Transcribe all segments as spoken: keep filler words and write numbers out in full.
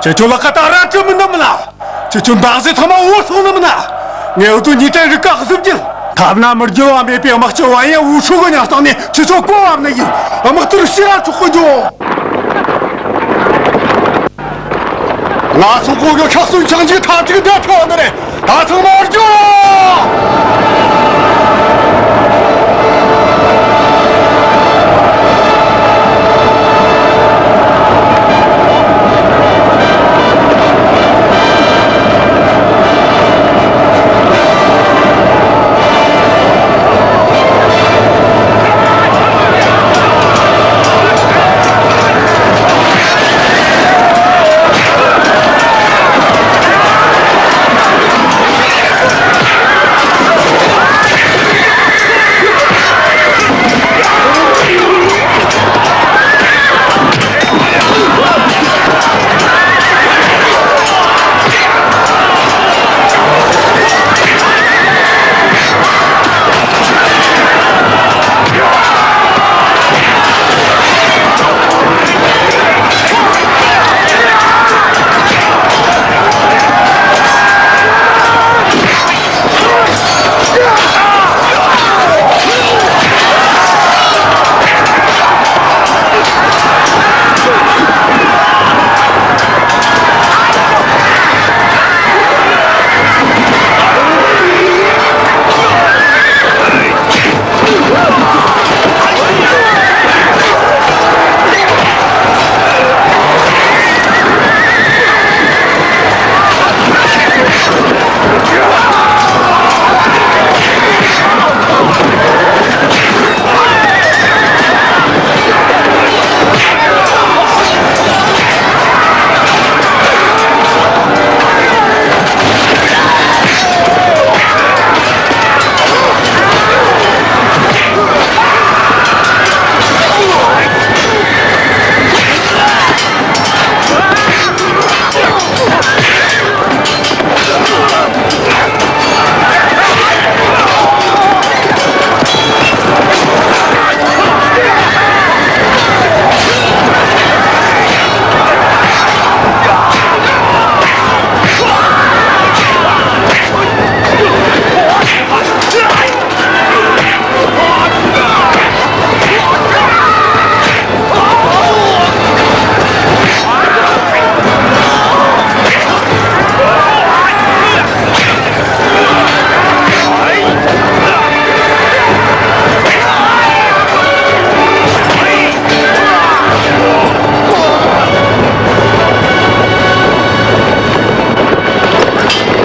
ཁྱེད་ཚོ་ལ་ཁ་ཏ་ར་ཀྲི་མི་འདུག་མིན་ན། ཁྱེད་ཚོ་འདང་ཟེ་ཚང་མ་འུར་སོང་ནི་མིན་ན། ངས་འུ་ཚོ་ཉིན་དྲན་རི་ཀ་གཟི་བརྗིད་ཐབས་ན་མི་རྒྱུ་བ་མེད་པའི་དམག་སྤྱི་ཝན་ཡན་ཝུ་ཧྲུའུ་གི་མྱང་སྟེང་ནས་ཁྱེད་ཚོ་བཀོལ་བ་ནི་ཡིན། དམག་དོར་ཕྱིར་ར་འཕྲོག་གི་འགྱོ། ང་ཚོ་གོ་གི་ཁ་སུན་ཆང་གི་ཐ་ཐིག་བསྡད་ཐོག་འདི་རེད། ད་ཚང་མ་རྒྱུ།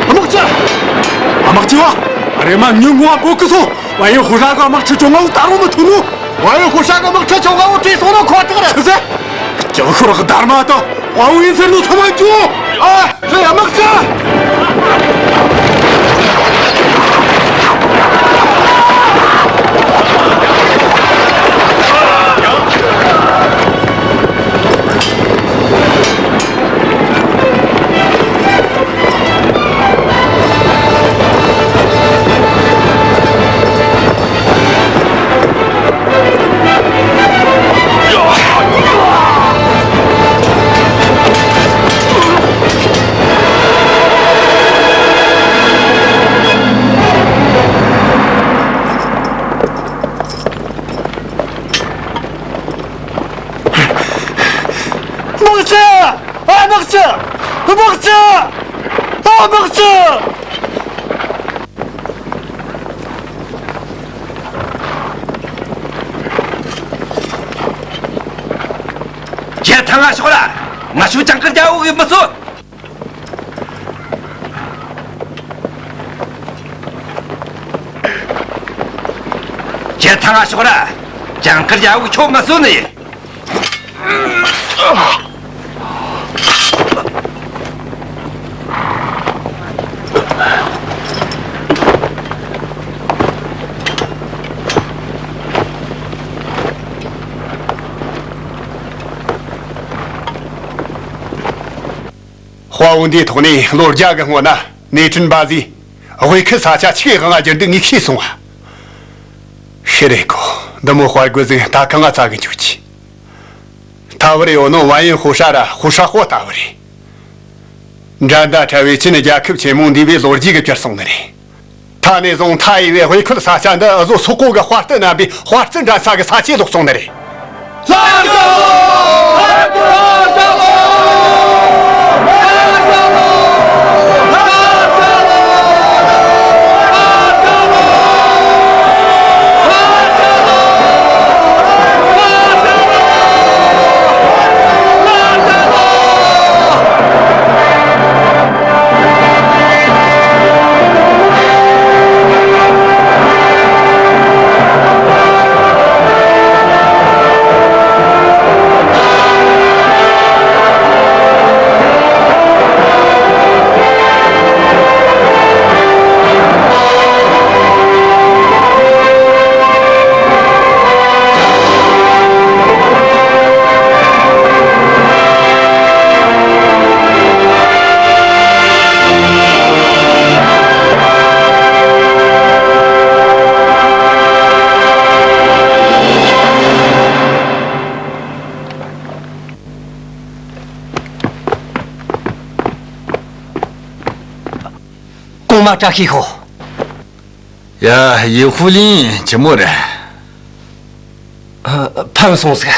དམག་སྤྱི། དམག་སྤྱི་བ། རེམ་མ་ཉིན་ངོ་བ་འབོད་ཀི་སོང་། ཝན་ཡོད་ཧུ་ཧྲ་གི་དམག་ཁྲི་བཅོ་ལྔ་བོ་ད་རུང་མི་ཐུག་ནོ། ཝན་ཡོད་ཧུ་ཧྲ་གི་དམག་ཁྲི་བཅོ་ལྔ་བོ་བྲོས་སོང་ནོ་ཁོ་ཐག་རེད། ཆི་ཟེར། ཀྱང་ཤོར་གི་དར་མ་དང་དཔའ་བོ་ཡིན་ཟེར་ནོ་ཚང་མ་འཇུ། ཨ། རེད། དམག་སྤྱི། དམག་སྤྱི། ཨ། དམག་སྤྱི། དམག་སྤྱི། ཨ། དམག་སྤྱི། ཁྱེད་ཚང་མ་ཤོག་ར། ང་ཤུག་ཅང་ཀི་རྒྱལ་པོ་གི་མི་ཚོ། ཁྱེད་ཚང་མ་ཤོག་ར། ཅང་ཀི་རྒྱལ་པོ་གི་ཁྱོད་མི་གསོད་ནི། དཔའ་བོ་འདིའི་ཐོག་ནས་ལོ་བརྒྱ་གི་སྔོན་ན་ནེ་ཁྲིན་པ་ཟིས་དབུས་ཁུལ་ས་ཆ་ཆེ་གང་ང་བསྒྱུར་འདུག་ངས་ཤེས་སོང་བ། ཤི་རེ་ཀོ། འདི་མོ་དཔའ་རྒོད་ཟིག་ད་གང་ང་ཚ་གི་འཇུག་གི། ད་བར་ཡོད་ནོ་ཝན་ཡོད་ཧུ་ཧྲ་ར་ཧུ་ཧྲ་ཧོ་ད་བར་རེད། འགྲན་ཟླ་བྲལ་བའི་ཆིན་རྒྱལ་ཁབ་ཆེན་མོ་འདུས་པའི་ལོ་རྒྱུས་ཀྱི་གྱུར་སོང་ནི་རེད། ད་ནས་བཟུང་མཐའ་ཡས་པའི་དབུས་ཁུལ་ས་ཆ་འདི་འུ་ཟོ་སོག་པོ་གི་དཔའ་རྟུལ་རྣམ་པའི་དཔའ་རྩལ་འགྲན་ས་གི་ས་ཆའི་ལོག་སོང་ནི་རེད། གོང་མ་བཀྲ་ཤིས་ཤོག་ཡ། ཡེ་ཧྥུ་ལིན་ཆི་མོ་རེད། ཨ། ཕམ་སོང་ཟིག་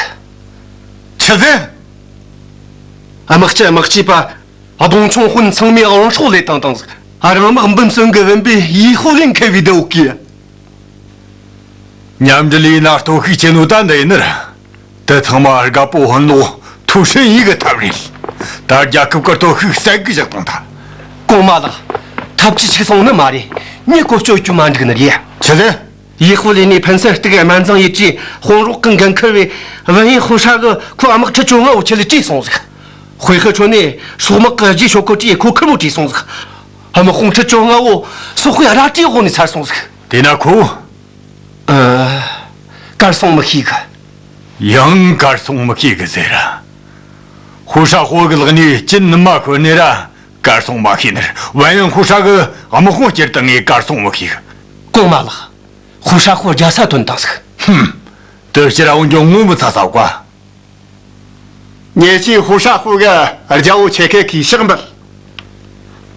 ཆི་ཟིག་དམག་སྤྱི་དམག་སྤྱི་པ་གདོང་མཆོང་དཔོན་ཚང་མས་ཨང་སྲོག་ལས་བཏང་བཏང་ཟིག་ཨ། རང་དམག་འབུམ་གསུམ་གི་བུམ་པས་ཡེ་ཧྥུ་ལིན་ཁེ་བི་དེ་འུ་ཀི། མཉམ་འབྲེལ་ཡིན་ན་གཏོར་བཤིག་ཆེ་ནོ་ད་འདི་ཡིན་ནི་ར། དེ་ཚང་མ་རྒད་པོ་ཧོན་ལོ་ཐུའུ་ཧྲིན་ཡི་གི་ཐབས་རེད། ད་རྒྱལ་ཁབ་ཀྱི་སྟོབས་ཤུགས་ཟད་གི་བཞག་བཏང་ད། གོང་མ་ལགས། ཐབས་ཇུས་འཕྱུགས་སོང་ནི་མ་རེད། མྱི་བཀོལ་སྤྱོད་རྒྱུ་མ་འགྲིག་ནི་རེད། ཆི་ཟེར། ཡེ་ཧྥུ་ལི་ནས་ཕུན་སུན་གཏུགས་དམར་འཛིང་ཡིད་ཀྱིས་དཔུང་རོགས་ཀྱི་འགན་འཁུར་བའི་ཝུན་ཡིན་ཧུ་ཧྲ་གི་ཁོ་དམག་ཁྲི་བཅོ་ལྔ་བོ་ཆེད་ལས་བྲོས་སོང་ཟིག་དཔེ་ཁི་ཁྲོད་ནས་སོག་དམག་གི་རྗེས་ཤོག་ཁུ་བྲིས་ཁོ་ཁུར་མོ་བྲིས་སོང་ཟིག་དམག་དཔུང་ཁྲི་བཅོ་ལྔ་བོ་སོག་དཔོན་རལ་གྲིའི་འོག་ནས་ཚར་སོང་ཟིག་དེས་ན་ཁོ། ཨ། གར་སོང་མི་ཤེས་གི་ཡང་གར་སོང་མི་ཤེས་གི་ཟེར་ར། ཧུ་ཧྲ་ཧོ་གི་ལག་ནས་གཅིན་ནུ་མ་ཁོལ་ནས་ར་གར་སོང་མ་ཤེས་ནི་རེད། ཝན་ཡང་ཧུ་ཧྲ་གི་དམག་དཔུང་སྤྱིར་བཏང་ངས་གར་སོང་མི་ཤེས་གི་གོང་མ་ལགས། ཧུ་ཧྲ་ཧོ་རྒྱལ་ས་ཐོན་བཏང་ཟིག་ཧུམ། དེ་ཕྱིར་འོན་ཀྱང་ངོ་མི་ཚ་ས་བཀའ། ཉེ་ཆེན་ཧུ་ཧྲ་ཧུ་གི་རྒྱལ་པོ་ཆེ་ཁེ་གིས་ཕྱག་འབུལ།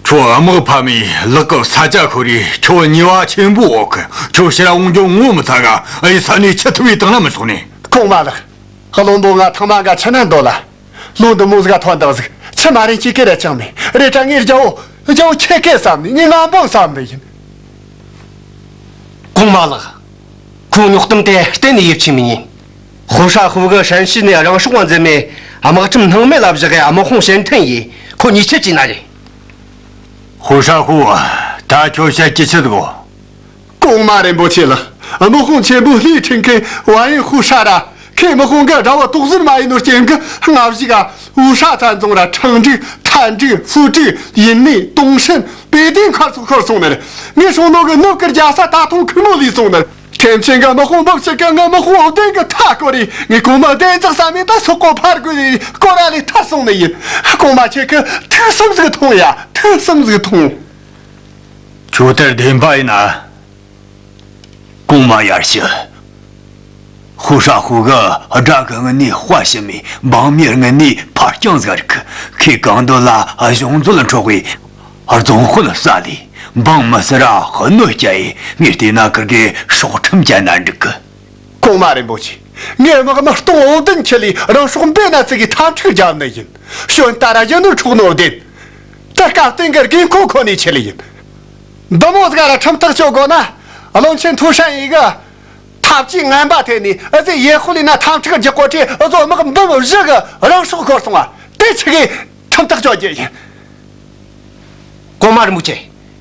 ཁྱོད་དམག་ཕམ་མི་ལག་གི་ས་ཆ་ཁོ་རེ་ཁྱོད་ཉེས་པ་ཆེན་པོ་འོག་གི་ཁྱོད་ཕྱིར་འོང་རྒྱུ་ངོ་མི་ཚ་ག་ཨེ་ས་ནས་ཆི་ཐུབ་པའི་དང་ན་མི་ཆོག་ནས། གོང་མ་ལགས། བློན་པོ་ང་ཐང་མ་འགའ་ཆི་ན་འདོད་ལ། ལོ་འདི་མོ་ཟིག་ཐོན་འདུག་ཟིག་ཆི་མ་རེད་ཅི་ཀེ་ར་ཅང་མེད་རེད་དྲ་ངའི་རྒྱལ་པོ་རྒྱལ་པོ་ཆེ་ཁེ་བསམ་ནས་ངའི་ངང་པོ་བསམ་ནས་ཡིན། གོང་མ་ལགས། ཁོང་རྙོག་གཏམ་དེ་གཏན་ནས་ཡིད་ཆེས་མི་ཉན། ཧུ་ཧྲ་ཧུ་གི་ཧྲན་ཤི་ནས་རང་སྲོག་བ་འཛེམ་མེད་དམག་ཁྲིམས་སྣང་མེད་ལ་བཞག་གི་དམག་དཔུང་ཕྱིར་འཐེན་ཡིས་ཁོ་ཉེས་ཆད་བཅད་ན་རེད། ཧུ་ཧྲ་ཧུ། ད་ཁྱོད་བཤད་ཀྱི་ཆི་ཟིག་གོ་གོང་མ་རིན་པོ་ཆེ་ལགས། དམག་དཔུང་ཆེན་པོ་ལྷའི་ཁྲིད་མཁན་ཝ་ཡིན་ཧུ་ཧྲ་ར་ཁོའི་དམག་དཔུང་གི་དགྲ་བོ་དོགས་ཟོན་མ་ཡིན་ནོ་རྐྱེན་གི་སྔ་གཞུག་ག་ཝུ་ཧྲ་ཚན་རྫོང་ར་ཁྲང་ཀྲིག་ཐན་ཀྲིག་ཧྥུ་ཀྲིག་ཡིན་ནི་ཏུང་ཧྲན་པེ་ཏིན་མཁར་ཚོ་ཤོར་སོང་ནི་རེད། ངས་སྲུང་ནོ་གི་ནུབ་ཀྱི་རྒྱལ་ས་ད་ཐུང་ཁུ་མོ་ལུས་སོང་ནི་རེད། ཁྲིམས་ཆེན་གི་དམག་དཔུང་འབུམ་གཅིག་གི་ངའི་དམག་དཔུང་འོ་བདུན་གི་མཐའ་བསྐོར་རེ་ངས་གོང་མ་བདེ་འཇགས་བསམ་མེད་ད་སོག་པོ་ཕར་རྒོལ་རེ་སྐོར་ར་ལས་ཐར་སོང་ནི་ཡིན། གོང་མ་ཁྱེད་ཀྱི་ཐུགས་བསམ་ཟིག་ཐོངས་ཡ། ཐུགས་བསམ་ཟིག་ཐོངས། ཁྱོད་ལྟར་བདེན་པ་ཡིན་ན། གོང་མ་ཡར་ཞུ། ཧུ་ཧྲ་ཧུ་གི་དགྲ་གི་ངི་ནས་དཔའ་ཞུམ་མེད། འབངས་མིར་ངི་ནས་ཕར་རྐྱང་ཟིག་རིག་གི་ཁོས་གང་འདོད་ལ་གཞུང་འཛོལ་འཕྲོག་པའི་རྫོང་དཔོན་བསད་ལས་འབངས་མི་སེར་ར་གནོད་སྐྱེལ་ཡས་ངས་བལྟས་ན་ཁིར་གི་སྲོག་ཁྲིམས་བཅད་ན་འགྲིག་གི་གོང་མ་རིན་པོ་ཆེ། ངའི་དམག་མི་སྟོང་འོ་བདུན་ཁྲིད་ལས་རང་སྲོག་འབེན་ན་བརྩི་གི་འཐབ་འཁྲུག་རྒྱབ་ནི་ཡིན། ཞོན་ཏ་ར་ཡིན་ནོ་འཕྲོག་ནོ་བདེན། ད་སྐབས་སྟེང་གི་དགོས་མཁོ་ཁོ་ནས་ཆེད་ལས་ཡིན། འདི་མོ་ཟིག་ར་ཁྲིམས་ཐག་གཅོད་དགོས་ན། བློན་ཆེན་ཐུའུ་ཧྲན་ཡི་གི་ཐབས་ཇུས་ངན་པ་དེ་ནས་ཨ་ཙི་ཡེ་ཧུ་ལི་ན་འཐབ་འཁྲུག་རྒྱག་གོ་དུས་ཨ་ཙོ་དམག་འབུམ་བཞི་གི་རང་སྲོག་ཤོར་སོང་བ་དེ་ཆི་གི་ཁྲིམས་ཐག་གཅོད་རྒྱུ་ཡིན། གོང་མ་རིན་པོ་ཆེ།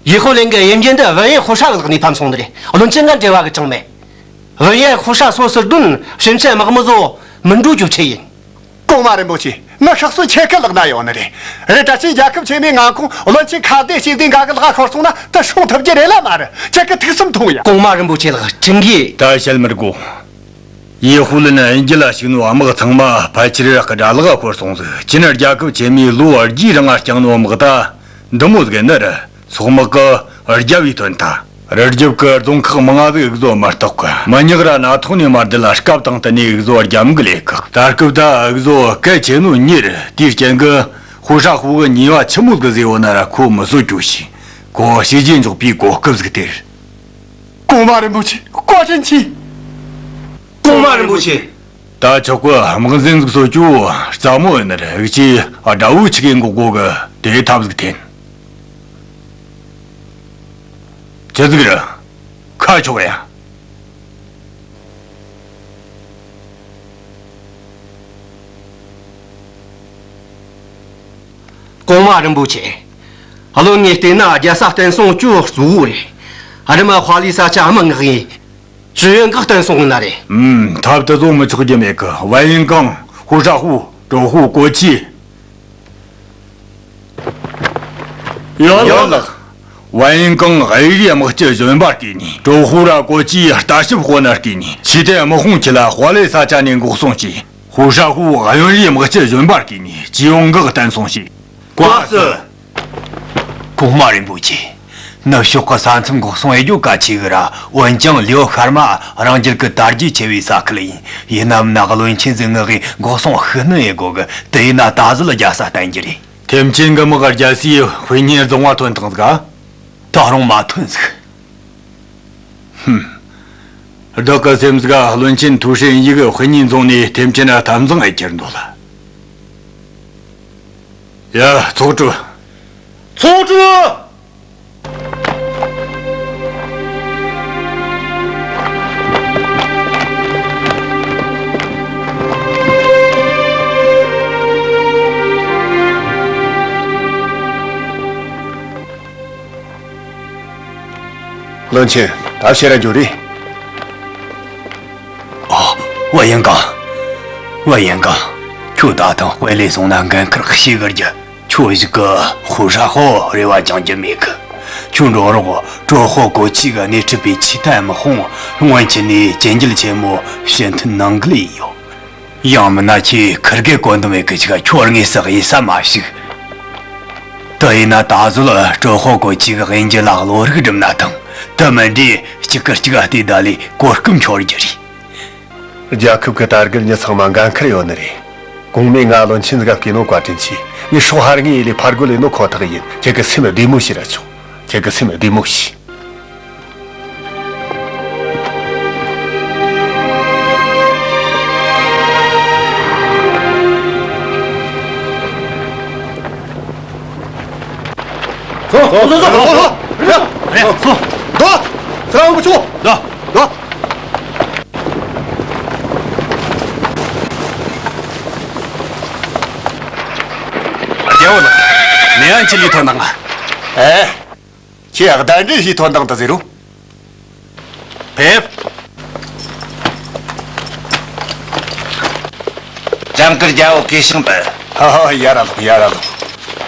ཡེ་ཧུ་ལི་གི་དབྱིན་ཇི་འདི་ཝུན་ཡིན་ཧུ་ཧྲ་གི་ལག་ནས་ཕམ་སོང་ནི་རེད། བློན་ཆེན་འགའ་འབྲེལ་བ་གི་ཅང་མེད། ཝུན་ཡིན་ཧུ་ཧྲ་སོ་སོར་དོན་ཞིང་ཆེན་དམག་མི་བཟོ་མི་འགྲོ་རྒྱུ་ཆེ་ཡིན། གོང་མ་རིན་པོ་ཆེ། ངའི་ཤག་སོ་ཁྱེད་ཀྱི་ལག་ན་ཡོད་ནི་རེད། རེད་དྲ་ཆེན་རྒྱལ་ཁབ་ཆེན་མོའི་མངའ་ཁོངས་བློན་ཆེན་ཁ་བདེ་ཞིག་བདེ་འགའ་གི་ལག་ཁར་སོང་ན་ད་སྲུང་ཐུབ་རྒྱུ་རེད་ལ་མ་རེད། ཁྱེད་ཀྱི་ཐུགས་བསམ་ཐོངས་ཡ། གོང་མ་རིན་པོ་ཆེ་ལགས་ཁྲིམས་འགལ། ད་བཤད་མི་དགོས། ཡེ་ཧུ་ལི་ནི་དབྱིན་ཇི་ལ་ཞུགས་ནོ་དམག་ཚང་མ་ཕལ་ཆེར་རག་གི་དགྲ་ལག་ཤོར་སོང་ཟིག་ཅི་ནི་རྒྱལ་ཁབ་ཆེན་མོའི་ལོ་རྒྱུས་རིང་ང་བསྐྱངས་ནོ་དམག་ད་འདི་མོ་ཟིག་ནི་རེད། སོག་དམག་གི་རྒྱལ་བའི་དོན་དག་རི་རྒྱབ་ཀྱི་རྫོང་ཁག་མང་ང་ཟིག་འུ་ཟོ་མ་གཏོགས་གི་མི་ཉག་ར་ན་ཐོག་ནས་མ་བསྡད་ལ་སྐབས་དང་བསྟུན་ནས་འུ་ཟོ་རྒྱབ་འགལ་ལས་ཁག་ད་སྐབས་ད་འུ་ཟོ་གལ་ཆེ་ནོ་གཉིས་རེད། དེའི་རྐྱེན་གི་ ཧུ་ཧྲ་ཧུ་གི་ཉེས་པ་ཆི་མོ་ཟིག་གི་ཟེར་བ་ན་ར་ཁོ་མི་བཟོད་རྒྱུ་ཞིག་ཁོ་ཞི་རྒྱས་འཇོག་པའི་གོ་སྐབས་ཟིག་སྟེར། གོང་མ་རིན་པོ་ཆེ། བཀའ་དྲིན་ཆེ། གོང་མ་རིན་པོ་ཆེ། ད་ཆོག་གི། དམག་འཛིན་ཟིག་གསོད་རྒྱུ་རྩ་མོ་ཡིན་ནི་རེད། ཨུ་ཆི་དགྲ་བོ་ཆི་གེ་འགོག་གོ་གི་དེ་ཐབས་ཟིག་འཐེན། ཆི་ཟིག་རེད། ཁ་ཆོག་ཡ། གོང་མ་རིན་པོ་ཆེ། བློན་ངས་བལྟས་ན་རྒྱལ་ས་བརྟན་སྲུང་ཅུང་གཙོ་བོ་རེད། རི་མ་དཔའ་ལི་ས་ཆ་དམག་འགག་ཡིན། ཅི་ཡོད་འགག་བརྟན་སྲུང་ཡིན་ན་རེད། ཨུམ། ཐབས་དེ་ཚོ་མི་ཆོག་རྒྱུ་མེད་གི། ཝན་ཡིན་ཀང་། ཧུ་ཧྲ་ཧུ། ཀྲོ་ཧུ་ཀོ་ཆི། ཡོད་ལགས། ཝན་ཡིན་ཀང་ཨེ་རིའི་དམག་སྤྱི་གཞོན་པ་བསྐོས་ནས། ཀྲོ་ཧུ་ར་ཀོ་ཆི་ལྟ་ཞིབ་དཔོན་ན་བསྐོས་ནས། ཆི་ཏའི་དམག་དཔུང་ཁྱེད་ལ་དཔའ་ལི་ས་ཆ་ནས་འགོག་སྲུང་བྱས། ཧུ་ཧྲ་ཧུ་གཡོན་རིའི་དམག་སྤྱི་གཞོན་པ་བསྐོས་ནས་ཅི་ཡོང་འགག་བརྟན་སྲུང་བྱས། བཀའ་སྩལ། གོང་མ་རིན་པོ་ཆེ། ནུབ་ཕྱོགས་ཀྱི་ས་མཚམས་འགོག་སྲུང་ཡེ་རྒྱུ་གལ་ཆེ་གི་ར། འོན་ཀྱང་ལིའོ་ཤར་མ་རང་རྒྱལ་གྱི་དར་རྒྱས་ཆེ་བའི་ས་ཁུལ་ཡིན། ཡིན་ནམ་ན་བློན་ཆེན་ཟིག་ངག་གི་འགོག་སྲུང་ཤུགས་སྣོན་ཡེ་དགོ་གི། དེ་ཡིན་ན་ད་གཟོད་རྒྱལ་ས་བརྟན་རྒྱུ་རེད། ཐེམ་ཆེན་གྱི་དམག་རྒྱལ་སའི་དཔེ་རྙིང་རྫོང་བ་ཐོན་ཐང་ཟིག་ག་ད་རུང་མ་ཐོན་ཟིག་ཧུམ། བདག་གི་སེམས་ཟིག་ག་བློན་ཆེན་ཐུའུ་ཧྲེན་ཡིག་དཔེ་རྙིང་རྫོང་ནས་ཐེམ་ཆེན་ལ་འཐབ་འཛིང་ཡེ་ཁྱེར་འདུག་ལ། ཡ། ཚོགས་གྲོལ། ཚོགས་གྲོལ། བློན་ཆེན། ད་ཕྱིར་ར་འགྱོ་རེ། ཨོ། ཝེ་ཡན་ཀང་། ཝེ་ཡན་ཀང་། ཁྱོད་ད་ཐེངས་དཔེ་ལས་སོང་ན་འགན་ཁུར་ཞེ་གི་རྒྱུ། ཁྱོད་ཞིག་གི་ཧུ་ཧྲ་ཧོ་རེ་བ་བཅང་རྒྱུ་མེད་གི། ཁྱོད་འགྲོ་རོགས། ཀྲོ་ཧོ་གོ་ཆི་གི་སྣེ་ཁྲིད་པའི་ཆི་ཏའི་དམག་དཔུང་སྔོན་ཆད་ནས་གྱེན་འགྱེད་ཆེན་མོ་ཕྱིར་འཐེན་གནང་གི་ལས་ཡོད། ཡང་མིན་ན་ཁྱེད་ཁིར་གེ་གོ་འདུམ་མེད་གི་ཅིག་ཁྱོད་དངོས་སུ་དབྱེ་ས་མ་ཞིག་དེ་ཡིན་ན་ད་གཟོད་ཀྲོ་ཧོ་གོ་ཆི་གི་དབྱིན་ཇི་ལ་བློ་རིག་སྒྲིམ་ན་ཐང་། དེ་མིན་དུས་གཅིག་གིས་གཅིག་ལ་བལྟས་ད་ལས་གོ་སྐབས་འཆོར་རྒྱུ་རེད། རྒྱལ་ཁབ་ཀྱི་དར་རྒུད་མྱི་ཚང་མ་འགན་ཁུར་ཡོད་ནི་རེད། གོང་མས་ང་བློན་ཆེན་ཟིག་ག་བསྐོས་ནོ་བཀའ་དྲིན་ཆེ། ངས་སྲོག་ཧར་ངེས་ཡེ་ལས་ཕར་རྒོལ་ལས་ནོ་ཁོ་ཐག་ཡིན། ཁྱེད་ཀྱི་སེམས་བདེ་མོ་བྱོས་ར་ཆོག་ཁྱེད་ཀྱི་སེམས་བདེ་མོ་བྱོས། རྒྱལ་བོ་ལགས། མེ་ཨན་ཆི་ལི་ཐོན་དང་། ཨེ། ཁྱེད་གདན་འདྲེན་ཞིག་ཐོན་དང་དུ་ཟེར་རོ། ཕེབས། ཇང་གིར་རྒྱལ་བོ་གུས་ཕྱག་འབུལ། ཧ་ཧ། ཡར་ལོངས། ཡར་ལོངས།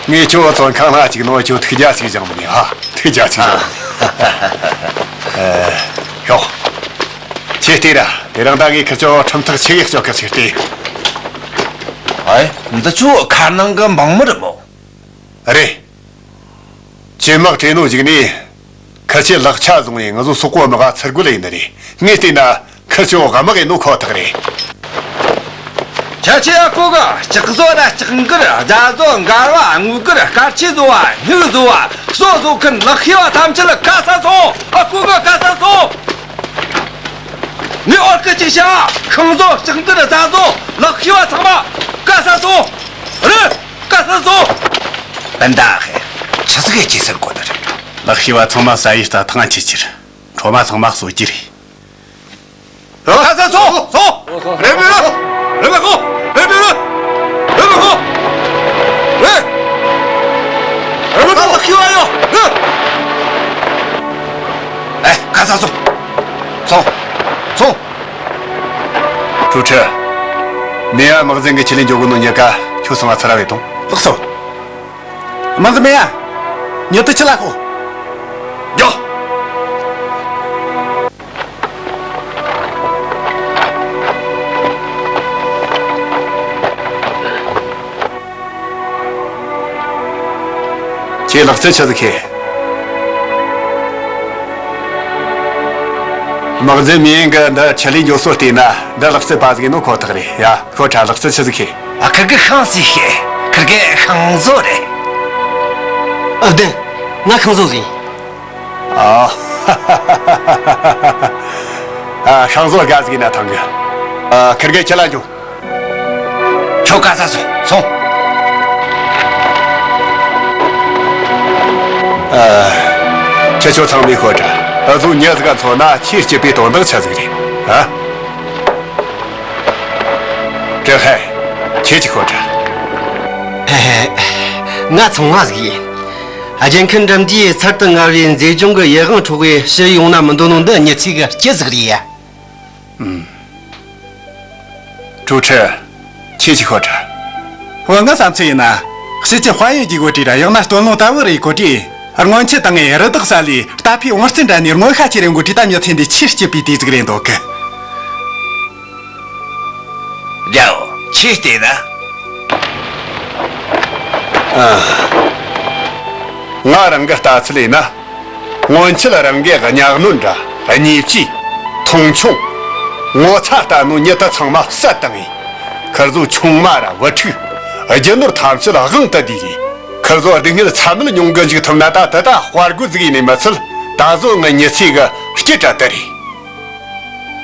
ངས་ཁྱོད་བཙོན་ཁང་ལ་བཅུག་ནོ་ཁྱོད་ཐུགས་རྒྱལ་ཞིག་བཞེངས་མི་ཉན་ཧ། ཐུགས་རྒྱལ་ཞིག་བཞེངས། ཨ། ཤོག་ཁྱེད་བལྟས་ར། དེ་རིང་ད་ངས་ཁིར་ཆོ་ཁྲིམས་ཐག་ཆོད་གི་གཅོད་གི་ཟེར་ཏེ། ཨེ། འདི་ཆོ་མཁར་ནང་གི་འབངས་མི་རེད་མོ། རེད། ཁྱེད་དམག་སྤྲད་ནོ་གཞུག་ནས། ཁིར་ཆོས་ལག་ཆ་བཟུང་བས་ང་ཚོ་སོག་པོ་དམག་ག་ཚུར་རྒོལ་ཡེ་ནི་རེད། ངས་བལྟས་ན་ཁིར་ཆོ་དམག་ཡིན་ནོ་ཁོ་ཐག་རེད། ཁྱེད་ཆོས་ཨ་ཁུ་གི་ལྕགས་བཟོ་ར་ལྕགས་འགུལ། རྫ་བཟོ། འགལ་བ། དངུལ་སྒུར། སྐར་ཆས་བཟོ་བ། སྨྱུག་བཟོ་བ། སོ་བཟོ་མཁན་ལག་ཤེས་པ་ཐམས་ཅད་ག་ས་སོང་། ཨ་ཁུ་གི་ག་ས་སོང་། ངས་ཨོར་ཀི་གཅིག་བྱ། ཤིང་བཟོ། ལྕགས་འགུལ། རྫ་བཟོ། ལག་ཤེས་པ་ཚང་མ་ག་ས་སོང་། རེད། ག་ས་སོང་། སྤུན་ཟླ་ཧེ། ཆི་ཟིག་གི་སྐྱེས་ཟེར་གོ་ནི་རེད། ལག་ཤེས་པ་ཚང་མ་ཟ་ཡི་རྩྭ་ཐང་ཆི་ཆི་རེད། ཁྲོ་མ་ཚང་མ་གསོད་རྒྱུ་རེད། ག་ས་སོང་། སོང་། རེད་མི་རེད། རེད་མི་ཁོ། རེད་མི་རེད། རེད་མི་ཁོ། རེད། རེད་མི་ཁོ། ལག་ཤེས་པ་ཡོད། རེད། ཨེ། ག་ས་སོང་། སོང་། སོང་། ཀྲུའུ་ཁྲི། མེ་ཡ་དམག་འཛིན་གྱི་ཆི་ལིན་འགྱོ་གོ་ནོ་ཉེ་ཀ་ཁྱོད་སོང་ང་ཚུར་ར་བས་ཐོངས། ལགས་སོ། དམག་འཛིན་མེ་ཡ། ཉེ་དུ་ཆི་ལ་ཤོག་འགྱོ། ཁྱེད་ལག་རྩལ་ཆི་ཟིག་ཤེས། དམག་འཛིན་མེ་ཡིན་གི་འདི་ཆི་ལིན་འགྱོ་སོ་བལྟས་ན་འདི་ལག་རྩལ་པ་ཟིག་ཡིན་ནོ་ཁོ་ཐག་རེད་ཡ། ཤོ་ཁྲ་ལག་རྩལ་ཆི་ཟིག་ཤེས། ཨ་ཁུ་གི་ཤང་སི་ཤེས། ཁིར་གེ་ཤང་བཟོ་རེད། ཨ། བདེན། ང་ཤང་བཟོ་ཟིག་ཡིན། ཨ། ཨ། ཤང་བཟོ་དགའ་ཟིག་ཡིན་ན་ཐང་གི། ཨ། ཁིར་གེ་ཁྱེད་ལ་འཇུ། ཁྱོད་ག་ས་སོང་སོང་། ཨ། ཁྱེད་ཆོ་ཚང་མས་ཤོད་དྲ། འུ་ཚོ་མྱི་ཟིག་ག་མཚོན་ན་ཆེས་སྐྱིད་པའི་དོན་དག་ཆི་ཟིག་རེད། ཨ། ཀྲེ་ཧའེ། ཁྱེད་ཀྱིས་ཤོད་དྲ། ཧེ་ཧེ། ང་ཚོང་བ་ཟིག་ཡིན། རྒྱལ་ཁབ་འགྲིམ་དུས་ཚར་དུ་དངར་བའི་མཛེས་ལྗོངས་ཀྱི་ཡིད་དབང་འཕྲོག་གི་ཕྱིར་ཡོང་ན་མི་འདོད་ནོ་འདི་མྱི་ཚེ་གི་སྐྱིད་ཟིག་རེད་ཡ། ཨུམ། ཀྲུའུ་ཁྲི། ཁྱེད་ཀྱིས་ཤོད་དྲ། འོ། ངའི་བསམ་ཚུལ་ཡིན་ན། ཕྱི་ཆེ་དཔལ་ཡོན་གྱི་གོ་སྒྲིག་ར་ཡང་ན་སྟོན་ལོང་ལྟ་བུ་རེད་གོ་སྒྲིག་སྔོན་ཆད་བཏང་ངས་རི་དྭགས་ས་ལས་རྟ་ཕོའི་བང་རྩལ་འདྲ་ནས་རྔོན་ཤ་ཁྱེར་ཡོང་གི་བྲིས་ད་མྱི་ཚེ་འདི་ཆེས་སྐྱིད་པའི་དུས་ཟིག་རེད་འདུག་གི། རྒྱལ་བོ། ཁྱེད་བལྟས་ན། ཨ། ང་རང་གི་ལྟ་ཚུལ་ཡིན་ན། སྔོན་ཆད་རང་གི་གཉའ་གནོན་འདྲ། གཉིས་ཀྱི་མཐོང་ཆུང་། ངོ་ཚ་ལྟ་ནོ་མྱི་དེ་ཚང་མ་བསད་བཏང་ངས། ཁིར་ཚོ་ཆུང་མ་ར་བུ་ཕྲུག་རྒྱུ་ནོར་ཐམས་ཅད་དབང་དུ་བསྡུས་རེད། ཁིར་ཚོ་སྡུག་བསྔལ་ཚ་མེད་མྱོང་གི་འཇུག་ཐུབ་ན་ད་དེ་ད་དཔའ་རྒོད་ཟིག་ཡིན་ནི་མི་ཚད། ད་གཟོད་ངའི་མྱི་ཚེ་གི་སྐྱིད་དྲ་དེ་རེད།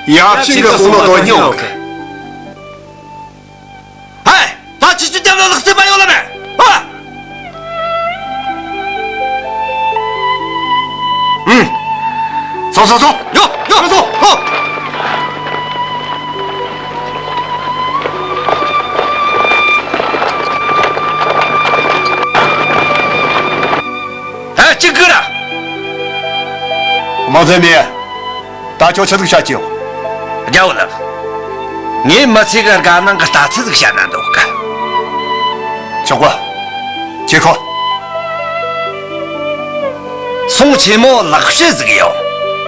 ཡབ་ཆེན་གྱི་གསུང་ནོ་དོན་སྙིང་གི། ཧེ། ད་ཁྱེད་ཆོ་རྒྱབ་ལ་ལག་རྩལ་པ་ཡོད་ལ་མེད། ཨ། ཨུམ། སོང་སོང་སོང་། ཡོ་ཡོ། སོང་སོང་། ཧོ། ཧེ། ཅི་གི་ར། མང་ཚེ་མེད། ད་ཁྱོད་ཆི་ཟིག་བཤད་ཀྱི་ཡོད། རྒྱལ་བོ་ལགས། ངས་མི་ཚེ་གི་དགའ་སྣང་གི་ལྟ་ཚུལ་ཟིག་བཤད་ན་འདོད་གི། ཆོག་གོ། ཁྱེད་ཁོ། སོང་ཆེན་མོ་ལག་ཕྱིས་ཟིག་ཡོད།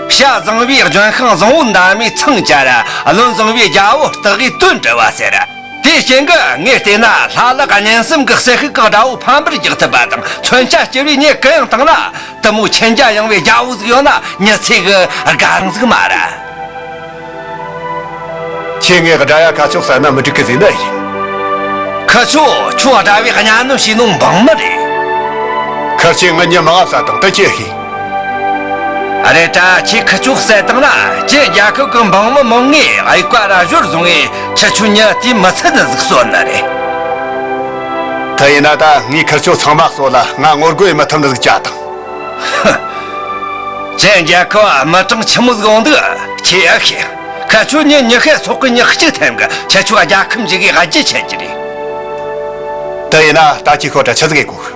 བྱ་བཟང་བོའི་ལྗོན་ཤིང་བཟང་བོ་འདབ་མའི་ཚང་བཅད་ར། བློན་བཟང་བོའི་རྒྱལ་བོ་སྟག་གི་དོན་བྲི་བ་ཟེར། དེའི་རྐྱེན་གྱིས་ངས་བལྟས་ན་ལྷ་ལག་གཉན་གསུམ་གྱི་གསེར་ཤུག་གང་དགྲ་བོ་ཕམ་པར་རྒྱག་ཐུབ་པ་དང་མཚོན་ཆ་སྐྱེལ་བའི་མྱི་གུ་ཡངས་བཏང་ན། དེ་མོ་མཁྱེན་རྒྱ་ཡངས་པའི་རྒྱལ་བོ་ཟིག་ཡོད་ན་མྱི་ཚེ་གི་དགའ་རང་ཟིག་མ་རེད། ཁྱེད་ངས་དགྲ་ཡ་ཁ་ཕྱོགས་ཟ་ན་མི་འགྲིག་གི་ཟེར་ནི་ཡིན། ཁི་ཆོ་ཁྱོད་དགྲ་བོའི་གཉའ་གནོན་བྱས་ནོ་འབངས་མི་རེད། ཁིར་ཆོས་ངའི་མྱི་མང་ང་བསད་བཏང་དེ་ཅི་ཤེས། རེད་དྲ། ཁྱེད་ཁི་ཆོ་བསད་བཏང་ན་ཁྱེད་རྒྱལ་ཁབ་གི་འབངས་མི་མང་ངས་གཡུག་པ་ར་ཞོར་བཟུང་ངས་ཁི་ཆོའི་མྱི་དེ་མི་ཚེ་འདི་ཟིག་གསོད་ནི་རེད། དེ་ཡིན་ན་ད་ངས་ཁིར་ཆོ་ཚང་མ་གསོད་ལ་ང་ངོ་རྒོལ་ཡེད་མི་ཐུབ་ནི་ཟིག་བྱ་དང་། ཅན་རྒྱལ་ཁབ་མི་གྲངས་ཆི་མོ་ཟིག་འོང་འདུག་ཁྱེད་ཨེ་ཤེས། ཁི་ཆོ་མྱི་ཉི་ཤུ་སོག་གི་མྱི་གཅིག་ཐེམ་གི་ཁྱེད་ཆོ་རྒྱལ་ཁམས་འཇིག་གི་ཨ་ཅེ་ཆད་ཀྱི་རེད། དེ་ཡིན་ན་ད་ཁྱེད་ཁོ་ད་ཆི་ཟིག་ཡེད་དགོས།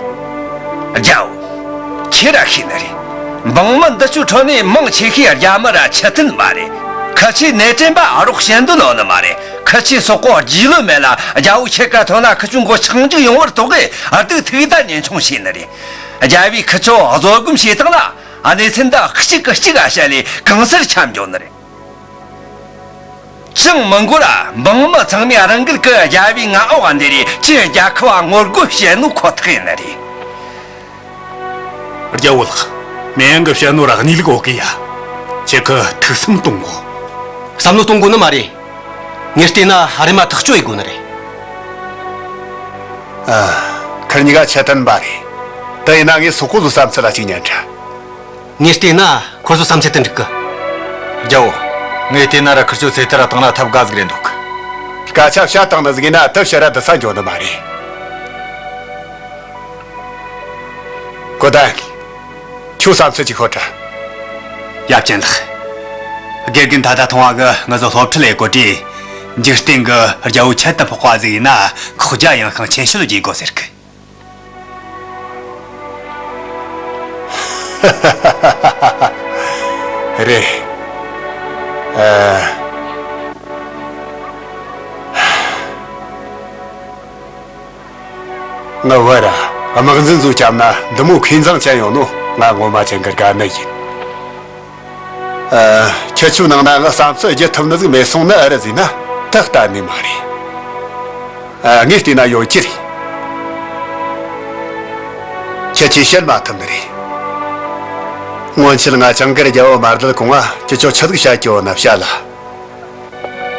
རྒྱལ་བོ། ཁྱེད་ར་ཤེས་ནི་རེད། འབངས་མི་འདི་ཆོའི་ཁྲོད་ནས་མང་ཆེ་ཤོས་རྒྱ་མི་ར་ཆི་ཐན་མ་རེད། ཁི་ཆོས་ནེ་ཀྲེན་པ་རོགས་བྱེད་འདོད་ཡོད་ནི་མ་རེད། ཁི་ཆོས་སོག་པོ་རྒྱུས་ལོན་མེད་ལ་རྒྱལ་བོ་ཁྱེད་ཀ་ཐོན་ན་ཁི་ཆོའི་མགོ་ཆག་འཇིག་ཡོང་བར་དོགས་གི་སྡུག་ཐུག་ད་ཉེན་ཆུང་བྱས་ནི་རེད། རྒྱལ་བོས་ཁི་ཆོ་བཟོད་སྒོམ་བྱས་བཏང་ན་གནས་ཚུལ་འདི་གཅིག་གིས་གཅིག་ག་བཤད་ལས་གང་སར་ཁྱབ་འགྱོ་ནི་རེད། ཅང་མི་འགོར་ར་འབངས་མི་ཚང་མས་རང་འགུལ་གྱིས་རྒྱལ་བོའི་མངའ་འོག་འདི་རེད་ཅེས་རྒྱལ་ཁབ་བ་ངོ་རྒོལ་བྱེད་ནོ་ཁོ་ཐག་ཡིན་ནི་རེད། རྒྱལ་བོ་ལགས། མེ་ཡང་གི་བཤད་ནོ་ར་གནས་ལུགས་འོག་གི་ཡ། ཁྱེད་ཀྱིས་ཐུགས་བསམ་གཏོང་དགོས། བསམ་བློ་གཏོང་དགོས་ནི་མ་རེད། ངས་བལྟས་ན་རེམ་མ་ཐག་གཅོད་ཡེད་དགོས་ནི་རེད། ཨ། ཁིར་གཉིས་ཀ་ཆི་ཐན་པ་རེད། དེ་ཡིན་ན་ངས་སོག་པོ་ཚོའི་བསམ་ཚུལ་ལ་གཅིག་ཉན་དྲ། ངས་བལྟས་ན་ཁོ་ཚོའི་བསམ་ཚུལ་དེ་འགྲིག་གི། རྒྱལ་བོ། ངས་བལྟས་ན་ར་ཁིར་ཆོ་ཚེ་ཐར་ར་བཏང་ན་ཐབས་དགའ་ཟིག་རེད་འདུག་སྐད་ཆ་བཤད་བཏང་ནི་ཟིག་ཡིན་ན་དེ་ཕྱིར་ར་སྡུག་ས་འགྱོ་ནི་མ་རེད། གོ་ད། ཁྱོད་བསམ་ཚུལ་ཅིག་ཤོད་དྲ། ཡབ་ཆེན་ལགས། དགེ་རྒན་ད་ལྟ་མཐོང་བ་གི་ང་ཚོ་སློབ་ཁྲིད་ལས་གོ་དུས། འཇིག་རྟེན་གི་རྒྱལ་བོ་ཁྱད་དུ་འཕགས་པ་ཟིག་ཡིན་ན་ཁོག་རྒྱ་ཡངས་ཤིང་ཆེ་ཤོས་རྒྱས་དགོས་ཟེར་གི། རེད། ཨ། ངའི་བར་དམག་འཛིན་ཚོ་བརྒྱབ་ན་འདི་མོ་མཁས་མཛངས་ཅན་ཡོང་ནོ་ང་ངོ་མ་ཅན་གི་དགའ་ནི་ཡིན། ཨ། ཁྱེད་ཆོའི་ནང་ན་ངའི་བསམ་ཚུལ་བརྗེད་ཐུབ་ནི་ཟིག་མེད་སོང་ནི་ཨེ་རེད་ཟེར་ན་དེ་གཏན་ནས་མ་རེད། ཨ། ངས་བལྟས་ན་ཡོད་ཀྱི་རེད། ཁྱེད་ཆོས་བཤད་མ་ཐུབ་ནི་རེད། སྔོན་ཆད་ང་ཅང་གིར་རྒྱལ་བོ་མ་བསྡད་གོང་ང་ཁྱེད་ཆོ་ཆི་ཟིག་བཤད་ཀྱི་ཡོད་ན་བཤད་ལ།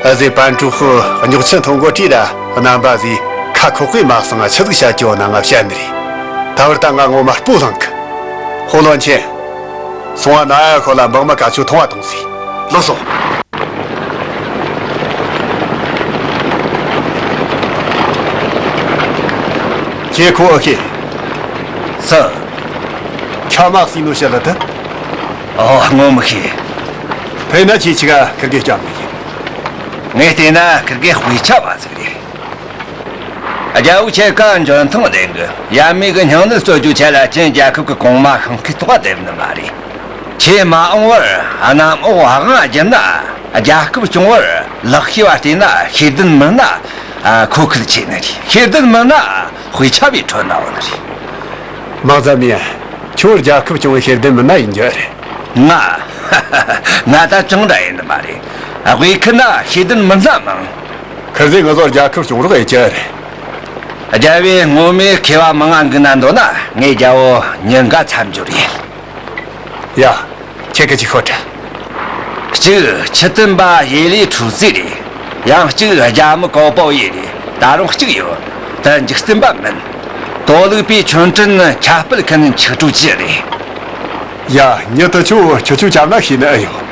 ཨ་ཟེ་པན་ཀྲུའུ་ཧུ་རྙོག་ཆེན་ཐོན་གོ་དུས་ར་རྣམ་པ་ཟིག་ཁ་ ཁ་ཁོག་པས་མ་གསང་ང་ཆི་ཟིག་བཤད་རྒྱུ་ན་ང་བཤད་ནི་རེད། ད་བར་ད་ང་ངོ་མ་སྤུ་ལངས་གི། ཧོ་ལོན་ཆེན། སོང་བ་ན་ཡ་ཁོ་ལ་འབག་མ་ག་ཆུ་འཐུང་བ་གཏོང་ཟིག་ལགས་སོ། ཁྱེད་ཁོ་ཨེ་ཤེས། སུ། ཁྱ་མ་སི་ནོ་ཤ་ལ་ད། ཨོ་ངོ་མི་ཤེས། དེ་ན་ཁྱེད་ཆི་ག་ཁིར་གེ་སྐྱབས་མི་ཤེས། ངས་བལྟས་ན་ཁིར་གེ་དཔེ་ཆ་བ་ཟིག་རེད། རྒྱལ་བོ་ཁྱེད་ཀ་འཇོན་ཐང་ལྡན་གི། ཡབ་མེས་གི་སྙིང་ནད་གསོ་རྒྱུ་ཆེད་ལ་ཅིན་རྒྱལ་ཁབ་ཀྱི་གོང་མ་ཤིང་ཁའི་ཐོག་བསྡད་ནི་མ་རེད། ཁྱེད་མ་འོངས་བར་གནམ་འོག་དབང་བསྒྱུར་ན། རྒྱལ་ཁབ་སྐྱོང་བར་ལག་ཤེས་བ་བལྟས་ན་ཤེས་ལྡན་མི་སྣ་ཁོ་ཁུལ་ཆེ་ནི་རེད། ཤེས་ལྡན་མི་སྣ་དཔེ་ཆ་བའི་ཁྲོད་ན་འོང་ནི་རེད། མང་ཙམ་ཡིན། ཁྱོད་རྒྱལ་ཁབ་སྐྱོང་བའི་ཤེས་ལྡན་མི་སྣ་ཡིན་རྒྱུ་རེད། ང་། ང་ད་ཅང་འདྲ་ཡིན་ནི་མ་རེད། དབུས་ཁུལ་ན་ཤེས་ལྡན་མི་སྣ་མང་། ཁིར་ཟིག་ང་ཚོར་རྒྱལ་ཁབ་སྐྱོང་རོགས་ཡེད་རྒྱུ་རེད། རྒྱལ་བོས་ངོ་མས་མཁས་པ་མང་ང་འགུག་ན་འདོད་ན་ངས་རྒྱལ་བོ་ཉིན་འགའ་འཚམས་འཇོག་རེད། ཡ། ཁྱེད་ཀྱི་ཅིག་ཤོད་དྲ། གཅིག་ཆུ་སྟོན་པ་ཡེ་ལི་ཁྲུའུ་ཙི་རེད། ཡང་གཅིག་རྒྱ་མི་ཀའོ་པའོ་ཡེ་རེད། ད་རུང་གཅིག་ཡོད། དེ་འཇིག་རྟེན་པ་མིན། དོ་ལུགས་པའི་ཆོན་ཀྲིན་ཁྱབ་སྤེལ་མཁན་ཆིག་ཀྲུའུ་ཅི་རེད། ཡ། མྱི་དེ་ཆོ་ཁྱེད་ཆོ་ཅག་ན་ཤེས་ནི་ཨེ་ཡོད།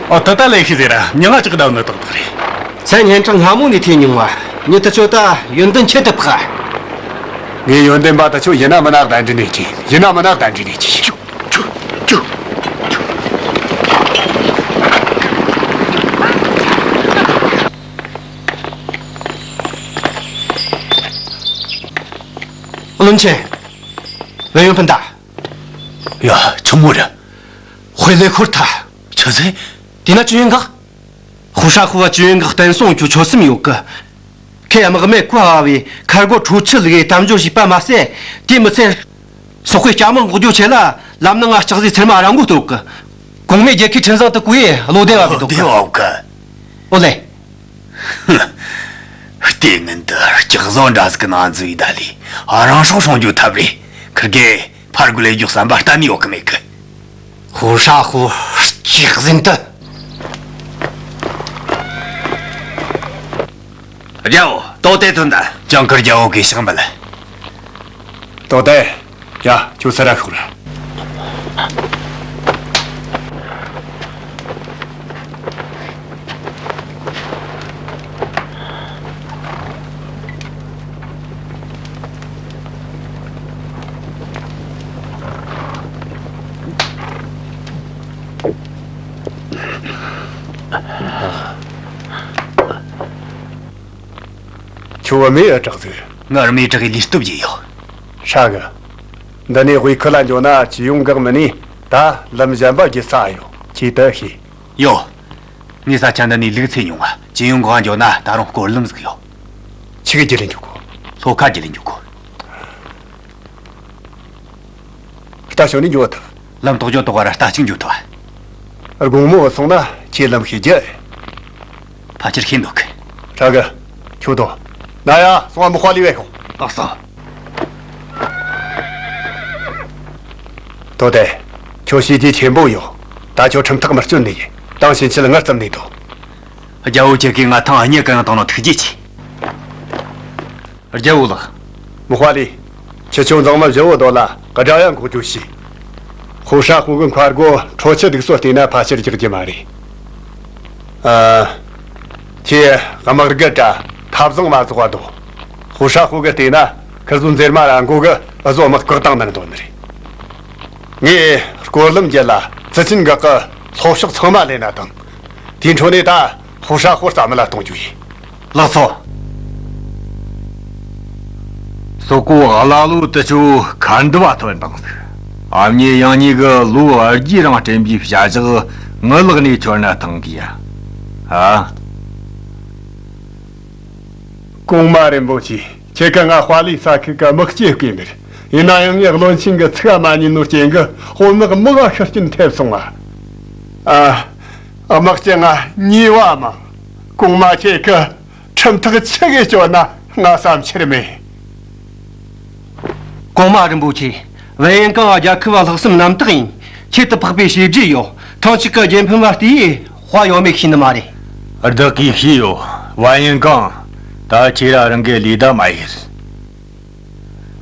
ཨོ་ད་ལྟ་ལས་ཤེས་ཟེར་ར་མྱི་ང་ཅག་འདྲ་ནི་ཏག་ཏག་རེད། མཚན་སྙན་གྲགས་སྔ་མོ་ནས་ཐོས་མྱོང་བ། མྱི་དེ་ཆོ་ད་ཡོན་ཏན་ཁྱད་དུ་འཕགས། ངས་ཡོན་ཏན་པ་དེ་ཆོ་ཡིན་ན་མིན་ན་གདན་འདྲེན་ནས་ཀྱི། ཡིན་ན་མིན་ན་གདན་འདྲེན་ནས་ཀྱི། ཅུ། ཅུ། ཅུ། བློན་ཆེན། བལ་ཡོན་སྤུན་ཟླ། ཡ། ཆི་མོ་རེད། དཔེ་ལས་ཤོར་ཐལ། ཆི་ཟེར། དེ་ན་ཅུན་ཡོན་འགག་ཧུ་ཧྲ་ཧུ་བ་ཅུན་ཡོན་འགག་བསྟན་སྲུང་རྒྱུ་ཆོད་སེམས་ཡོད་གི། ཁོས་དམག་མི་ཀུ་ཧ་བའི་ཁར་སྒོ་ཁྲོ་ཆུ་ལུག་གི་དམ་འཇོག་བྱས་པ་མ་ཟད། དེ་མི་ཚད། སོག་པོའི་སྐྱ་དམག་འགོག་རྒྱུ་ཆེད་ལ་ལམ་ནང་ང་ལྕགས་ཟས་ཚེར་མ་ར་མགོ་གཏོད་གི། གོང་མའི་རྒྱལ་ཁའི་འཕྲིན་བཟང་དུ་བཀོད་ཡས་བློ་བདེ་བ་བི་འདུག་གི། བློ་བདེ་བ་བི་འདུག་གི། ཨོ་ལེ། ལྟས་ངན་དུ་སྐྱག་བཟོ་འདྲ་ཟིག་གི་ནང་འཛུལ་ཡི་ད་ལི། རང་སྲོག་སྲུང་རྒྱུ་ཐབས་རེད། ཁིར་གེ་ཕར་རྒོལ་ལས་རྒྱུ་བསམ་པ་གཏན་ནས་ཡོད་གི་མེད་གི། ཧུ་ཧྲ་ཧུ། སྐྱག་ཟིན་དུ། རྒྱལ་བོ། ཏོ་ཏེ་ཐོན་ད། ཇང་ཁིར་རྒྱལ་བོ་གིས་ཕྱག་འབུལ། ཏོ་ཏེ། ཡ། ཁྱོད་ས་ར་ཤོག་ར། ཁྱོད་རྨས་ཨེ་དྲག་ཟིག་ང་རྨས་དྲག་གི་ལུས་སྟོབས་ཀྱི་ཡོད། ཧྲ་གི། འདི་ནས་དབུས་ཁུལ་ལ་འགྱོ་ན་ཅི་ཡོང་འགག་མི་ནི་ད་ལམ་གཞན་པ་བརྒྱུད་ས་ཡོད། ཁྱེད་དེ་ཤེས། ཡོད། ངས་ས་ཆ་འདི་ནས་ལུག་འཚོས་མྱོང་བ། ཅི་ཡོང་འགག་འགྱོ་ན་ད་རུང་སྐོར་ལམ་ཟིག་ཡོད། ཆི་གི་རྒྱུད་ལ་འགྱོ་དགོ། ལྷོ་ཁ་རྒྱུད་ལ་འགྱོ་དགོ། རྟ་ཞོན་ནས་འགྱོ་ཐུབ། ལམ་དོག་ཅོག་དོག་བར་རྟ་གཅིག་འགྱོ་ཐུབ། དགོང་མོ་སོང་ན་ཁྱེད་ལམ་ཤེས་རྒྱུ། ཕལ་ཆེར་ཤེས་འདུག་གི། ཧྲ་གི། ཁྱོད་དོ། ན་ཡ། སོང་བ་མི་དཔའ་ལི་བས་ཤོག་ལགས་སོ། ཏོ་ཏེ། ཁྱོད་བྱས་རྗེས་ཆེན་པོ་ཡོད། ད་ཁྱོད་ཁྲིམས་ཐག་མི་གཅོད་ནི་ཡིན། ཏང་ཕྱིན་ཆད་ངར་ཙམ་ནས་དོ། རྒྱལ་བོ་ཁྱེད་ཀྱིས་ང་ཐང་སྙད་གང་ཡང་བཏང་ན་ཐུགས་རྗེ་ཆེ། རྒྱལ་བོ་ལགས། མི་དཔའ་ལི། ཁྱེད་ཆོ་མཛངས་མ་བཞི་བོ་དོ་ལ་ག་དྲག་ཡང་འགོག་རྒྱུ་བྱོས། ཧུ་ཧྲ་ཧུ་གི་མཁར་སྒོ་ཁྲོ་ཆུ་འདུག་སོ་བལྟས་ན་ཕལ་ཆེར་རྒྱག་རྒྱུ་མ་རེད། ཨ། ཁྱེད་དམག་སྒར་དྲ་ཐབ་བཟང་མ་བཙོག་པ་དོ། ཧུ་ཧྲ་ཧུ་གི་བལྟས་ན་ཁིར་ཟོ་འཛེར་མ་ར་མགོ་གི་ཨུ་ཟོ་དམག་བཀག་བཏང་ནི་འདོད་ནི་རེད། ངས་སྐོར་ལམ་བརྒྱུད་ལ་ཙི་ཆིན་འགག་གི་ལྷོ་ཕྱོགས་ཚང་མ་ལེན་ན་དང་། དེའི་འཕྲོ་ནས་ད་ཧུ་ཧྲ་ཧུ་རྩ་མེད་ལ་གཏོང་རྒྱུ་ཡིན། ལགས་སོ། སོག་པོ་ཀླ་ཀློ་དེ་ཚོ་ཁ་འདི་བ་ཐོན་དང་ཟིག་ཨ་མྱེས་ཡང་མྱེས་གི་ལོ་བརྒྱའི་རིང་སྤྲད་པའི་བྱ་གཞག་ངའི་ལག་ནས་འཆོར་ན་ཐང་གི་ཡ། ཨ། གོང་མ་རིན་པོ་ཆེ། ཁྱེད་ཀ་ང་དཔའ་ལི་ས་ཁུལ་གི་དམག་སྤྱི་བསྐོས་མེད། ཡིན་ན་ཡང་ངས་བློན་ཆེན་གི་ཚིག་མ་ཉན་ནོ་རྐྱེན་གི་དཔོན་དམག་མི་ག་ཤི་རྐྱེན་ཐེབས་སོང་ང་། ཨ། དམག་སྤྱི་ང་ཉེས་པ་མང་། གོང་མ་ཁྱེད་ཀི་ཁྲིམས་ཐག་ཆི་གི་གཅོད་ན་ང་བསམ་ཁྱེར་མེད། གོང་མ་རིན་པོ་ཆེ། ཝེ་ཡན་ཀང་རྒྱལ་ཁབ་ལྷག་བསམ་རྣམ་དག་ཡིན། ཁྱད་དུ་འཕགས་པའི་བྱས་རྗེས་ཡོད། ཐང་གཅིག་གི་རྒྱལ་ཕམ་པ་དེ་ཡིས་དཔའ་ཡོད་མེད་ཤེས་ནི་མ་རེད། བདག་གིས་ཤེས་ཡོད། ཝེ་ཡན་ཀང་། ད་ཁྱེད་རང་རང་གི་ལས་ད་མ་ཡིན།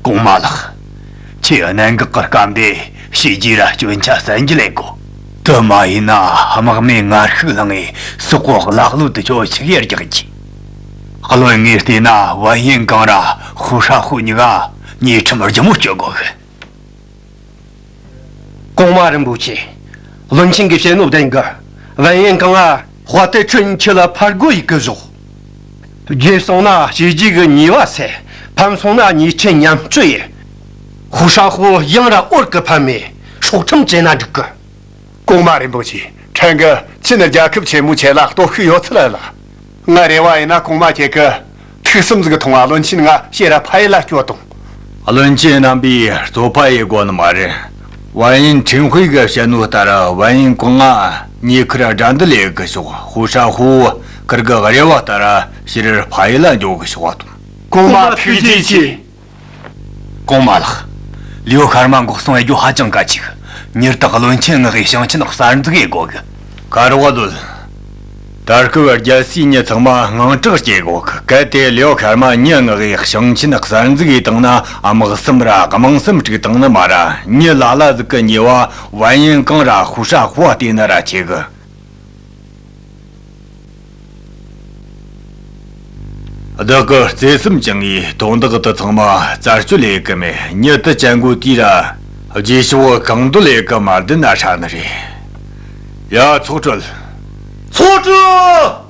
གོང་མ་ལགས། ཁྱེད་གནད་འགག་གི་སྐབས་འདི་བྱས་རྗེས་ར་སྐྱོན་ཆ་གསན་རྒྱུ་ལས་དགོས། དེ་མ་ཡིན་ན་དམག་མི་ངར་ཤུགས་ལངས་ངས་སོག་པོ་ཀླ་ཀློ་དེ་ཆོ་ཆིག་ཡར་རྒྱག་གི། བློན་ངས་བལྟས་ན་ཝན་ཡིན་གང་ར་ཧུ་ཧྲ་ཧུ་གཉིས་ཀ་ཉེས་ཁྲིམས་ལྗིད་མོ་གཅོད་དགོས་གི། གོང་མ་རིན་པོ་ཆེ། བློན་ཆེན་གྱིས་བཤད་ནོ་བདེན་གི། ཝན་ཡིན་གང་ང་དཔའ་རྟུལ་ཁྲིམས་ཆེ་ལ་ཕར་རྒོལ་ཡེད་གི་ཞོག། རྒྱལ་སོང་ན་བྱས་རྗེས་གི་ཉེས་པ་སེལ། ཕམ་སོང་ན་ཉེས་ཆད་མཉམ་སྤྱོད་ཡེད། ཧུ་ཧྲ་ཧུ་ཡང་ར་འོར་གི་ཕམ་མེད་སྲོག་ཁྲིམས་བཅད་ན་འགྲིག་གི། གོང་མ་རིན་པོ་ཆེ། ཕྲན་གྱིས་ཅིན་རྒྱལ་ཁབ་ཆེན་མོའི་ཆེད་ལ་སྟོབས་ཤུགས་ཡོད་ཚད་ལ། ང་རེ་བ་ཡིན་ན་གོང་མ་ཁྱེད་ཀྱིས་ཐུགས་བསམ་ཟིག་ཐོངས་ཨ། བློན་ཆེན་ང་ཕྱིར་ར་ཕ་ཡུལ་ལ་སྐྱོད་དང་། བློན་ཆེན་རྣམ་པས་རྩོད་པ་ཡེད་དགོས་ནི་མ་རེད། ཝན་ཡིན་ཁྲིན་ཧུའེ་གིས་བཤད་ནོ་ལྟར་ཝན་ཡིན་གང་ང་ཉེ་ཁར་དགྲ་འདུལ་ཡེད་གི་ཞོག། ཧུ་ཧྲ་ཧུ་ཁིར་གི་རེ་བ་ལྟར་ཕྱིར་ཕ་ཡུལ་ལ་འགྱོ་གི་ཞོག་པ་དང་། གོང་མ་ཐུགས་རྗེ་ཆེ། གོང་མ་ལགས། ལིའུ་ཤར་མ་འགོག་སྲུང་ཡེད་རྒྱུ་ཧ་ཅང་གལ་ཆེ་གི། མྱུར་དུ་བློན་ཆེན་མངགས་གི་ཞིང་ཆེན་གསར་འཛུགས་ཡེད་དགོས་གི། ཀ་རོ་བ་དོལ། ད་སྐབས་རྒྱལ་སའི་མྱི་ཚང་མ་དངངས་སྐྲག་སྐྱེ་གོ་གི། གལ་ཏེ་ལིའུ་ཤར་མ་མྱི་མངགས་གི་ཞིང་ཆེན་གསར་འཛུགས་ཡེད་བཏང་ན་དམག་སེམས་ར་དམངས་སེམས་དཀྲུགས་བཏང་ནི་མ་ར། མྱི་ལ་ལ་ཟིག་གི་ཉེས་པ་ཝན་ཡིན་གང་ར་ཧུ་ཧྲ་ཧུ་བ་བལྟས་ན་ར་ཆེ་གི། བདག་གི་བརྩེ་སེམས་བཅངས་ངས་དོན་དག་དེ་ཚང་མ་རྩད་གཅོད་ལས་གི་མེད། མྱི་དེ་ཅན་གོ་དུས་ར་རྗེས་ཕྱོགས་གང་འདོད་ལས་གི་མ་བསྡད་ན་ཧྲ་ནི་རེད། ཡ། ཚོགས་གྲོལ། ཚོགས་གྲོལ།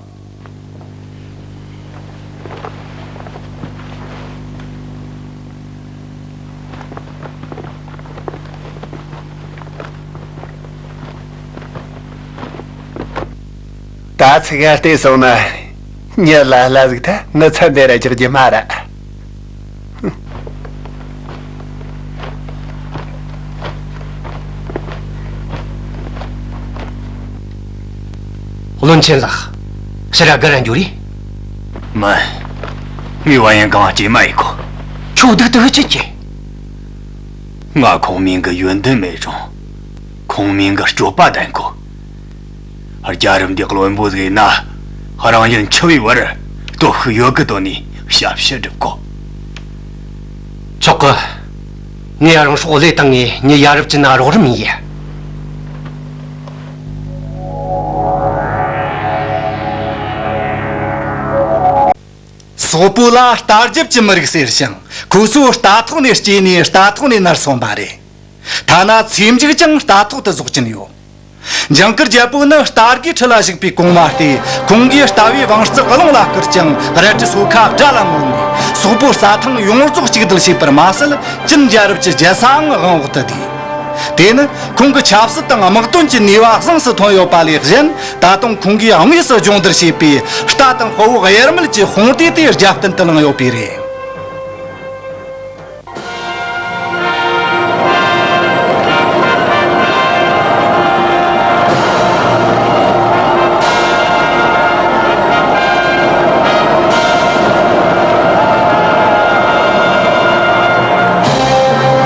ད་ཚིག་ག་བལྟས་སོང་ན་མྱི་ལ་ལ་ཟིག་ད་ངི་ཚ་འདི་ར་རྒྱག་རྒྱུ་མ་ར། བློན་ཆེན་ལགས། ཕྱིར་ར་སྒར་ར་འགྱོ་རེ། མིན། ངས་ཝན་ཡིན་གང་སྐྱེལ་མ་ཡེད་གོ། ཁྱོད་སྡུག་ཏུ་ཆི་ཆེ། ང་ཁོང་མིང་གི་ཡོན་ཏན་མེད་རུང་། ཁོང་མིང་གི་སྤྱོད་པ་ལྡན་གོ། རྒྱལ་རབས་འདི་བློན་པོ་ཟིག་ཡིན་ན། རང་ཡུལ་འཆི་བའི་བར་སྟོབས་ཤུགས་ཡོད་གི་དོན་ནས་ཞབས་ཕྱི་སྒྲུབ་གོ། ཆོག་གི། ངས་རང་སྲོག་བློས་བཏང་ངས་མྱི་ཡ་རབས་ཅན་ན་རོགས་རམ་ཡེད། སོག་པོ་ལ་རྟ་རྒྱབ་ཀྱི་མི་རིགས་ཟེར་ཞིང་། ཁོ་ཚོ་རྟ་ཐོག་ནས་སྐྱེས་ནས་རྟ་ཐོག་ནས་ནར་སོན་པ་རེད། ཐ་ན་ཚེ་མཇུག་ཀྱང་རྟ་ཐོག་ཏུ་ཟོག་གིན་ཡོད། ཇིང་གིར་རྒྱལ་པོ་ནི་རྟ་རྒོས་ཁྲི་ལ་བཞུགས་པའི་གོང་མ་སྟེ། ཁོང་གིས་རྟ་བའི་བང་རྩལ་རླུང་ལ་བསྐུར་ཅིང་རལ་གྲི་སོ་ཁ་དགྲ་ལ་མོལ་ནས་སོག་པོའི་རྩྭ་ཐང་ཡོངས་རྫོགས་གཅིག་སྒྲིལ་བྱས་པར་མ་ཟད། ཅིན་རྒྱལ་རབས་ཀྱི་རྒྱལ་སའང་དབང་འོག་ཏུ་བསྡུས། དེ་ནི་ཁོང་གི་ཆབ་སྲིད་དང་དམག་དོན་གྱི་ནུས་པ་གཟེངས་སུ་ཐོན་ཡོད་པ་ལས་གཞན། ད་དུང་ཁོང་གིས་དངོས་སུ་སྦྱོང་བརྡར་བྱས་པའི་རྟ་དང་དཔའ་བོ་དབྱེར་མེད་ཀྱི་དཔུང་སྡེ་དེ་རྒྱབ་རྟེན་དུ་བླངས་ཡོད་པས་རེད།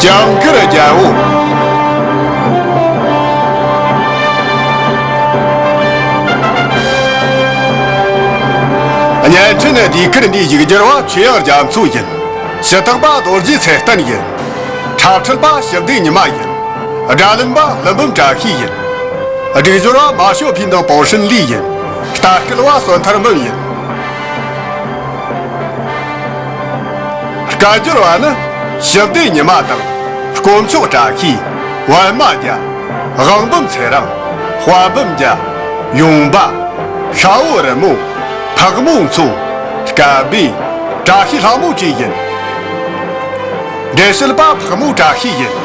ཇིང་གིར་རྒྱལ་པོ། བརྙན་འཕྲིན་ཟློས་གར་འདིའི་ཡིག་སྒྱུར་བ་ཆོས་དབྱངས་རྒྱ་མཚོ་ཡིན། ཞུ་དག་པ་རྡོ་རྗེ་ཚེ་བརྟན་ཡིན། འཁྲབ་ཁྲིད་པ་ཞི་བདེ་ཉི་མ་ཡིན། སྒྲ་ལེན་པ་ཀླུ་འབུམ་བཀྲ་ཤིས་ཡིན། སྒྲིག་སྦྱོར་བ་མ་ཞོ་ཕིན་དང་པོ་ཧྲིན་ལི་ཡིན། ལྟ་སྐུལ་བ་བསོད་ཐར་འབུམ་ཡིན། སྐད་སྒྱུར་བ་ནི་ཞི་བདེ་ཉི་མ་དང་། དཀོན་མཆོག་བཀྲ་ཤིས། པད་མ་རྒྱལ། དབང་འབུམ་ཚེ་རིང་། དཔལ་འབུམ་རྒྱལ། ཡུང་པ། ཤ་བོ་རི་མོ། ཕག་མོ་མཚོ། སྐལ་བྷེ། བཀྲ་ཤིས་ལྷ་མོ་བཅས་ཡིན། འགྲེལ་བཤད་པ་ཕག་མོ་བཀྲ་ཤིས་ཡིན།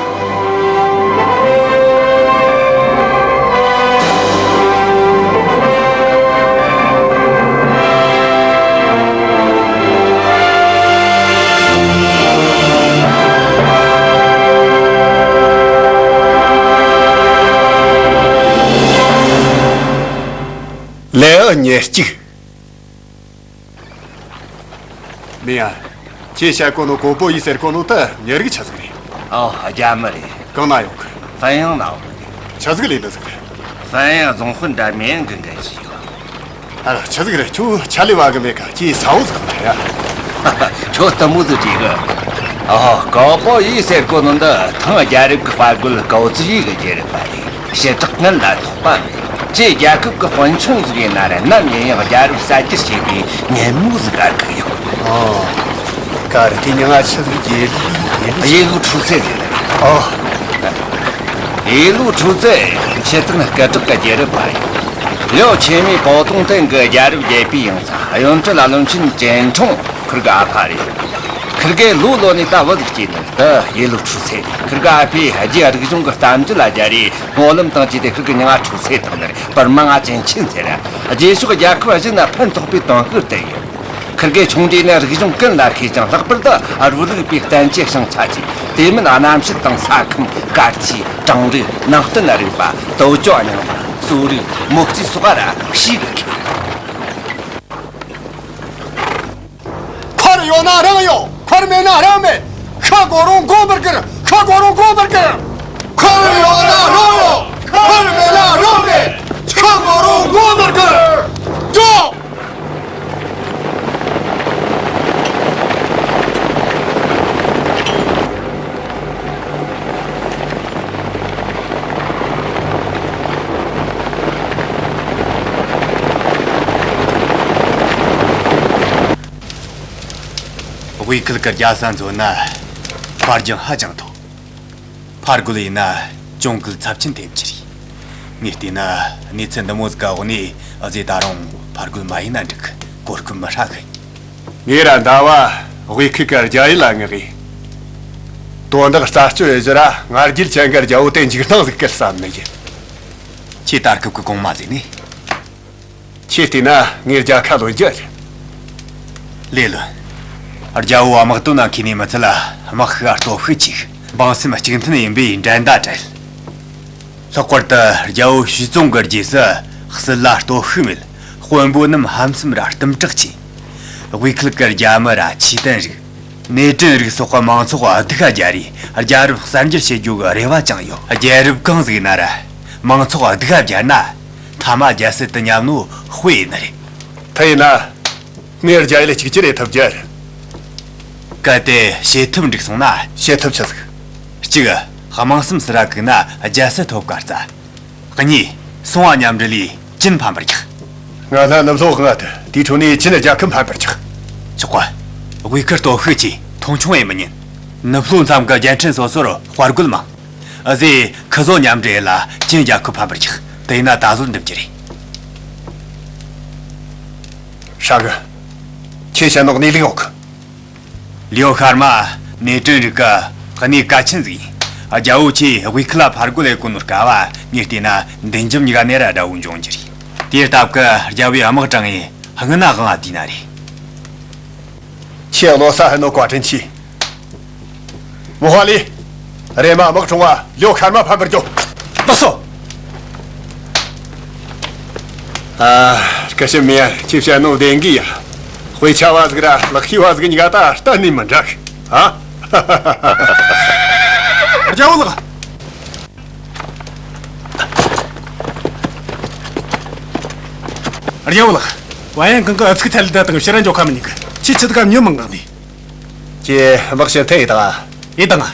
ལེའུ་ཉེར་གཅིག། མིང་ང་། ཁྱེད་བཤད་གོ་ནོ་གོ་པོ་ཡི་ཟེར་གོ་ནོ་དེ་མྱི་རིགས་ཆི་ཟིག་རེད། ཨོ། རྒྱ་མི་རེད། གང་ན་ཡོད་གི། ཧྥན་དབྱང་ན་ཡོད་གི། ཆི་ཟིག་ལས་ནི་ཟིག་རེད། ཧྥན་དབྱང་རྫོང་དཔོན་འདྲ་མིན་གི་འགན་ཞིག་ཡོད། ཨ། ཆི་ཟིག་རེད། ཁྱོད་ཆ་ལས་བ་གི་མེད་ག་ཅི་ས་བོ་ཟིག་ག་ཡ། ཁྱོད་གཏི་མུག་ཟིག་བྲིས་གི། ཨོ། ཀའོ་པའོ་ཡི་ཟེར་གོ་ནོ་འདི་ཐང་རྒྱལ་རབས་ཀྱི་དཔའ་རྒོད་ཀའོ་ཙི་ཡི་གི་རྒྱལ་རབས་པ་རེད། ཞེ་དྲག་ངན་ལ་ཐོགས་པ་མེད། ཅེས་རྒྱལ་ཁབ་ཀྱི་དཔོན་ཆུང་ཟིག་ཡིན་ན་ར་ནམ་ཡིན་ཡང་རྒྱལ་རབས་གསར་བརྗེ་བྱེད་པའི་ཉན་མོ་ཟིག་ག་གི་ཡོད། ཨོ། ག་རེ་དེ་མྱིང་ང་ཆི་ཟིག་རྒྱལ་རབས། ཡེ་ལུ་ཁྲུའུ་ཙེ་ཟེར། ཨོ། ཡེ་ལུ་ཁྲུའུ་ཙེ་ཆི་ཏན་སྐད་གྲགས་ཀྱི་རྒྱལ་རབས་པ་ཡིན། ལིའོ་ཆེན་མོས་པའོ་ཏུང་ཏན་གྱི་རྒྱལ་རབས་རྒྱལ་པོའི་ཡང་ས་གཡོན་ཁྲི་ལ་བློན་ཆེན་ཅན་ཁྲུང་ཁིར་གི་ཨ་ཕ་རེད། ཁིར་གེ་ལོ་ལོ་ནས་ད་བུ་ཟིག་སྐྱེས་ནས་དུ་ཡེ་ལུ་ཁྲུའུ་ཚེ་ཁིར་གི་ཨ་ཕས་རྒྱའི་རིག་གཞུང་གི་གཏམ་རྒྱུད་ལ་སྦྱར་རེ་སྨོན་ལམ་བཏང་བྱས་ཏེ་ཁིར་གི་མྱིང་ང་ཁྲུའུ་ཚེ་བཏགས་ནས་བུར་མ་ང་ཅན་ཆིན་ཟེར། རྗེས་ཕྱོགས་རྒྱལ་ཁབ་གཞན་ན་ཕན་ཐོགས་པའི་དོན་ཤུགས་བསྟན་ཡོད། ཁིར་གེ་ཆུང་དུས་ནས་རིག་གཞུང་ཀུན་ལ་མཁས་ཅིང་ལྷག་པར་དུ་རུ་ལུགས་པའི་བསྟན་བཅོས་བྱང་ཆ་ཆེ། དེ་མིན་རྣམ་བཤད་དང་ས་ཁམས་སྐར་ཆའི་གྲངས་རིག་ནང་བསྟན་རིག་པ་དོ་ཅོ་རྙིང་པ་གསོ་རིག་མོ་རྩིས་སོགས་ར་ཤེས་གི་མཁས། འཁོར་ཡོད་ན་རང་ཡོད། འཁོར་མེད་ན་རང་མེད། ཤི་དགོས་རུང་དགོངས་པར་གྱུར། ཤི་དགོས་རུང་དགོངས་པར་གྱུར། འཁོར་ཡོད་ན་རང་ཡོད། འཁོར་མེད་ན་རང་མེད། ཤི་དགོས་རུང་དགོངས་པར་གྱུར། འགྲོ། དབུས་ཁུལ་གྱི་རྒྱལ་ས་མཚོན་ན་དཔའ་རྒྱང་ཧ་ཅང་མཐོ། ཕར་རྒོལ་ཡིན་ན་གྱོང་གུད་ཚབས་ཆེན་ཐེབས་རྒྱུ་རེད། ངས་བལྟས་ན་གནས་ཚུལ་འདི་མོ་ཟིག་གི་འོག་ནས་ཨ་ཟེ་ད་རུང་ཕར་རྒོལ་མ་ཡིན་ན་འགྲིག་གི། གོ་སྐབས་མི་ཧྲ་གི། ངས་ར་ཟླ་བ་དབུས་ཁུལ་གི་རྒྱ་ཡུལ་ལ་མངགས་ཡིན། དོན་དག་རྩད་གཅོད་ཡེད་རྒྱུ་ར་ང་རྒྱལ་ཅན་གི་རྒྱལ་བོ་དེ་འཇིགས་སྣང་ཟིག་སྐུལ་བསམ་ནི་ཡིན། ཁྱེད་ད་སྐབས་ཀྱི་གོང་མ་ཟིག་ནི། ཁྱེད་བལྟས་ན་ངས་རྒྱལ་ཁ་ལོན་རྒྱུ་རེད། ལེ་ལོན། རྒྱལ་བོ་དམག་དོན་ན་མཁས་ནི་མི་ཚད་ལ་དམག་ཤུགས་སྟོབས་ཤུགས་ཆེ། འབངས་སེམས་གཅིག་མཐུན་ཡིན་པས་འགྲན་ཟླ་བྲལ། ལྷག་པར་དུ་རྒྱལ་བོ་ཞུས་ཙུང་གི་རྗེས་སུ་སྲིད་ལ་སྟོབས་ཤུགས་མེད། དཔོན་པོ་རྣམས་ཧམ་སེམས་ར་གཏུམ་དྲག་ཆེ། དབུས་ཁུལ་གྱི་རྒྱ་མི་ར་ཆོས་དད་རིགས། ནེ་ཀྲེན་རིགས་སོགས་ཀྱི་མང་ཚོགས་སྡུག་ག་རྒྱག་རེས་རྒྱལ་རབས་གསར་འགྱུར་བྱེད་རྒྱུ་གི་རེ་བ་བཅངས་ཡོད། རྒྱལ་རབས་གང་ཟིག་ན་ར་མང་ཚོགས་སྡུག་ག་བརྒྱབ་ན་མཐའ་མ་རྒྱལ་སྲིད་དུ་ཉམས་ནོ་དཔེ་ཡིན་ནི་རེད། དེ་ཡིན་ན་ངས་རྒྱ་ཡུལ་གཅིག་གྱུར་ཡེད་ཐུབ་རྒྱུ། གལ་ཏེ་བྱེད་ཐབས་འགྲིག་སོང་ན། བྱེད་ཐབས་ཆི་ཟིག། གཅིག། དམངས་སེམས་སུ་ར་བཀུག་ན་རྒྱལ་སྲིད་ཐོབ་ག་རྩ། གཉིས། སྲུང་བ་མཉམ་འབྲེལ་ལས་ཅིན་ཕམ་པར་རྒྱག། ང་ལ་ནུབ་ལྷོ་ལྔ་དུ་དེའི་ཁྲོད་ནས་ཅིན་རྒྱལ་ཁབ་ཕམ་པར་རྒྱག། ཆོག་གོ། དབུས་ཁུལ་སྟོབས་ཤུགས་ཆེ། མཐོང་ཆུང་ཡེད་མི་ཉན། ནུབ་ལྷོ་མཚམས་ཀྱི་རྒྱལ་ཕྲན་སོ་སོར་དཔའ་རྒོད་མང་། ཨ་ཟེ་ཁི་ཟོ་མཉམ་འབྲེལ་ལ་ཅིན་རྒྱལ་ཁབ་ཕམ་པར་རྒྱག། དེ་ཡིན་ན་ད་གཟོད་འགྲུབ་རྒྱུ་རེད། ཧྲ་གི། ཁྱེད་བཤད་ནོ་གནས་ལུགས་ཡོད་གི། ལིའོ་ཤར་མ་ནེ་ཀྲེན་རིགས་ཀྱི་གནས་བཀའ་ཆེན་ཟིག་ཡིན། རྒྱལ་བོ་ཆེས་དབུས་ཁུལ་ལ་ཕར་རྒོལ་ལས་གོ་ནོ་སྐབས་ངས་བལྟས་ན་མདུན་ལྗོངས་གཉིས་ཀ་ནས་ར་དགྲ་བོ་འབྱུང་རྒྱུ་རེད། དེའི་སྟབས་ཀྱིས་རྒྱལ་བོས་དམག་དྲངས་ངས་སྔུན་ན་དབང་བ་བསྡུས་ན་རེད། ཁྱེད་བློ་ས་ཧི་ནོ་བཀའ་དྲིན་ཆེ། མོ་ཧ་ལི། རེམ་མ་དམག་ཁྲོང་བ་ལིའོ་ཤར་མ་ཕམ་པར་རྒྱོབ། ལགས་སོ། ཨ། སྐུ་ཞབས་མེ་ཡར་ཁྱེད་བཤད་ནོ་བདེན་གི་ཡ། དཔེ་ཆ་བ་ཟིག་ར་ལག་ཤེས་བ་ཟིག་གཉིས་ཀ་ད་གཏན་ནས་མི་འདྲ་གི། ཨ། རྒྱལ་བོ་ལགས། རྒྱལ་བོ་ལགས། ཝན་ཡན་ཀང་གི་ཨུ་ཚུགས་ཐལ་ལི་ད་དང་ཕྱིར་ར་འཇོག་ཁ་མི་ཉན་གི། ཁྱེད་ཆི་ད་ག་མྱི་མང་གང་ནས། ཀྱེ་དམག་ཞབས་ཐེ་ཡི་དང་། ཡི་དང་།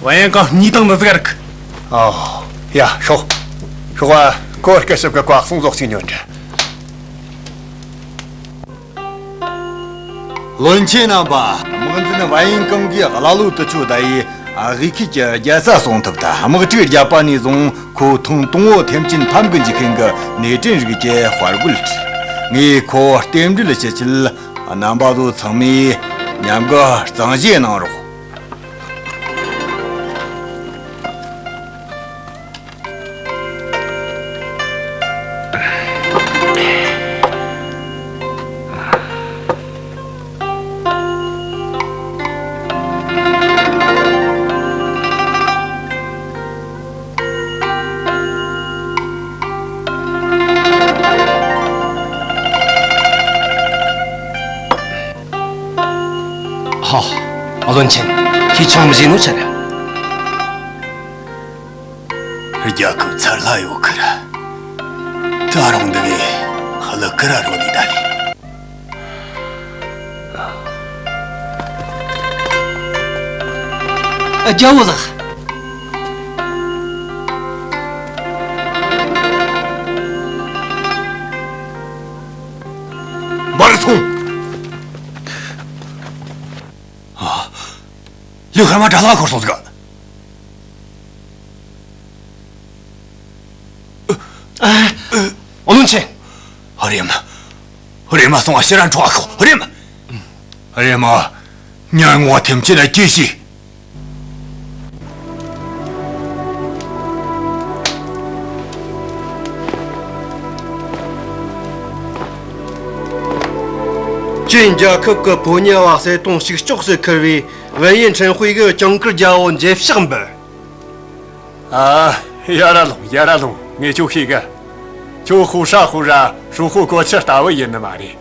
ཝན་ཡན་ཀང་གཉིས་དང་ནི་ཟིག་རིག། ཨོ། ཡ་ཤོག། ཤོག་བ་ཁོ་སྐུ་ཞབས་ཀྱི་བཀའ་གསུང་ཟོག་ཅིག་ཉོན་དྲ། བློན་ཆེན་རྣམ་པ། དམག་འཛིན་ཝན་ཡན་ཀང་གིས་ཀླ་ཀློ་དུ་ཆུ་ད་ཡི་དབུས་ཁུལ་གྱི་རྒྱལ་ས་སྲུང་ཐབས་དང་དམག་འཁྲུག་བརྒྱབ་པ་ནས་བཟུང་ཁོ་ཐེངས་དང་པོ་ཐེམ་ཆེན་ཕམ་གི་འཇུག་མཁན་གི་ནེ་ཀྲེན་རིགས་ཀྱི་དཔའ་རྒོད་རེད། ངས་ཁོ་རྟེན་འབྲེལ་ཞུ་ཆེད། རྣམ་པ་ཚོ་ཚང་མས་མཉམ་གི་གཙང་བཞེས་གནང་རོགས། ཧ། བློན་ཆེན། ཁྱེད་ཆང་མི་བཞེས་ནོ་ཆ་རེད། རྒྱལ་ཁབ་ཚར་ལྷག་ཡོད་ཁི་ར། ད་རུང་འདི་གས་ ལ་ཀི་ར་རོ་ལི་ད་ལི། རྒྱལ་བོ་ལགས། མར་སོང་། ཨ། ལིའུ་ཧེ་མ་དགྲ་ལྷ་འཁོར་སོང་ཟིག། ཨ། ཨོ་ལུན་ཆེན། རེམ། རེམ་མ་སོང་བ་ཕྱིར་ར་འཕྲོ་བ་ཤོག་རེམ། རེམ་མ། ཉ་ངོ་ཐེམ་ཅི་ལ་ཅི་ཞིག། ཅིན་རྒྱལ་ཁབ་ཀྱི་ཕོ་ཉ་བ་གསལ་སྟོང་ཞིག་ལྕོགས་སུ་ཁུར་བའི་ཝེ་ཡིན་ཁྲེན་ཧུའེ་གིས་ཅང་ཀིར་རྒྱལ་བོ་མཇལ་ཕྱག་འབུལ། ཨ། ཡ་ར་ལུང་ཡ་ར་ལུང་ངས་ཁྱོད་ཤེས་གི། ཁྱོད་ཧུ་ཧྲ་ཧུ་ར་ཧྲུའུ་ཧུ་གོ་ཆི་ལྟ་བུ་ཡིན་ནི་མ་རེད།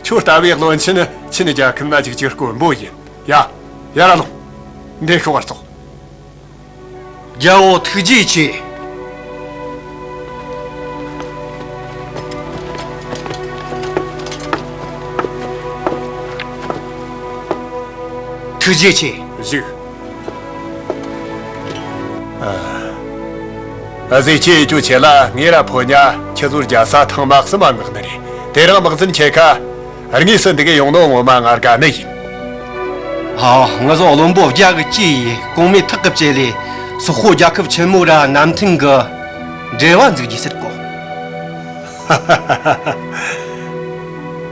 ཁྱོད་ལྟ་བུའི་བློན་ཆེན་ནི་ཆིན་རྒྱལ་ཁབ་ན་ཅིག་ཅིག་དཀོན་པོ་ཡིན། ཡ། ཡ་ར་ལུང་། འདི་ཤོག་བར་ཙོག། རྒྱལ་བོ་ཐུགས་རྗེ་ཆེ། ཐུགས་རྗེ་ཆེ། བཞུགས། ཨ། ཨ་ཟེ་ཁྱེད་ཡི་ཅུ་ཆེ་ལ་ངེ་ར་ཕོ་ཉ་ཁྱེད་ཚོར་རྒྱ་ས་ཐང་མ་གསུམ་མ་མངགས་ནི་རེད། དེ་རིང་དམག་འཛིན་ཁྱེད་ཁ་དངོས་སུ་འདི་ག་ཡོང་ནོ་ངོ་མ་ང་དགའ་ནི་ཡིན། ཨ། ང་ཚོ་བློན་པོ་བརྒྱ་གི་གཅིག་ཡིས་གོང་མའི་ཐག་གི་བཅད་ལས་སོག་པོ་རྒྱལ་ཁབ་ཆེན་མོ་ར་གནམ་ཐང་གི་འབྲེལ་བ་འཛུགས་རྒྱུ་ཟེར་གོ།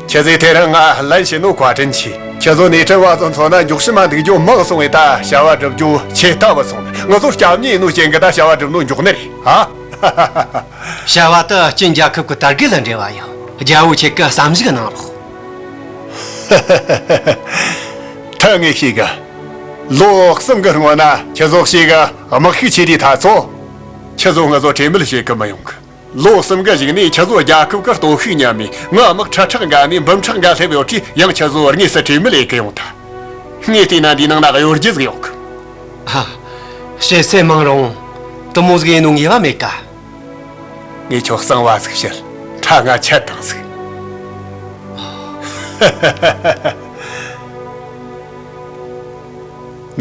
ཁྱེད་ཚོས་དེ་རིང་ང་ལན་བྱིན་ནོ་བཀའ་དྲིན་ཆེ། ཁྱེད་ཚོ་ནེ་ཁྲིན་བ་ཚོ་མཚོན་ན་མགྱོགས་ཕྱི་མ་འདུག་རྒྱུ་མང་སོང་བས་ད་བྱ་བ་སྒྲུབ་རྒྱུ་ཆེ་ལྟ་བུ་སོང་། ང་ཚོ་སྐྱབས་གནས་ཡིན་ནོ་རྐྱེན་གྱིས་ད་བྱ་བ་སྒྲུབ་ནོ་མགྱོགས་ནི་རེད་ཨ། བྱ་བ་དེ་ཅིན་རྒྱལ་ཁབ་ཀྱི་དར་རྒུད་ལ་འབྲེལ་བ་ཡོད། རྒྱལ་བོ་ཁྱེད་ཀྱིས་བསམ་གཞིག་གནང་རོགས། ད་ངས་ཤེས་གི། ལོ་གསུམ་གི་སྔོན་ན་ཁྱེད་ཚོ་ཞིག་གི་དམག་ཤུགས་ཆེ་དུས་ད་ཚོ། ཁྱེད་ཚོ་ང་ཚོ་གྲོས་མོལ་བྱེད་གི་མི་ཡོང་གི། ལོ་གསུམ་གི་གཞུག་ནས་ཁྱེད་ཚོ་རྒྱལ་ཁབ་གི་སྟོབས་ཤུགས་ཉམས་ནས་ང་དམག་ཁྲི་ཕྲག་འགའ་ནས་འབུམ་ཕྲག་འགའ་སླེབས་ཡོད་དུས་ཡང་ཁྱེད་ཚོ་དངོས་སུ་གྲོས་མོལ་ཡེད་གི་ཡོང་ད། ངས་བལྟས་ན་འདིའི་ནང་ན་གཡོ་སྒྱུ་ཟིག་ཡོད་གི། ཧ། བཤད་སེ་མང་རུང་། དུ་མོ་ཟིག་ཡིན་ནོ་ངེས་པ་མེད་ཀ། ངས་ཁྱོད་གསང་བ་ཟིག་བཤད། ཁྲ་ང་ཆད་དང་ཟིག།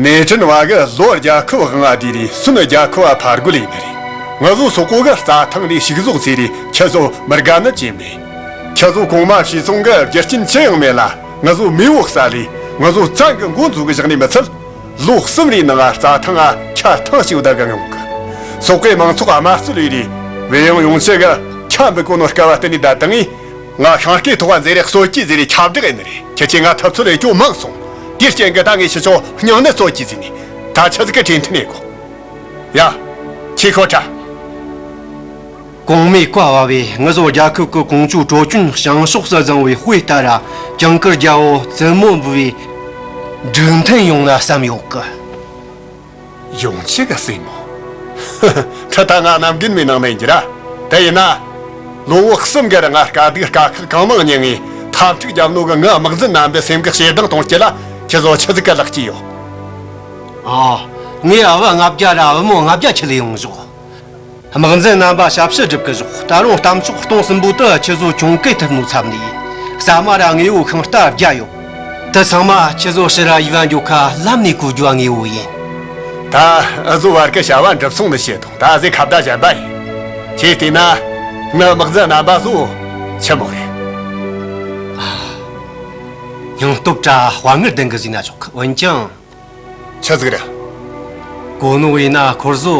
ནེ་ཁྲིན་བ་གི་ལོ་རྒྱལ་ཁབ་དབང་བ་དེ་རེད། སུན་རྒྱལ་ཁབ་བ་ཕར་རྒོལ་ཡིན་ནི་རེད། ང་ཚོ་སོག་པོ་གི་རྩྭ་ཐང་ནས་ཕྱུགས་ཟོག་ཚོས་རེད། ཁྱེད་ཚོ་མི་དགའ་ནི་ཅི་མེད། ཁྱེད་ཚོ་གོང་མ་ཞིག་སོང་གི་རྒྱུ་རྐྱེན་ཅི་ཡང་མེད་ལ་ང་ཚོ་མེས་པོ་ས་ལས་ང་ཚོ་བཙན་གི་མགོ་འཛུགས་གི་བཞག་ནས་མི་ཚད། ལོ་གསུམ་རེའི་ནང་རྩྭ་ཐང་ང་ཁྱ་ཐང་ཞིག་བདག་གི་ཡོང་གི། སོག་པོའི་མང་ཚོགས་དམར་གསོད་ལས་རེད། བེ་ཡང་ཡོང་ཆེ་གི་ཁྱ་འབུད་གོ་ནོ་སྐལ་བ་བསྟུན་ནས་བསྡད་བཏང་ངས། ང་ཤིང་སྐེ་ཐོག་བ་མཛེ་རེ་གསོད་ཀྱི་ཟེར་རེ་ཁྱབ་བསྒྲགས་ཡིན་ནི་རེད། ཁྱེད་ཀྱིས་ང་ཐུབ་ཚོད་ལས་ཀྱོ་མང་སོང་། དེའི་རྐྱེན་གྱིས་ད་ངས་ཁྱེད་ཆོ་སྙིང་ནད་གསོད་ཀྱི་ཟེར་ནས་ད་ཆི་ཟིག་གི་གྲོས་མཐུན་ཡེད་གོ། ཡ། ཁྱེད་ཤོད་དྲ། གོང་མའི་བཀའ་ཕབ་བས་ངུ་ཟོ་རྒྱལ་ཁབ་ཀྱི་ཀོང་ཇོ་གྲོ་ཅུན་བྱང་ཕྱོགས་སུ་བརྫངས་པའི་དཔེ་ལྟར་ཅང་ཀིར་རྒྱལ་པོ་བཙུན་མོ་འབུལ་བའི་སྒྲིག་མཐུན་ཡོང་ན་བསམ་ཡོད་གི། ཡོང་ཆེ་གི་སྲས་མོ། ཁྲི་ད་ང་ནམ་རྒྱུན་མའི་ནང་ནས་འགྱུར་ར། དེ་ཡིན་ན། ལོ་བོ་གསུམ་གར་ང་དཀའ་སྡུག་དཀའ་ཁག་གང་མང་མྱངས་ངས་འཐབ་འཁྲུག་རྒྱབ་ནོ་གི་ངའི་དམག་འཛིན་རྣམ་པའི་སེམས་ཀྱི་ཞེ་སྡང་གཏོང་རྒྱུ་ལ་ཁྱེད་ཚོ་ཆི་ཟིག་གི་ལེགས་སྐྱེས་ཡོད། ཨ། ངའི་ཨ་བ་ལྔ་བརྒྱ་ར་བུ་མོ་ལྔ་བརྒྱ་ཁྲིད་ལས་ཡོང་ཞོག། དམག་འཛིན་རྣམ་པ་ཞབས་ཕྱི་སྒྲུབ་ཀྱི་ཞོག། ད་རུང་གཏམ་ཕྱོགས་སྟོང་གསུམ་པོ་དུ་ཁྱེད་ཚོ་གྱོང་གུད་ཐེབས་ནོ་ཚབ་ནས་ཡིན། ཟ་མ་ར་དངོས་པོ་ཤིང་རྟ་བརྒྱ་ཡོད། དེ་ཚང་མ་ཁྱེད་ཚོ་ཕྱིར་ར་ཡུལ་ལ་འགྱོ་ཁ་ལམ་ནས་བཀོལ་རྒྱུ་དངོས་པོ་ཡིན། ད་འུ་ཚོ་བར་གྱི་བྱ་བ་འགྲུབ་སོང་ནི་བཤད་དང་ད་ཟེ་ཁ་བརྡ་གཞན་པ་ཡིན། ཁྱེད་བལྟས་ན་ངའི་དམག་འཛིན་རྣམ་པ་ཚོ་ཆི་མོ་རེད། སྙིང་སྟོབས་དྲ་དཔའ་ངར་ལྡན་གི་ཟིན་ན་ཆོག་གི། འོན་ཀྱང་། ཆི་ཟིག་རེད། གོ་ནོ་ཡིན་ན་ཁོར་ཟོ་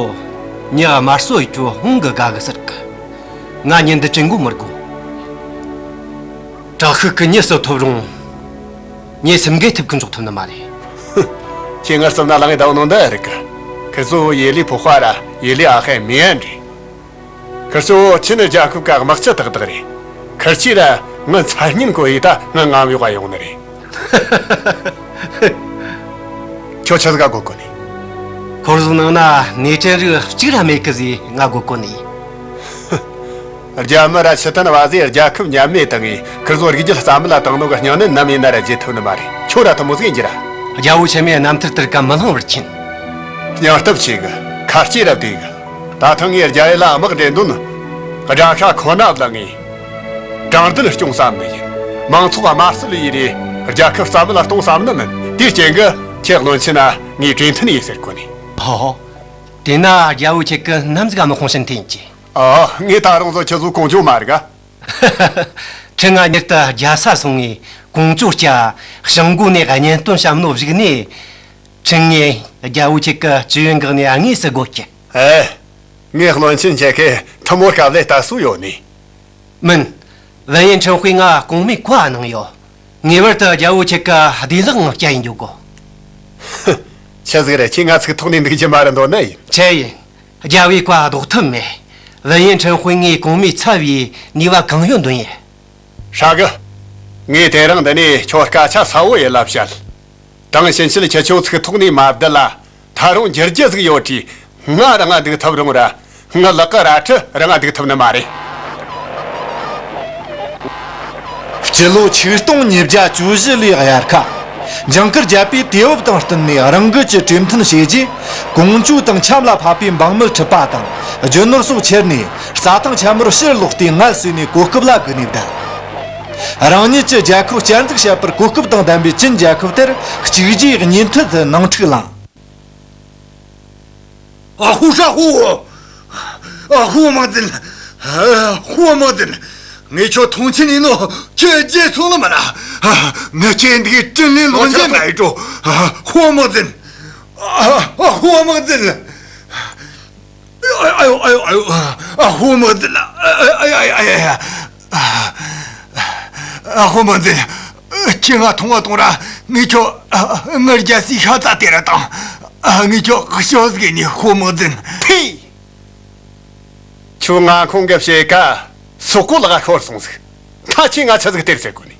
ཉི་དམར་གསོད་རྒྱུ་ཧོང་གི་དགའ་གི་ཟེར་གི། ང་ཉིན་འདི་ཅི་མགོ་མི་དགོ། དྲག་ཤུགས་ཀྱི་ཉི་སུ་ཐོབ་རུང་། ངས་སེམས་འགུལ་ཐེབས་ཀི་འཇོག་ཐུབ་ནི་མ་རེད། ཁྱེད་ངར་བསམ་ན་ལངས་ངེ་ད་བ་ནང་འདི་རིག་གི། ཁིར་ཚོ་ཡེ་ལི་ཕོ་ཧྥ་ར་ཡེ་ལི་ཨ་ཧའི་མི་ཡན་རེད། ཁིར་ཚོ་ཆི་ནི་རྒྱལ་ཁབ་ཀ་དམག་སྤྱི་ཏག་ཏག་རེད། ཁིར་ཆི་ར་ངི་མཚན་སྙན་གོ་ཡི་ད་ངི་ངམ་ཡོག་ག་ཡོང་ནི་རེད། ཁྱོད་ཆི་ཟིག་ག་གོ་གོ་ནི། ཁོར་ཟོ་ནང་ན་ནེ་ཀྲེན་རིགས་གཅིག་ར་མེད་གི་ཟེ་ང་གོ་གོ་ནི། རྒྱ་མི་ར་ཕྱི་ཐན་བ་ཟེ་རྒྱལ་ཁབ་མཉམ་མེད་བཏང་ངེ་ཁིར་ཚོ་རིགས་རྒྱུད་རྩ་མེད་ལ་བཏང་ནོ་གི་སྙིང་ནད་ནམ་ཡིན་ན་ར་བརྗེད་ཐུབ་ནི་མ་རེད། ཁྱོད་ར་ཐུ་མོ་ཟིག་ཡིན་གྱི་ར། རྒྱལ་པོ་ཆེན་མོའི་རྣམ་ཐར་ལྟར་ཀ་མི་ལྷང་བར་ཕྱིན། སྙིང་སྟོབས་ཆེ་གི། ཁ་ལྕེ་ར་བདེ་གི། ད་ཐེངས་ངས་རྒྱ་ཡུལ་ལ་དམག་འདྲེན་དོན། དགྲ་ཤ་ཁོ་ན་བླངས་ངེ། དྲང་བདེན་སྐྱོང་བསམ་ནི་ཡིན། མང་ཚོགས་དམར་གསོད་ཡིན་རེད། རྒྱལ་ཁབ་རྩ་མེད་གཏོང་བསམ་ནི་མིན། དེའི་རྐྱེན་གྱིས་ཁྱེད་བློན་ཆེན་ན་ངས་གྲོས་མཐུན་ཡིན་ཟེར་གོ་ནི། ཧོ། དེས་ན་རྒྱལ་བོ་ཁྱེད་ཀྱིས་ནམ་ཟིག་དམག་དཔུང་ཕྱིར་འཐེན་གྱི། ཨ། ངས་ད་རུང་བཟོ་ཁྱེད་ཚོའི་ཀོང་ཇོ་མ་རིག་ག་ཁྲི་ང་མྱུར་དུ་རྒྱལ་ས་སོང་ངས་ཀོང་ཇོ་སྐྱ། ཞང་གོ་ནས་གཉེན་སྟོན་བཤམ་ནོ་བཞུགས་ནས། ཁྲི་ངས་རྒྱལ་བོ་ཁྱེད་ཀྱི་ཇུས་ཡོན་འགག་ནས་དངོས་སུ་དགོད་ཀྱི། ཨེ། ངས་བློན་ཆེན་ཁྱེད་ཀྱི་ཐུ་མོ་སྐབས་ལས་ལྟ་སྲོལ་ཡོད་ནི། མིན། ཝེ་ཡན་ཁྲིན་ཧུའེ་ང་གོང་མའི་བཀའ་གནང་ཡོད། ངེས་པར་དུ་རྒྱལ་བོ་ཁྱེད་ཀྱི་བདེ་བླག་ངང་བསྐྱལ་ཡིན་འཇུག་གོ་ཆི་ཟིག་རེད། ཁྱེད་ང་ཚིག་ཐོག་ནས་འདུག་རྒྱུ་མ་རེད་འདོད་ནི་ཡིན། ཆི་ཡིན། རྒྱལ་བོའི་བཀའ་ལྡོག་ཐབས་མེད། ཝེ་ཡན་ཁྲིན་ཧུའེ་ངའི་གོང་མའི་ཚབ་བྱས་ནུས་པ་གང་ཡོད་འདོན་ཡིན། ཧྲ་གི། ངས་དེ་རིང་འདི་ནས་ཁྱོད་སྐད་ཆ་གསལ་བོ་ཡིན་ལབ་བཤད། དེང་ཕྱིན་ཆད་ཁྱེད་ཆོ་ཚིག་ཐོག་ནས་མ་བསྡད་ལ། ད་རུང་འགྱུར་རྒྱུ་ཟིག་ཡོད་དུས། ང་རང་ང་འདུག་ཐུབ་རུང་ར། ངའི་ལག་གི་རལ་གྲི་རང་ང་འདུག་ཐུབ་ནི་མ་རེད། སྤྱི་ལོ་ཆིག་སྟོང་ཉིས་བརྒྱ་བཅུ་བཞི་ལོའི་དབྱར་ཁ། ཇིང་གུར་རྒྱལ་པོས་དུས་བབ་དང་བསྟུན་ནས་རང་འགུལ་གྱིས་གྲོས་མཐུན་བྱས་རྗེས། ཀོང་ཇོ་དང་ཆམ་ལ་ཕབ་པའི་འབངས་མི་འཁྲིད་པ་དང་རྒྱུ་ནོར་སོགས་ཁྱེར་ནས། རྩྭ་ཐང་ཆེན་མོར་ཕྱིར་ལོག་སྟེ་ངལ་གསོས་ནས་གོ་སྐབས་ལ་སྒུག་ནས་བསྡད། རང་ཉིད་ཀྱི་རྒྱལ་ཁབ་བསྐྱར་འཛུགས་བྱེད་པར་གོ་སྐབས་དང་ལྡན་པའི་ཅིན་རྒྱལ་ཁབ་དེར་གཅིག་རྗེས་གཉིས་མཐུད་དུ་ནང་འཁྲུག་ལངས། ཨ་ཧུ་ཧྲ་ཧུ། ཨ་ཧུ་དམག་འཛིན། ཨ་ཧུ་དམག་འཛིན། ངས་ཁྱོད་མཐོང་ཆེན་ཡིན་ནོ་ཁྱོད་བརྗེད་སོང་ལ་མ་ན། ངས་ཁྱེད་འདི་གའི་དྲིན་ལན་ལོག་འཇལ་མ་ཡེ་འགྲོ། ཨ་ཧུ་དམག་འཛིན། ཨ་ཧུ་དམག་འཛིན། ཨ་ཡོ་ཨ་ཡོ་ཨ་ཡོ། ཨ་ཧུ་དམག་འཛིན། ཨ་ཡ་ཡ་ཡ་ཡ། ཨ་ཧུ་དམག་འཛིན། ཁྱེད་ང་མཐོང་བ་གཏོང་ར། ངས་ཁྱོད་ངའི་རྒྱལ་སའི་ཤ་ཚ་དེ་ར་དང་། ངས་ཁྱོད་ཤོ་ཟིག་ནས་ཧུ་དམག་འཛིན། ཕི། ཁྱོད་ང་ཁོང་གི་ཕྱེད་ཀ་སོག་པོ་ལག་ཤོར་སོང་ཟིག་ད་ཁྱེད་ང་ཆི་ཟིག་སྟེར་ཟེར་གོ་ནི།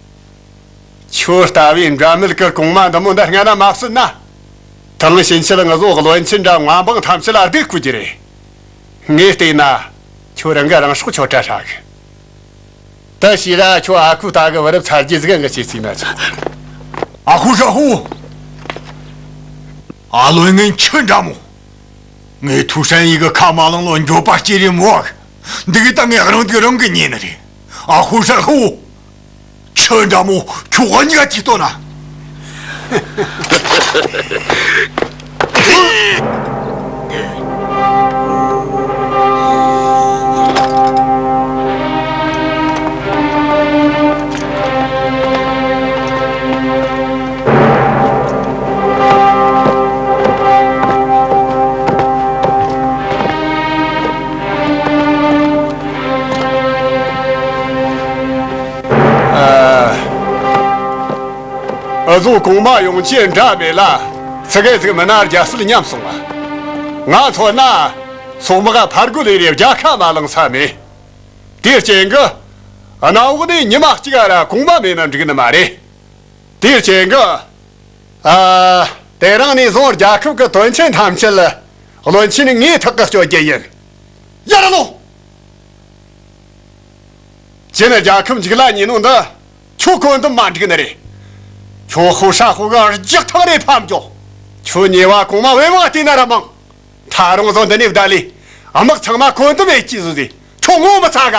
ཁྱོད་ལྟ་བུའི་འདྲ་མིན་གི་གོང་མ་འདི་མོ་འདི་སྔ་ན་མ་བསད་ན། དེང་ཕྱིན་ཆད་ང་ཚོ་བློན་ཆེན་འདྲ་མངའ་འབངས་ཐམས་ཅད་ལ་སྡུག་བསྐུལ་རྒྱུ་རེད། ངས་བལྟས་ན། ཁྱོད་རང་གི་རང་སྲོག་ཁྱོད་བྲལ་ཧྲ་གི། ད་ཤི་ར་ཁྱོད་ཨ་ཁུ་ད་གི་བུ་རབས་ཚ་རྒྱུ་ཟིག་གི་བྱེད་ཚིག་ན་ཆོག་ཨ་ཧུ་ཧྲ་ཧུ། ཨ་ལོའི་ངན་ཁྱི་འདྲ་མོ། ངའི་ཐུ་ཧྲན་ཡི་གི་ཁ་མ་ལང་ལོ་འགྱོད་པ་སྐྱེ་རེ་མོ་ཨ། འདི་གི་ད་ངས་རང་སྡུག་རང་གི་ཉེས་ནི་རེད། ཨ་ཧུ་ཧྲ་ཧུ། ཁྱི་འདྲ་མོ་ཁྱོད་གཉིས་ཀ་ཐིག་ལྟོ་ན། ཨ། འུ་ཟོ་གོང་མ་ཡོང་ཆེད་འདྲ་མེད་ལ། ཚི་གེ་ཟིག་མི་ན་རྒྱལ་སྲིད་ཉམས་སོང་བ། ང་མཚོན་ན། སོག་དམག་ཕར་རྒོལ་ལས་རེ་རྒྱལ་ཁ་མ་བླངས་ས་མེད། དེའི་རྐྱེན་གྱིས། གནམ་འོག་ནས་ཉི་མ་གཅིག་ར་གོང་མ་མེད་ན་འགྲིག་ནི་མ་རེད། དེའི་རྐྱེན་གྱིས། ཨ། དེ་རིང་ནས་བཟུང་རྒྱལ་ཁབ་ཀྱི་དོན་ཆེན་ཐམས་ཅད་ལ་བློན་ཆེན་ངའི་ཐག་གིས་གཅོད་རྒྱུ་ཡིན། ཡར་ལོངས། ཅིན་རྒྱལ་ཁབ་འཇིག་ལ་ཉེ་ནོ་འདི་ཁྱོད་བཀོད་འདོམས་མ་འགྲིག་ནི་རེད། ཁྱོད་ཧུ་ཧྲ་ཧུ་གི་རྒྱག་ཐག་རེ་ཕམ་འཇོག་ཁྱོད་ཉེས་པ་གོང་མ་བའི་དབང་བལྟས་ན་ར་མང་། ད་རུང་བཟོ་འདི་ནས་བསྡད་ལས་དམག་ཚང་མ་བཀོད་འདོམས་ཡེ་ཅི་བཟོ་ཟེ། ཁྱོད་ངོ་མི་ཚ་ག་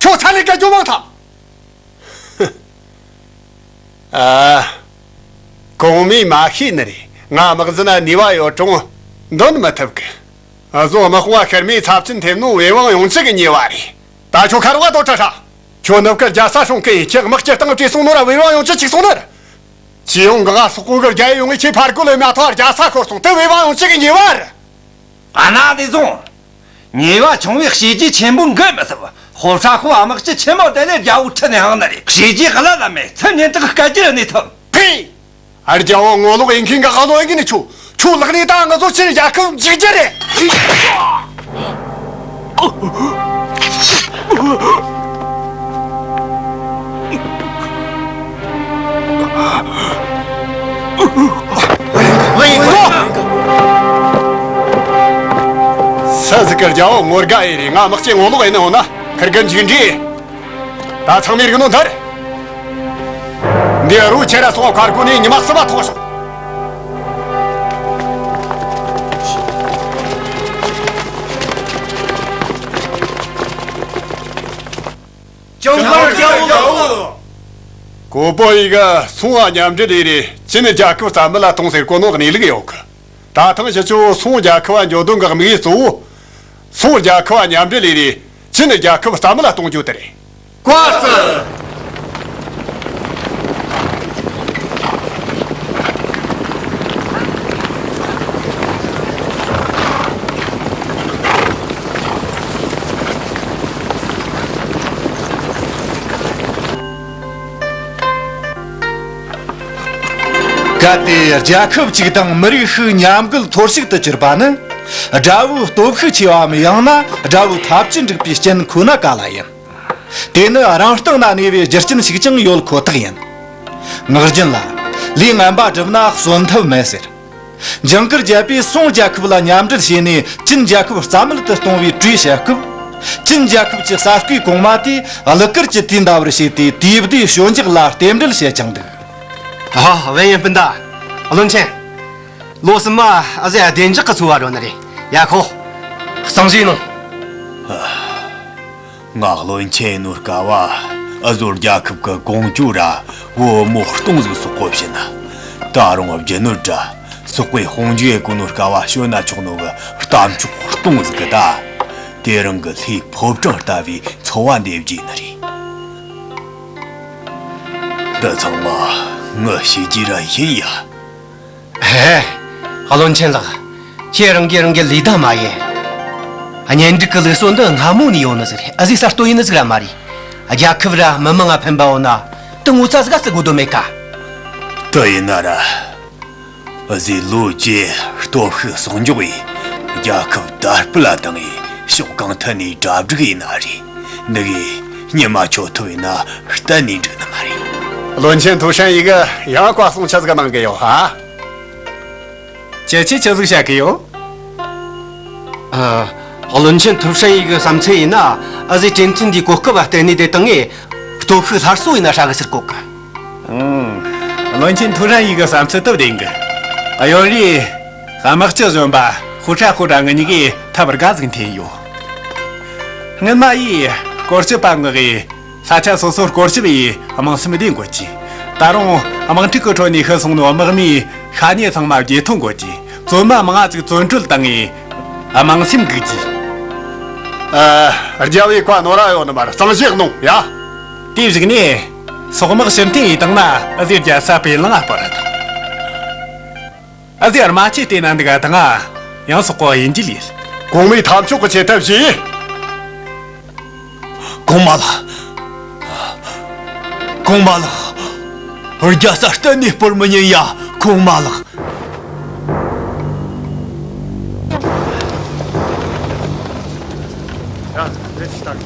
ཁྱོད་ཚ་ལས་ཀ་ཇོ་མང་ཐག་ཨ། གོང་མས་མ་ཤེས་ནི་རེད། ང་དམག་འཛིན་ན་ནུས་པ་ཡོད་རུང་འདོན་མི་ཐུབ་གི། ཨ་ཟོ་དམག་དཔུང་ཁེར་མོའི་ཚབས་ཆེན་ཐེབས་ནོ་བའི་དབང་ཡོང་ཆེད་ཀྱི་ཉེས་པ་རེད། ད་ཁྱོད་ཁར་བ་དོ་ཁྲ་ཧྲ། ཁྱོད་ནུབ་ཀར་རྒྱལ་ས་སྲུང་མཁན་ཡིན། ཁྱེད་དམག་སྤྱི་སྟེང་བྲོས་སོང་ནོ་ར་བའི་དབང་ཡོང་ཆེད་ཅིག་སོང་ནི་རེད། ཅི་ཡོང་གི་ང་སོག་པོ་གི་རྒྱལ་ཡོང་ངེ་ཁྱེད་ཕར་རྒོལ་ལས་མ་ཐོ་རྒྱལ་ས་ཁོར་སོང་དེ་བའི་དབང་ཡོང་ཆེད་ཀྱི་ཉེས་པ་རེད། ཨ་ན་དེ་བཟུང་། ཉེས་པ་ཆུང་བས་བྱས་རྗེས་ཆེན་པོ་འགུལ་མི་ཐུབ། ཧོ་ཧྲ་ཧོ་དམག་སྤྱི་ཆེན་མོ་དེ་ལས་རྒྱལ་བོ་ཁྲིད་ནས་འོང་ནི་རེད། བྱས་རྗེས་བླ་ལ་མེད། ཚུར་ཉིན་དག་སྐད་ཅིག་གནས་ཐུབ། ཕེ། ཨ། རྒྱལ་བོ་ངོ་ལོག་ཡིན་མཁན་གྱི་བློན་ངན་ཁྱོད། ཁྱོད་ལག་ནས་ད་ང་ཚོ་ཕྱིར་རྒྱལ་ཁབ་འཇིག་རྒྱུ་རེད། སུ་ཟིག་གི་རྒྱལ་བོ་ངོ་དགའ་ཡིན་རེད། ང་དམག་སྤྱི་ངོ་ལོག་ཡིན་ནི་འོང་ན་ཁིར་གི་འཇིག་འདྲི། ད་ཚང་མས་རིག་ནོ་འདིར། འདི་རུ་ཁྱེད་ར་སོང་བ་ཁར་གོ་ནས་ཉི་མ་གསུམ་མ་ཐོག་ཤོག་ཀྲུང་གོར་རྒྱལ་པོ། ཀོ་པོ་ཡི་ག་སོང་བ་མཉམ་འབྲེལ་ཡེ་རེ་ཅིན་རྒྱལ་ཁབ་རྩ་མེད་ལ་གཏོང་ཟེར་གོ་ནོ་གནས་ལུགས་ཡོད་གི། ད་ཐེངས་ཞི་ཆོ་སོང་རྒྱལ་ཁབ་བ་འཇོ་དོན་གི་དམིགས་ཡུལ་གཙོ་བོ། སོང་རྒྱལ་ཁབ་བ་མཉམ་འབྲེལ་ཡེ་རེ་ཅིན་རྒྱལ་ཁབ་རྩ་མེད་ལ་གཏོང་རྒྱུ་དེ་རེད། བཀའ་སྩལ། གལ་ཏེ་རྒྱལ་ཁབ་ཅིག་དང་མི་རིགས་ཤིག་མཉམ་འགུལ་འཐོར་ཞིག་ཏུ་གྱུར་པ་ནི། དགྲ་བོའི་སྟོབས་ཤུགས་ཆེ་བའམ་ཡང་ན་དགྲ་བོའི་ཐབས་ཇུས་འགྲིག་པའི་རྐྱེན་ཁོ་ན་ག་ལ་ཡིན། དེ་ནི་རང་སྟེང་ན་གནས་པའི་རྒྱུ་རྐྱེན་ཞིག་ཀྱང་ཡོད་ཁོ་ཐག་ཡིན། ངག་རྒྱུན་ལ། ལས་ངན་པ་བསྒྲུབས་ན་གསོན་ཐབས་མེད་ཟེར། ཇིང་གུར་རྒྱལ་པོས་སོང་རྒྱལ་ཁབ་ལ་མཉམ་འབྲེལ་བྱས་ནས་ཅིན་རྒྱལ་ཁབ་རྩ་མེད་དུ་གཏོང་བའི་གྲོས་བྱེད་སྐབས། ཅིན་རྒྱལ་ཁབ་ཀྱི་གསར་བསྐོས་གོང་མ་དེས་གླུ་གར་གྱི་དུས་འདའ་བར་བྱས་ཏེ་དུས་བདེའི་ཞོད་འཇགས་ལ་རྟེན་འབྲེལ་བྱེད་ཀྱང་འདུག་ཨ། བན་ཡན་སྤུན་ཟླ། བློན་ཆེན། ལོ་གསུམ་མ་ཨ་ཟེ་བདེ་འཇགས་ཀྱི་འཚོ་བ་རོལ་ནི་རེད། ཡ་ཁོ། གཙང་བཞེས་གནང་། ང་བློན་ཆེན་ནོར་དཀའ་བ་ཨ་ཟོར་རྒྱལ་ཁབ་ཀྱི་ཀོང་ཇོ་ར་བུ་མོ་སྟོང་ཟིག་སོག་པོ་བྱིན་ན། ད་རུང་རྒྱུ་ནོར་དྲ་སོག་པོའི་དཔུང་འཇུག་གི་ནོར་དཀའ་བ་ཞོན་ན་ཆོག་ནོ་གི་གཏམ་ཆོག་སྟོང་ཟིག་གི་ད། དེ་རིང་གི་ལྷའི་ཕོ་བྲང་ལྟ་བུའི་འཚོ་བ་འདེབས་རྒྱུ་ནི་རེད། འདི་ཚང་མ་ངི་ཤི་རྒྱུ་ར་ཡིན་ཡ། ཧེ། བློན་ཆེན་ལགས། ཁྱེད་རང་གིས་རང་གི་ལས་ད་མ་ཡེ། གཉེན་སྒྲིག་གི་ལུགས་སྲོལ་འདི་སྔ་མོ་ནས་ཡོད་ནི་ཟིག་རེད། ཨ་ཟི་གསར་གཏོད་ཡིན་ནི་ཟིག་ར་མ་རེད། རྒྱལ་ཁབ་ར་མི་མང་ང་ཕན་པ་འོ་ན་དེ་ངོ་ཚ་ཟིག་ག་བརྩི་དགོས་དོན་མེད་ཀ། དེ་ཡིན་ན་ར། ཨ་ཟི་ལོ་བཅུའི་སྟོབས་ཤུགས་གསོག་འཇོག་གིས་རྒྱལ་ཁབ་དར་སྤེལ་ལ་བཏང་ངས་ཕྱོགས་གང་ཐད་ནས་གྲ་སྒྲིག་ཡིན་ན་རེད། འདི་གིས་ཉི་མ་འཁྱོལ་ཐུབ་ཡིན་ན་གཏན་ནས་འགྲིག་ནི་མ་རེད། བློན་ཆེན་ཐུའུ་ཧྲན་ཡི་གི་ཡང་བཀའ་གསུང་ཆི་ཟིག་གནང་གི་ཡོད་ཨ། ཁྱེད་ཆོས་ཆི་ཟིག་བཤད་གི་ཡོད། ཨ། བློན་ཆེན་ཐུའུ་ཧྲན་ཡི་གི་བསམ་ཚུལ་ཡིན་ན་ཨ་ཟི་གྲོས་མཐུན་འདིའི་གོ་སྐབས་བ་བརྟེན་ནས་དེ་བཏང་ངས་སྟོབས་ཤུགས་སླར་གསོ་ཡིན་ན་ཧྲ་གི་ཟེར་གོ་གི། ཨང་། བློན་ཆེན་ཐུའུ་ཧྲན་ཡི་གི་བསམ་ཚུལ་དེ་བདེན་གི། གཡོན་རིས་དམག་སྤྱི་གཞོན་པ་ཧུ་ཁྲ་ཧུ་ཁྲ་ང་གཉིས་ཀས་ཐབས་དགའ་ཟིག་འཐེན་ཡོད། སྔོན་མ་ཡིས་སྐོར་སྐྱོད་པ་ངག་གིས་ས་ཆ་སོ་སོར་སྐོར་ཞིབ་ཡིས་དམངས་སེམས་བདེ་འགོད་ཀྱིས། ད་རུང་དམག་འཁྲུག་གི་ཁྲོད་ནས་ཤི་སོང་ནོ་དམག་མིའི་ཤ་ཉེ་ཚང་མ་བརྗེ་ཐོ་འགོད་ཀྱིས། བཙོན་མ་མང་ང་ཅིག་བཙོན་གྲོལ་བཏང་ངས་དམངས་སེམས་འགུག་གྱིས། ཨ། རྒྱལ་བའི་བཀའ་ནོར་ར་ཡོད་ནི་མ་རེད། གཙང་བཞེས་གནང་ཡ། དེའི་གཞུག་ནས་སོག་དམག་ཕྱིར་འཐེན་ཡས་བཏང་ན་ཨ་ཟི་རྒྱལ་ས་པེ་ལང་ང་སྤོར་ར་ཐོངས། ཨ་ཟི་རྨ་ཆུ་དེ་ན་འདི་ག་དང་ང་ཡང་སོག་པོ་ཡིན་གྱི་ལས། གོང་མའི་ཐབས་མཆོག་གི་ཆེད་ཐབས་བྱས། གོང་མ་ལགས། གོང་མ་ལགས། རྒྱལ་ས་གཏན་ནས་སྤོར་མི་ཉན་ཡ། གོང་མ་ལགས། ཡ། རེད་ཤི་ཏང་།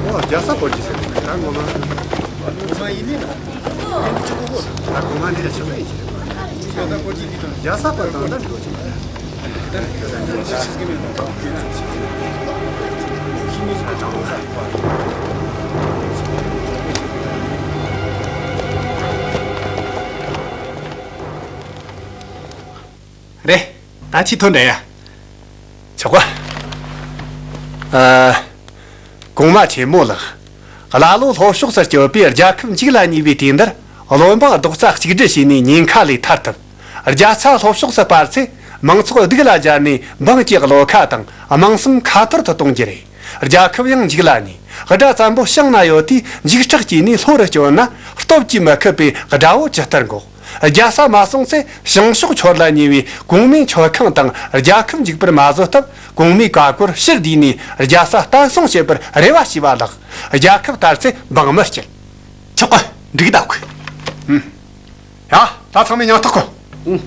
ཨོ། རྒྱལ་ས་སྤོར་གྱི་ཟེར་ད་ངོ་མ། ངོ་མ་ཡིན་ནི་ན། ད་གོང་མ་འདི་ལ་ཆགས་པ་ཡིན་གྱི་རེད། རྒྱལ་ས་སྤོར་དང་ད་འགྲོ་གྱི་རེད། རེད། ད་ཁྱི་ཐོན་འདྲ་ཡ། ཆོག་ག་ཨ། གོང་མ་ཆེན་མོ་ལགས། ཀླ་ཀློ་ལྷོ་ཕྱོགས་སུ་སྐྱོད་པའི་རྒྱལ་ཁབ་འཇིག་ལ་ཉེ་བའི་དུས་འདིར། བློན་འབངས་རྡོག་རྩ་གཅིག་སྒྲིལ་བྱས་ནས་ཉེན་ཁ་ལས་ཐར་ཐུབ། རྒྱལ་ས་ལྷོ་ཕྱོགས་སུ་སྤར་ཚེ། མང་ཚོགས་སྡུག་ལ་སྦྱར་ནས་འབངས་ཀྱི་བློ་ཁ་དང་དམངས་སེམས་ཁ་ཐོར་དུ་གཏོང་རྒྱུ་རེད། རྒྱལ་ཁབ་ཡང་འཇིག་ལ་ཉེ། དགྲ་བཙན་པོ་བྱང་ན་ཡོད་དུས་འཇིགས་སྐྲག་སྐྱེས་ནས་ལྷོ་རུ་བསྐྱོད་ན། སྟོབས་ཀྱིས་མི་ཁེབས་པའི་དགྲ་བོ་ཇི་ལྟར་འགོག་རྒྱལ་ས་མ་སོང་ཚེ་བྱང་ཕྱོགས་ཁྱོད་ལ་ཉེ་བའི་གོང་མའི་མཆོད་ཁང་དང་རྒྱལ་ཁབ་འཇིག་པར་མ་བཟོད་སྟབས། གོང་མའི་བཀའ་བཀོད་ཕྱིར་བསྡུས་ནས་རྒྱལ་ས་བརྟན་སྲུང་བྱེད་པར་རེ་བ་ཞུས་པ་ལགས། རྒྱལ་ཁབ་དར་ཚེ་འབངས་མི་སྐྱིད། ཆོག་གི། འགྲིག་གི་ད་གོ། ཨུམ། ཡ། ད་ཚང་མས་མིང་རྟགས་གོ། ཨུམ།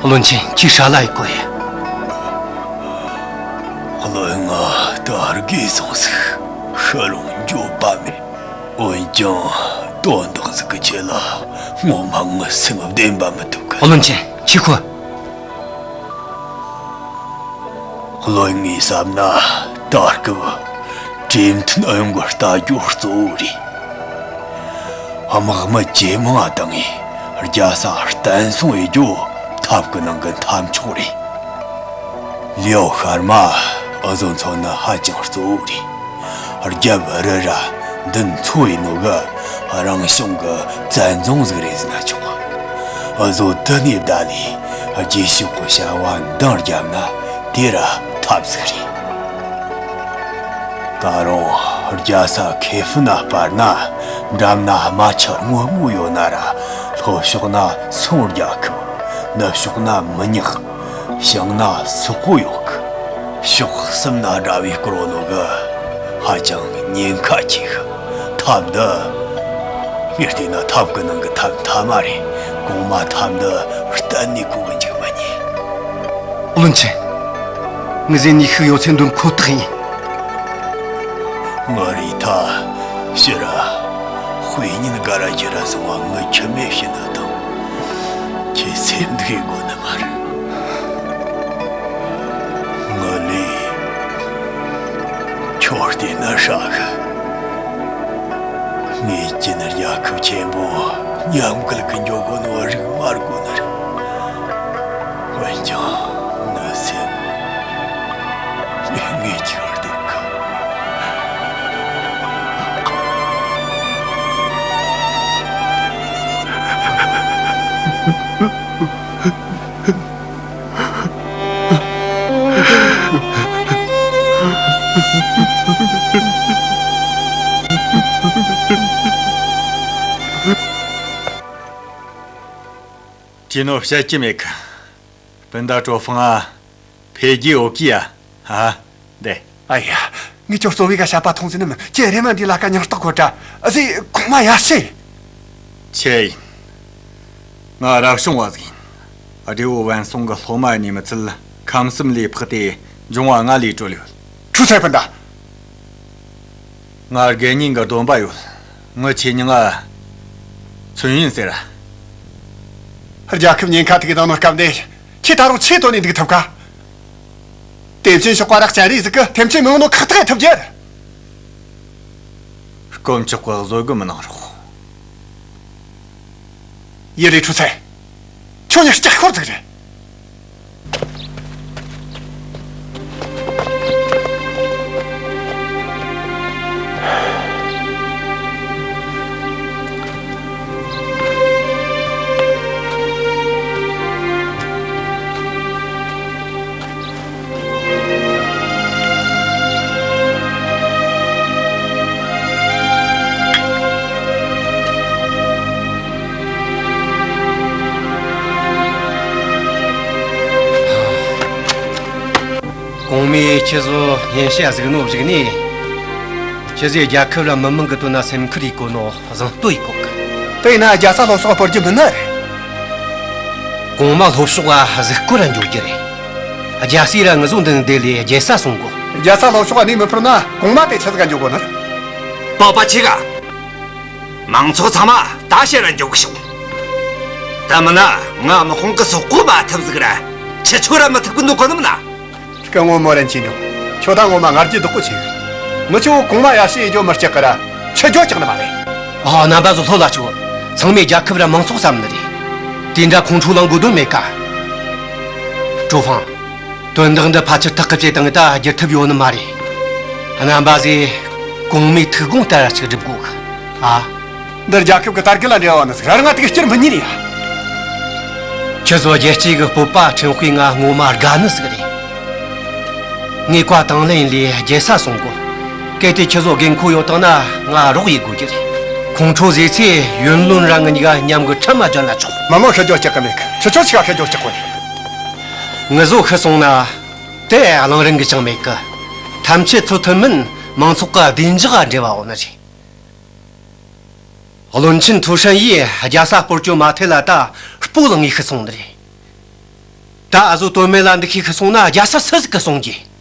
བློན་ཆེན་ཁྱོས་ཧྲ་ལ་ཡི་གོ་ཡ། བློན་ང་ད་རྒས་སོང་ཟིག་ཤི་རུང་འགྱོད་པ་མེད། འོན་ཀྱང་དོན་དག་ཟིག་གི་ཆེད་ལ་ངོ་མ་ངི་སེམས་བདེན་པ་མི་ཐུབ་གི། བློན་ཆེན་ཁྱོས་ཁོ། བློན་ངས་བསམ་ན་ད་སྐབས་གྲོས་མཐུན་ཨུ་ཡོན་གྱི་ལྟ་རྒྱུ་གཙོ་བོ་རེད། དམག་མི་ཇེ་མང་བཏང་ངས་རྒྱལ་ས་བརྟན་སྲུང་ཡེད་རྒྱུ་ཐབས་ཀྱི་ནང་གི་ཐབས་མཆོག་རེད། ལེའོ་ཤར་མ། འུ་ཟོ་མཚོན་ན་ཧ་ཅང་གཙོ་བོ་རེད། རྒྱབ་རི་ར་མདུན་མཚོ་ཡིན་ནོ་གི་རང་བྱུང་གི་བཙན་རྫོང་ཟིག་རེད་ཟེར་ན་ཆོག་འུ་ཟོ་དེ་ནས་བསྡད་ལས་རྗེས་ཕྱོགས་གི་བྱ་བ་འདང་བརྒྱབ་ན་དེ་ར་ཐབས་ཟིག་རེད། ད་རུང་རྒྱལ་ས་ཁེ་ཧྥུ་ན་སྤར་ན། འགྲམ་ན་རྨ་ཆུ་སྔོན་མོ་ཡོད་ན་ར། ལྷོ་ཕྱོགས་ན་སུང་རྒྱལ་ཁབ། ནུབ་ཕྱོགས་ན་མི་ཉག་བྱང་ན་སོག་པོ་ཡོད་གི། ཕྱོགས་གསུམ་ན་དགྲ་བོས་བསྐོར་ནོ་གི་ཧ་ཅང་ཉེན་ཁ་ཆེ་གི། ཐབས་འདི། ངས་བལྟས་ན་ཐབས་ཀྱི་ནང་གི་ཐབས་མཐའ་མ་རེད། གོང་མ་ཐབས་འདི་གཏན་ནས་གོ་གི་འཇུག་མི་ཉན། བློན་ཆེན། ངས་ཟིན་ནས་ཤུགས་ཡོད་ཚད་འདོན་ཁོ་ཐག་ཡིན། ངའི་རེ་ཐག་ཕྱིར་ར། དཔེ་ཉིན་དགའ་ར་ཁྱེད་ར་སོང་བ་ངའི་ཁྱིམ་མེད་ཕྱི་ན་དང་། ཁྱེད་སེམས་འདུག་དགོས་ནི་མ་རེད། ངའི་ལས་ཁྱོད་བལྟས་ན་ཧྲ་གི། ངས་ཀྱི་ནི་རྒྱལ་ཁབ་ཆེན་པོ་མཉམ་འགུལ་གི་འགྱོ་དགོས་ནི་བ་རིག་མ་དགོས་ནི་རེད། འོན་ཀྱང་ངའི་སེམས་ངས་ངས་ཁྱེར་འདུག་གི། ཅི་ནོ་བཤད་ཀྱི་མེད་གི། སྤུན་ཟླ་ཀྲོ་ཧྥང་ཨ། ཕེ་རྒྱས་འོ་ཀི་ཡ། ཨ། འདེ། ཨ་ཡ། ངས་ཁྱོད་གཙོ་བོའི་ག་བཤད་པ་མཐོང་ཟིན་ནམ། ཁྱེད་རེ་མ་འདི་ལ་ཀ་ཉང་རྟག་གོ་དྲ། ཨ་ཟི་གོང་མ་ཡར་ཞེ། ཆེ་ཡིན། ང་རབ་བྱུང་བ་ཟིག་ཡིན། སྒྲེ་བོ་བན་སོང་གི་སློབ་མ་ཡིན་ནི་མི་ཚད་ཁམས་གསུམ་ལས་ཕག་སྟེ་འབྱུང་བ་ལྔ་ལས་གྲོལ་ཡོད། ཁྱོད་ཚེ་སྤུན་ཟླ། ང་དགེ་བསྙེན་གྱི་སྡོམ་པ་ཡོད། ངའི་ཆེ་མྱིང་ང་ཚུན་ཡིན་ཟེར། རྒྱལ་ཁབ་ཉེན་ཁ་ཐུག་གི་དང་ནོར་སྐབས་འདི། ཁྱེད་ད་རུང་ཆེ་དོན་ནས་འདུག་ཐུབ་ག། དེ་བཞིན་ཞོགས་པ་རག་ཅན་རེ་ཟིག་གི་ཐེམ་ཆེན་མི་ཡོང་ནོ་ཁག་ཐག་ཐུབ་རྒྱུ། དཀོན་མཆོག་གི་བཟོ་དགོས་མི་གནང་རོགས། ཡེ་རེ་ཁྲུ་ཚེ། ཁྱོད་ཉིད་ལྕགས་ཤོར་ཟིག་རེད། གོང་མས་ཁྱེད་ཚོ་སྙན་ཞུ་གཟིགས་ནོ་གཞིགས་ནས། ཁྱེད་ཚོས་རྒྱལ་ཁབ་ལ་མི་མང་གི་དོན་ན་སེམས་ཁུར་ཡེད་དགོས་ནོ་གཟེངས་བསྟོད་ཡེད་དགོས་གི། དེས་ན་རྒྱལ་ས་ལྷོ་ཕྱོགས་སྤོར་རྒྱུ་མིན་ནི་རེད། གོང་མ་ལྷོ་ཕྱོགས་ལ་གཟིགས་སྐོར་ར་འགྱོ་རྒྱུ་རེད། རྒྱལ་སྲས་ར་ངུ་ཟོ་འདི་ནས་བསྡད་ལས་རྒྱལ་ས་སྲུང་དགོས། རྒྱལ་ས་ལྷོ་ཕྱོགས་ལ་གནས་མི་ཕོད་ན་གོང་མ་དེ་ཆི་ཟིག་ག་འགྱོ་དགོས་ནི་རེད། པགས་པ་ཆེ་ག། མང་ཚོགས་ཚང་མ་ད་ཕྱིར་ར་འགྱོ་གི་ཤོག། ད་མིན་ན་ང་དམག་དཔུང་གི་སོག་པོ་མ་ཐུབ་ཟིག་ར་ཁྱི་ཆོ་ར་མི་ཐུབ་གི་འདུག་གོ་ནི་མིན་ན། སྐུ་ངོ་མོ་རན་ཆེན་འགྲོ། ཁྱོད་ད་ངོ་མ་ང་རྒྱལ་སྡུག་པོ་ཆེ་གི། ངི་ཆོ་གོང་མ་ཡར་ཞེ་ཡེ་འགྱོ་མི་སྐྱག་གི་ར་ཁྱི་འགྱོ་སྐྱག་ནི་མ་རེད། ཨ། རྣམ་པ་ཚོ་ལྷོད་ལ་ཆུག། ཚང་མས་རྒྱལ་ཁབ་ར་མང་ཚོགས་བསམ་ནི་རེད། དེ་འདྲ་ཁོང་ཁྲོ་ལངས་དགོས་དོན་མེད་ཀ། ཀྲོ་ཧྥང་། དོན་དག་འདི་ཕལ་ཆེར་ཐག་གི་བཅད་བཏང་ད་བསྒྱུར་ཐུབ་ཡོད་ནི་མ་རེད། རྣམ་པ་ཚོས་གོང་མའི་ཐུགས་དགོངས་ལྟར་ཅིག་སྒྲུབ་དགོས་གི། ཨ། འདི་རྒྱལ་ཁབ་ཀྱི་དར་རྒུད་ལ་འབྲེལ་བ་ནི་ཟིག་ར་ང་དེ་གི་སྐྱུར་མི་ཉན་ཡ། ཁྱེད་ཚོ་རྒྱལ་གཅེས་ཀྱི་སྤོབས་པ་ཕྲེང་དཔེ་ང་ངོ་མ་དགའ་ནི་ཟིག་རེད། ངས་བཀའ་དང་ལེན་ལས་རྒྱལ་ས་སྲུང་དགོས། གལ་ཏེ་ཁྱེད་ཚོ་དགོས་མཁོ་ཡོད་བཏང་ན་ང་རོགས་ཡེད་དགོས་ཀྱི་རེད། ཁོང་ཁྲོ་ཟེར་ཚེ་ཡོན་ལོན་ར་ང་གཉིས་ཀ་མཉམ་གི་ཁྲམ་མ་བརྒྱབ་ན་ཆོག། མ་མོ་ཤི་རྒྱུ་སྐྲག་གི་མེད་གི། ཁྱེད་ཆོ་ཆི་ག་ཤི་རྒྱུ་སྐྲག་གོ་ནི། ངུ་ཟོ་ཤི་སོང་ན་དེ་གླེང་རིན་གི་ཅང་མེད་གི། ཐམས་ཅད་ཚོ་མཐུན་མིན་མང་ཚོགས་ཀྱི་བདེ་འཇགས་འབྲེལ་བ་འོ་ན་རེད། བློན་ཆེན་ཐུའུ་ཧྲན་ཡིས་རྒྱལ་ས་སྤོར་རྒྱུ་མ་ཐེ་ལ་ད་སྤོ་ལངས་ངེས་ཤི་སོང་ནི་རེད། ད་འུ་ཟོ་དོན་མེད་ལ་འདི་ཤི་ཤི་སོང་ན་རྒྱལ་ས་སུ་ཟིག་གི་སྲུང་རྒྱུ།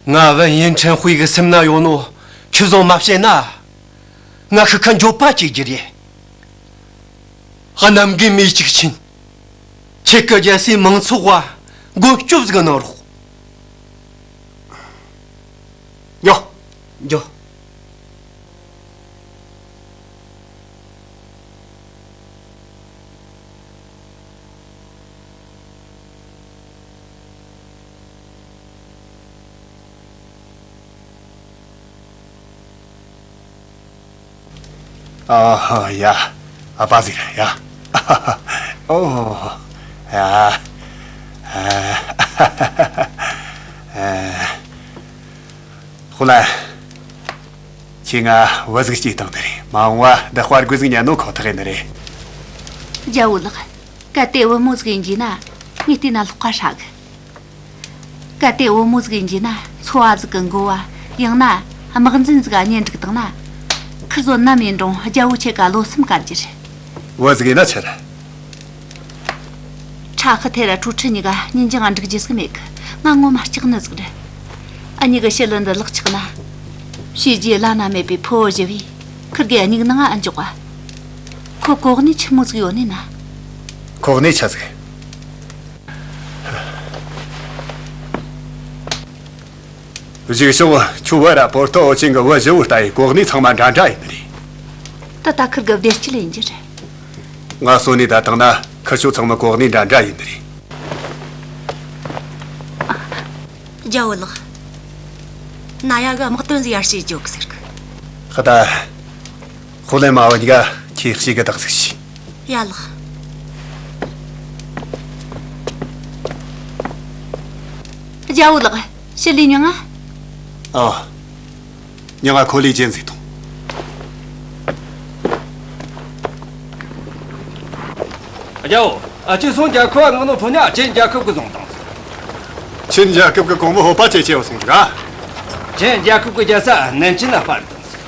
ང་བན་ཡིན་ཁྲེན་དཔེ་གི་སེམས་ན་ཡོད་ནོ་ཁྱོད་ཚོ་མ་བཤད་ན། ང་ཤི་ཁ་འགྱོད་པ་སྐྱེ་རྒྱུ་རེད། གནམ་རྒན་མི་གཅིག་ཕྱིན། ཁྱེད་ཀྱི་རྒྱལ་སའི་མང་ཚོགས་བ་མགོན་སྐྱོབ་ཟིག་གནང་རོགས། ཡོ། ཡོ། ཨ་ཧ་ཡ། ཨ་པ་ཟིག་ར་ཡ། ཨོ། ཡ། ཨ། ཨ། ཧུ་ལ། ཁྱེད་ང་བུ་ཟིག་སྐྱེས་བཏང་ནི་རེད། མ་འོངས་བ་འདི་དཔའ་རྒོད་ཟིག་ཉན་ནོ་ཁོ་ཐག་ཡིན་ནི་རེད། རྒྱལ་བོ་ལགས། གལ་ཏེ་བུ་མོ་ཟིག་ཡིན་རྒྱུ་ན་ངས་བལྟས་ན་ལྷག་པ་ཧྲ་གི། གལ་ཏེ་བུ་མོ་ཟིག་ཡིན་རྒྱུ་ན་འཚོ་བ་ཟིག་གི་འགོ་བ། ཡང་ན་དམག་འཛིན་ཟིག་ག་གཉེན་སྒྲིག་བཏང་ན། ཁི་ཟོ་ནམ་ཡིན་རུང་རྒྱལ་བོ་ཁྱེད་ཀ་བློ་སེམས་དཀར་རྒྱུ་རེད། བུ་ཟིག་ཡིན་ན་ཆི་རེད། ཁྲ་ཁི་ཐེ་ར་ཁྲུ་ཁྲི་གཉིས་ཀ་ཉིན་རྒྱང་འགྲིག་རྒྱུ་ཟིག་མེད་གི། ང་ངོ་མ་སྐྲག་ནི་ཟིག་རེད། ཨ་མྱེས་གི་ཞི་ལི་འདི་ལག་ཆགས་ན། བྱས་རྗེས་བླ་ན་མེད་པའི་ཕུ་བོ་ཞི་བས་ཁིར་གི་མྱིག་ནང་ང་ཨ་འཇོག་ག། ཁོ་གོ་གནས་ཆི་མོ་ཟིག་ཡོད་ནི་ན། གོ་གནས་ཆི་ཟིག། གཞུག་ཕྱོགས་ཁྱོད་བུ་ར་པོར་ཏོ་ཨོ་ཆིན་གི་བུ་བཞི་བོ་ལྟ་ཡི་གོ་གནས་ཚང་མ་འདྲ་འདྲ་ཡིན་ནི་རེད། ད་ལྟ་ཁིར་གི་བདེ་སྐྱིད་ཡིན་རྒྱུ་རེད། ང་གསོན་ནས་ད་བཏང་ན་ཁིར་ཆོ་ཚང་མ་གོ་གནས་འདྲ་འདྲ་ཡིན་ནི་རེད། རྒྱལ་བོ་ལགས། ན་ཡ་གི་དམག་དོན་ཟིག་ཡར་བྱས་རྒྱུ་གི་ཟེར་གི། ད། ཧུ་ལེ་མ་བ་གཉིས་ཀ་ཁྱེད་ཤེས་གི་དག་ཟིག་ཤི། ཡ་ལགས། རྒྱལ་བོ་ལགས། ཞི་ལི་མྱི་ང་། ཨ། མྱི་ང་ཁོ་ལས་ཅན་ཟིག་དང་། རྒྱལ་བོ། ཨ་ཅེ་སོང་རྒྱལ་ཁབ་ང་ནོ་ཕོ་ཉ་ཅན་རྒྱལ་ཁབ་གི་བཟུང་དང་། ཆིན་རྒྱལ་ཁབ་ཀྱི་གོང་མ་ཧོ་པ་ཆེ་ཆེ་བ་སོང་ཟིག་ཨ། ཆིན་རྒྱལ་ཁབ་ཀྱི་རྒྱལ་ས་ནན་ཅིན་ལ་སྤར་དང་ཟིག་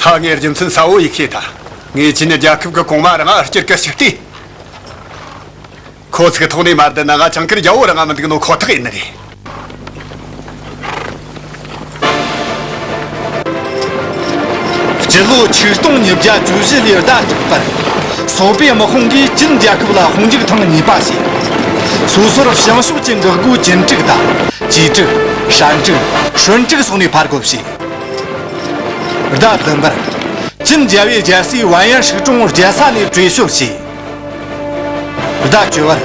ད་ངས་རྒྱུ་མཚན་གསལ་བོ་ཡིག་ཤེས་ད། ངས་ཆིན་རྒྱལ་ཁབ་ཀྱི་གོང་མ་རང་ང་སྐྱུར་གི་ཞིག་ལྟས། ཁོ་ཚིག་ཐོག་ནས་མ་བསྡད་ན་ང་ཆང་ཁིར་རྒྱལ་བོ་རང་ང་མི་འདུག་ནོ་ཁོ་ཐག་ཡིན་ནི་རེད། སྤྱི་ལོ་ཆིག་སྟོང་ཉིས་བརྒྱ་བཅུ་བཞི་ལོའི་ཟླ་དྲུག་པར། སོག་པོའི་དམག་དཔུང་གིས་ཅིན་རྒྱལ་ཁབ་ལ་དཔུང་འཇུག་ཐེངས་གཉིས་པ་བྱས། སོ་སོར་བྱང་ཕྱོགས་ཀྱི་འགག་སྒོ་ཅིན་ཀྲིག་དང་། ཅི་ཀྲིག་ཧྲན་ཀྲིག་ཧྲུན་ཀྲིག་སོགས་ནས་ཕར་རྒོལ་བྱས། ཟླ་བདུན་པར། ཅིན་རྒྱལ་བོའི་རྒྱལ་སྲས་ཝན་ཡན་ཧྲིག་ཀྲུང་རྒྱལ་ས་ནས་བྲོས་བྱོལ་བྱས། ཟླ་བཅུ་བར།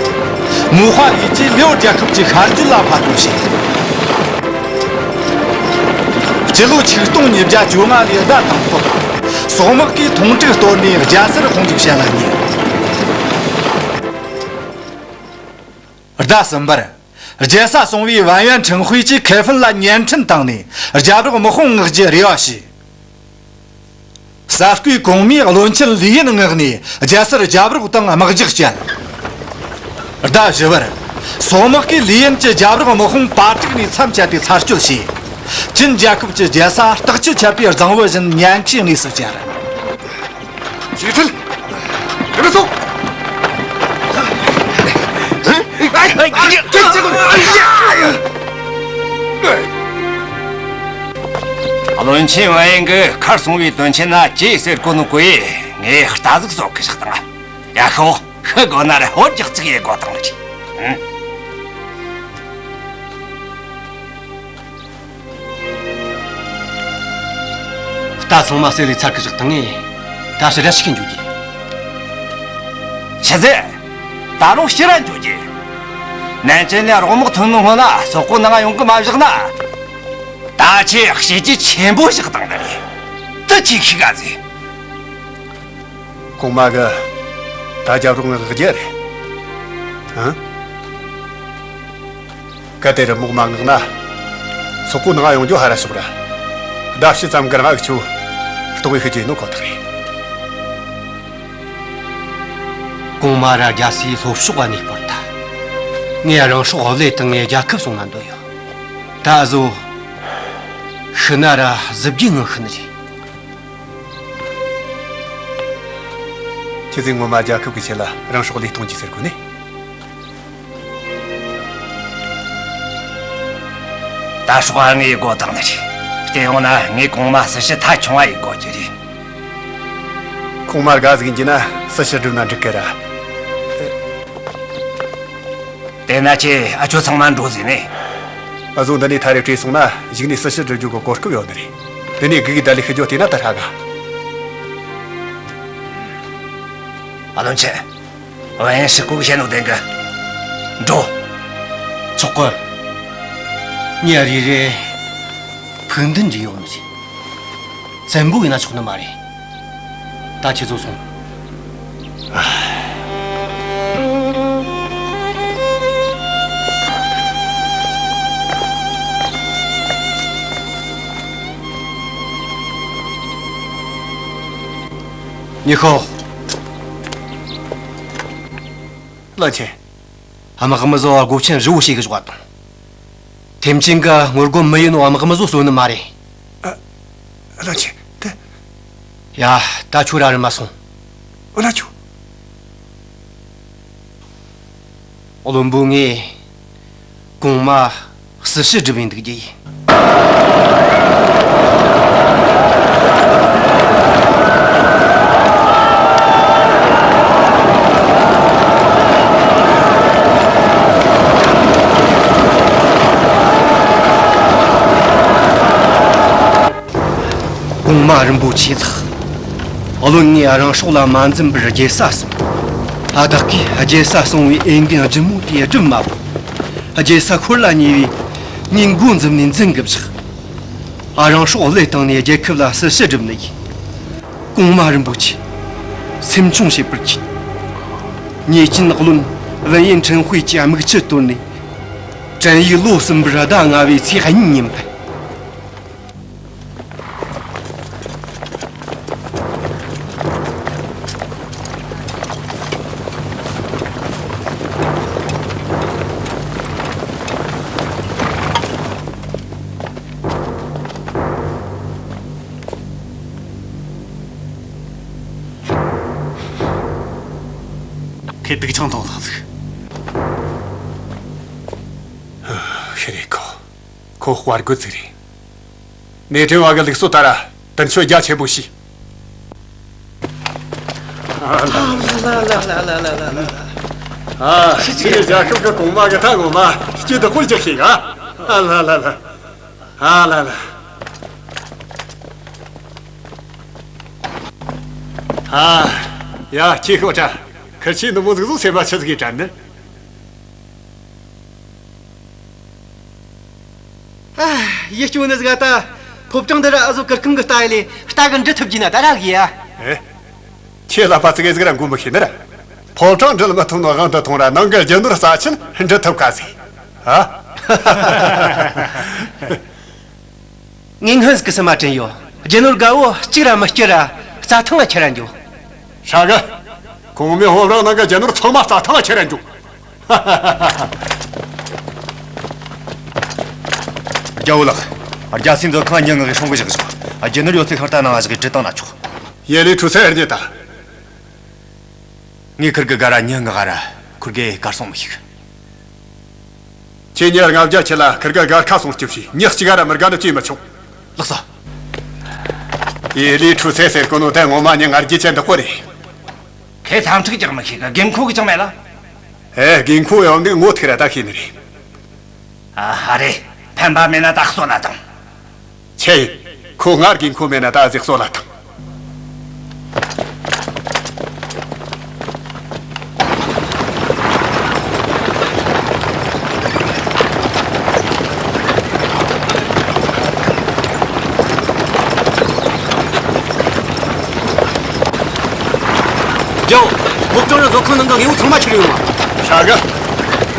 མུའུ་ཧྭ་ལི་ཅིས་ལེའོ་རྒྱལ་ཁབ་ཀྱི་ཤར་རྒྱུད་ལ་ཕར་རྒོལ་བྱས། སྤྱི་ལོ་ཆིག་སྟོང་ཉིས་བརྒྱ་བཅོ་ལྔ་ལོའི་ཟླ་དང་པོར། སོག་དམག་གིས་ཐོང་ཀྲིག་གཏོར་ནས་རྒྱལ་སར་དཔུང་འཇུག་བྱེད་ལ་ཉེ། ཟླ་གསུམ་པར། རྒྱལ་ས་སུང་ཝེ་ཝན་ཡན་ཁྲིན་ཧུའེ་ཅིས་ཁེ་ཧྥིན་ལ་བརྙན་འཕྲིན་བཏང་ནས་རྒྱབ་རོགས་དམག་དཔུང་མངགས་རྒྱུའི་རེ་བ་ཞུས། གསར་བསྐོས་གོང་མའི་བློན་ཆེན་ལི་ཡིན་མངགས་ནས་རྒྱལ་སར་རྒྱབ་རོགས་དང་དམག་རྒྱགས་བསྐྱལ། ཟླ་བཞི་བར། སོག་དམག་གིས་ལི་ཡིན་གྱི་རྒྱབ་རོགས་དམག་དཔུང་པ་ཀྲིག་ནས་མཚམས་བཅད་དེ་ཚར་གཅོད་བྱས། ཅིན་རྒྱལ་ཁབ་ཀྱི་རྒྱལ་ས་སྟག་ཆུ་ཆད་པའི་གཙང་བོ་བཞིན་ཉེན་ཆེའི་གནས་སུ་གྱར། ཞིག་ཚུལ། རི་མི་སོང་། བློན་ཆེན་ཝན་ཡན་གྱིས་ཁར་སོང་བའི་དོན་ཆེན་ན་ཅི་ཟེར་གོ་ནོ་གོ་ཡེ་ངས་རྟ་ཟིག་བཟོ་གི་བཞག་དང་། ཡ་ཧོ་ཤི་དགོ་ན་ར་ཧོར་རྒྱག་ཚིག་ཡེ་དགོ་དང་ལ་ཅི། རྟ་ཚང་མ་བསད་ལས་ཚར་གི་བཞག་དང་ངས་ད་ཕྱི་ར་ཞིག་གི་འཇུག་རྒྱུ། ཆི་ཟེར། ད་རུང་ཕྱི་ར་འཇུག་རྒྱུ། ནན་ཅན་ལས་རོགས་དམག་ཐོན་ནོ་སྔོན་ལ་སོག་པོ་ནང་ཡོང་གི་མ་བཞག་ན། ད་ཆེ་བྱས་རྗེས་ཆེན་པོ་བཞག་དང་ནི་རེད། ད་ཅི་ཤི་ག་ཟེ། གོང་མ་གི་ད་རྒྱབ་རོགས་མངགས་རྒྱུ་རེད། ཧ། གལ་ཏེ་རི་མོག་མ་མངགས་ན། སོག་པོ་ནང་ཡོང་རྒྱུ་ཧ་ར་ཤོག་ར། ཟླ་ཕྱེད་ཙམ་གི་རིང་ང་ཆུ་གཏོང་བའི་ཤི་རྒྱུ་ཡིན་ནོ་ཁོ་ཐག་རེད། གོང་མ་ར་རྒྱལ་སའི་ལྷོ་ཕྱོགས་ནས་སྤོར་ཐལ། ངས་རང་སྲོག་བློས་བཏང་ངས་རྒྱལ་ཁབ་སྲུང་ན་འདོད་ཡོད། ད་གཟོད་ཤི་ན་ར་གཟི་བརྗིད་ངང་ཤི་ནི་རེད། ཁྱེད་ཚོས་ངོ་མ་རྒྱལ་ཁབ་ཀྱི་ཆེད་ལ་རང་སྲོག་བློས་གཏོང་རྒྱུ་ཟེར་གོ་ནི། ད་སྲོག་ཨ་ངའི་སྒོ་དང་ནི་རེད། བལྟས་ཡོང་ན་ངའི་གོང་མ་སྲི་ཞུ་མཐའ་ཆུང་བ་ཡི་སྒོ་གྱི་རེད། གོང་མ་དགའ་ཟིག་ཡིན་གྱི་ན་སྲི་ཞུ་སྒྲུབ་ན་འགྲིག་གི་ར། དེ་ན་ཁྱེད་ཨ་ཆོ་ཚང་མ་འགྲོ་ཟིན་ནས། ཨ་ཟོ་འདི་ནས་ཐ་རེ་བྲོས་སོང་ན་གཞུག་ནས་སྲི་ཞུ་སྒྲུབ་རྒྱུ་གི་གོ་སྐབས་ཡོད་ནི་རེད། འདི་ནས་སྒུག་གི་བསྡད་ལས་ཤི་རྒྱུ་བལྟས་ན་ད་ཧྲ་ག། ཨ་བློན་ཆེན། ཝན་ཡན་ཧྲི་ཀུ་གི་བཤད་ནོ་བདེན་གི། འགྲོ། ཆོག་གི། ཉིན་རེ་རེ། ཁུག་འདུན་འདྲ་ཡོད་ནི་རེད། བཙན་པོ་ཡིན་ན་ཆོག་ནི་མ་རེད། ད་ཁྱེད་ཚོ་སོང་། ཉི་ཤོ། བློན་ཆེན། དམག་མི་ཚོ་སྒོ་ཆེན་བཞི་བོ་ཞིག་གི་ཞོག་དང་། ཐེམ་ཆེན་གི་ངོ་རྒོལ་མི་ཡིན་ནོ་དམག་མི་ཚོ་གསོད་ནི་མ་རེད། ཨ། བློན་ཆེན་དེ། ཡ། ད་ཁྱོད་ར་རི་མ་སོང་། བློན་ཆེན། བློན་པོ་ངས་གོང་མ་སྲི་ཞུ་སྒྲུབ་ཡིན་འདུག་རྒྱུ་ཡིན། གོང་མ་རིན་པོ་ཆེ་ལགས། བློན་ངས་རང་སྲོག་ལ་མ་འཛེམ་པར་རྒྱལ་ས་སོང་། ཨ། བདག་གིས་རྒྱལ་ས་སོང་བའི་འོས་འགན་ལྗིད་མོ་དེ་སྒྲུབ་མ་དགོས། རྒྱལ་ས་འཁོར་ལ་ཉེ་བས་ངས་མགོ་འཛུམ་ནས་འཛིན་གི་བཞག། ཨ། རང་སྲོག་བློས་བཏང་ནས་རྒྱལ་ཁབ་ལ་སྲི་ཞུ་སྒྲུབ་ནི་ཡིན། གོང་མ་རིན་པོ་ཆེ། སེམས་ཆུང་བྱེད་པར་གྱིས། ཉེས་ཅན་བློན་ཝུན་ཡེན་ཁྲིན་དཔེ་གྱི་དམིགས་ཆུ་གཏོར་ནས། བྲན་ཡིག་ལོ་གསུམ་པར་ཟླ་ལྔ་བའི་ཚེས་གཉིས་ཉིན་ཕན། ཁོས་སྡུག་ཅག་མཐོང་ཐག་ཟིག། ཤི་རེ་ཁོ། ཁོ་དཔའ་རྒོད་ཟིག་རེད། ནེ་ཁྲེན་བ་གི་ལུགས་སྲོལ་ལྟར་དུར་མཆོད་རྒྱ་ཆེན་པོ་ཞུས། ཨ། ཕྱི་རྒྱལ་རྒྱལ་ཁབ་ཀྱི་གོང་མ་གི་ཐག་ངོ་མ་སྐྱིད་དུ་ཁོལ་རྒྱག་ཤེས་ག་ཨ་ལ་ལ་ལ། ཨ་ལ་ལ། ཨ། ཡ། ཁྱེད་ཤོག་དྲ། ཁིར་ཆོས་འདི་མོ་ཟིག་བཟོ་སེམས་པ་ཆི་ཟིག་གི་དྲན་ནི། ཨ། ཡིད་སྐྱོ་ནི་ཟིག་ཨ། ད་ཕོ་བྲང་འདི་ར་ཨ་ཟོ་གུར་ཁང་གི་ལྟ་ཡི་ལས་ལྟ་གི་འབྲི་ཐུབ་རྒྱུ་ན་ད་ར་གི་ཡ། ཨེ། ཁྱེད་ལ་པ་ཙི་གེ་ཟིག་ར་མགོ་མི་ཤེས་ནི་ར། ཕོ་བྲང་འབྲི་ལ་མི་ཐུབ་ནོ་དབང་དུ་ཐོང་ར་ནང་གི་རྒྱུ་ནོར་ས་ཆེན་འབྲི་ཐུབ་ག་ཟིག་ཨ། ངས་སྔོན་ཟིག་གི་སེམས་མ་དྲན་ཡོད། རྒྱུ་ནོར་དགའ་བོ་གཅིག་ར་མི་སྐྱུར་ར་རྩྭ་ཐང་ལ་ཁྱེར་ར་འགྱོ། ཧྲ་གི། གོང་མའི་ཕོ་བྲང་ནང་གི་རྒྱུ་ནོར་ཚང་མ་རྩྭ་ཐང་ལ་ཁྱེར་ར་འགྱོ། རྒྱལ་བོ་ལགས། རྒྱལ་སྲིད་མཛོད་ཁང་ཉི་ལྔ་གི་སྲུང་གི་བཞག་བཞག། རྒྱུ་ནོར་ཡོད་ཚད་ཤོར་ལྟ་ནང་བཞག་གི་བྲིས་བཏང་ན་ཆོག། ཡེ་ལི་ཁྲུ་སེ་ཨེར་ཉེ་ད། ངས་ཁིར་གི་དགའ་ར་ཉི་ལྔ་ག་ར་ཁུར་གེ་གར་སོང་མི་ཤིག། ཁྱེད་ཉི་ལྔ་བརྒྱ་ཁྱེད་ལ་ཁིར་གི་དགའ་ཁ་སོང་སྐྱིབས་ཤིག། ཉི་གཅིག་ག་ར་མི་དགའ་ནི་ཅི་མི་ཆོག། ལགས་སོ། ཡེ་ལི་ཁྲུ་སེ་ཟེར་གོ་ནོ་དེ་ངོ་མ་ཉི་ང་རྒྱལ་ཅན་འདི་ཁོ་རེད། ཁོས་ཐམ་ཕྲུག་ཀྱང་མི་ཤེས་གི་དགོས་མཁོ་གི་ཅང་མེད་ལ། ཨེ། དགོས་མཁོ་ཡོང་གི་ངོ་ཐུག་ར་ད་ཤེས་ནི་རེད། ཨ་ཧ་རེ། ཕན་པ་མེད་ན་ད་གསོད་ལ་དང་། ཆེ་ཡིན། ཁོ་ངར་གི་མཁོ་མེད་ན་ད་གཟིགས་གསོད་ལ་དང་། རྒྱལ་བོ། སློབ་གྲྭ་ར་བཟོ་ཁང་ནང་གི་དངོས་པོ་ཚང་མ་ཁྱེར་ཡོང་བ། ཧྲ་གི།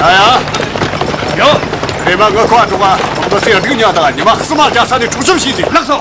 ཨ་ཡ། ཡོ། རེ་མ་ངུ་ཁོ་ཨ་འགྲོ་བ། འོ་སེ་སྡུག་ཉོ་དང་ཉི་མ་གསུམ་མ་རྒྱ་ས་ནས་འཕྲོག་བཅོམ་བྱས་ཟིན། ལགས་སོ།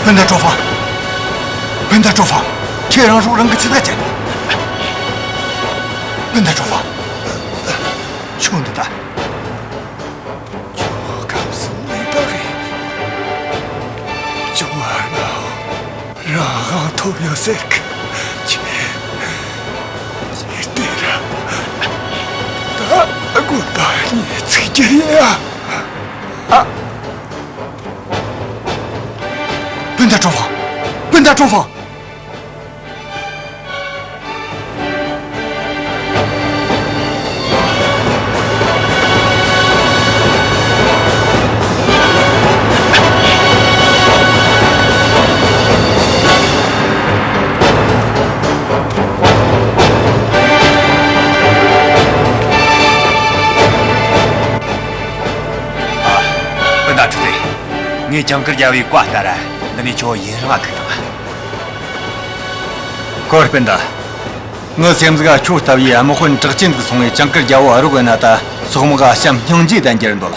སྤུན་ཟླ་ཀྲོ་ཧྥང་། སྤུན་ཟླ་ཀྲོ་ཧྥང་། ཁྱེད་རང་སྲོག་རང་གིས་ཆི་ཟིག་བཅད། སྤུན་ཟླ་ཀྲོ་ཧྥང་། ཁྱོད་འདི་ད། ཁྱོད་སྐབས་སུ་མེད་པ་རེད། ཁྱོད་ རང་དབང་ཐོབ་ཡོད་ཟེར་གི། ཁྱེད་ཁྱེད་དེ་ར་ད་དགོན་པ་ཉེས་ཚིག་རྒྱུ་རེད་ཡ། ཨ། སྤུན་ཟླ་ཀྲུང་ཧྥང་། སྤུན་ཟླ་ཀྲུང་ཧྥང་། ཨ། སྤུན་ཟླ་ཁྲི་བཙུན། ངས་ཇིང་གུར་རྒྱལ་བོའི་བཀའ་ལྟར་འདི་ནས་ཁྱོད་ཡུན་རིང་ལ་ཁུར་དང་། ཁོ་སྤུན་ཟླ། ངའི་སེམས་ག་ཁྱོད་ལྟ་བུའི་དམག་དཔོན་གྲགས་ཅན་ཟིག་སོང་ངས་ཇིང་གུར་རྒྱལ་བོ་ཨ་རོགས་ཡིན་ན་ད་སོག་དམག་ག་བྱམས་སྙིང་རྗེ་ལྡན་རྒྱུ་རེད་འདོད་ལ།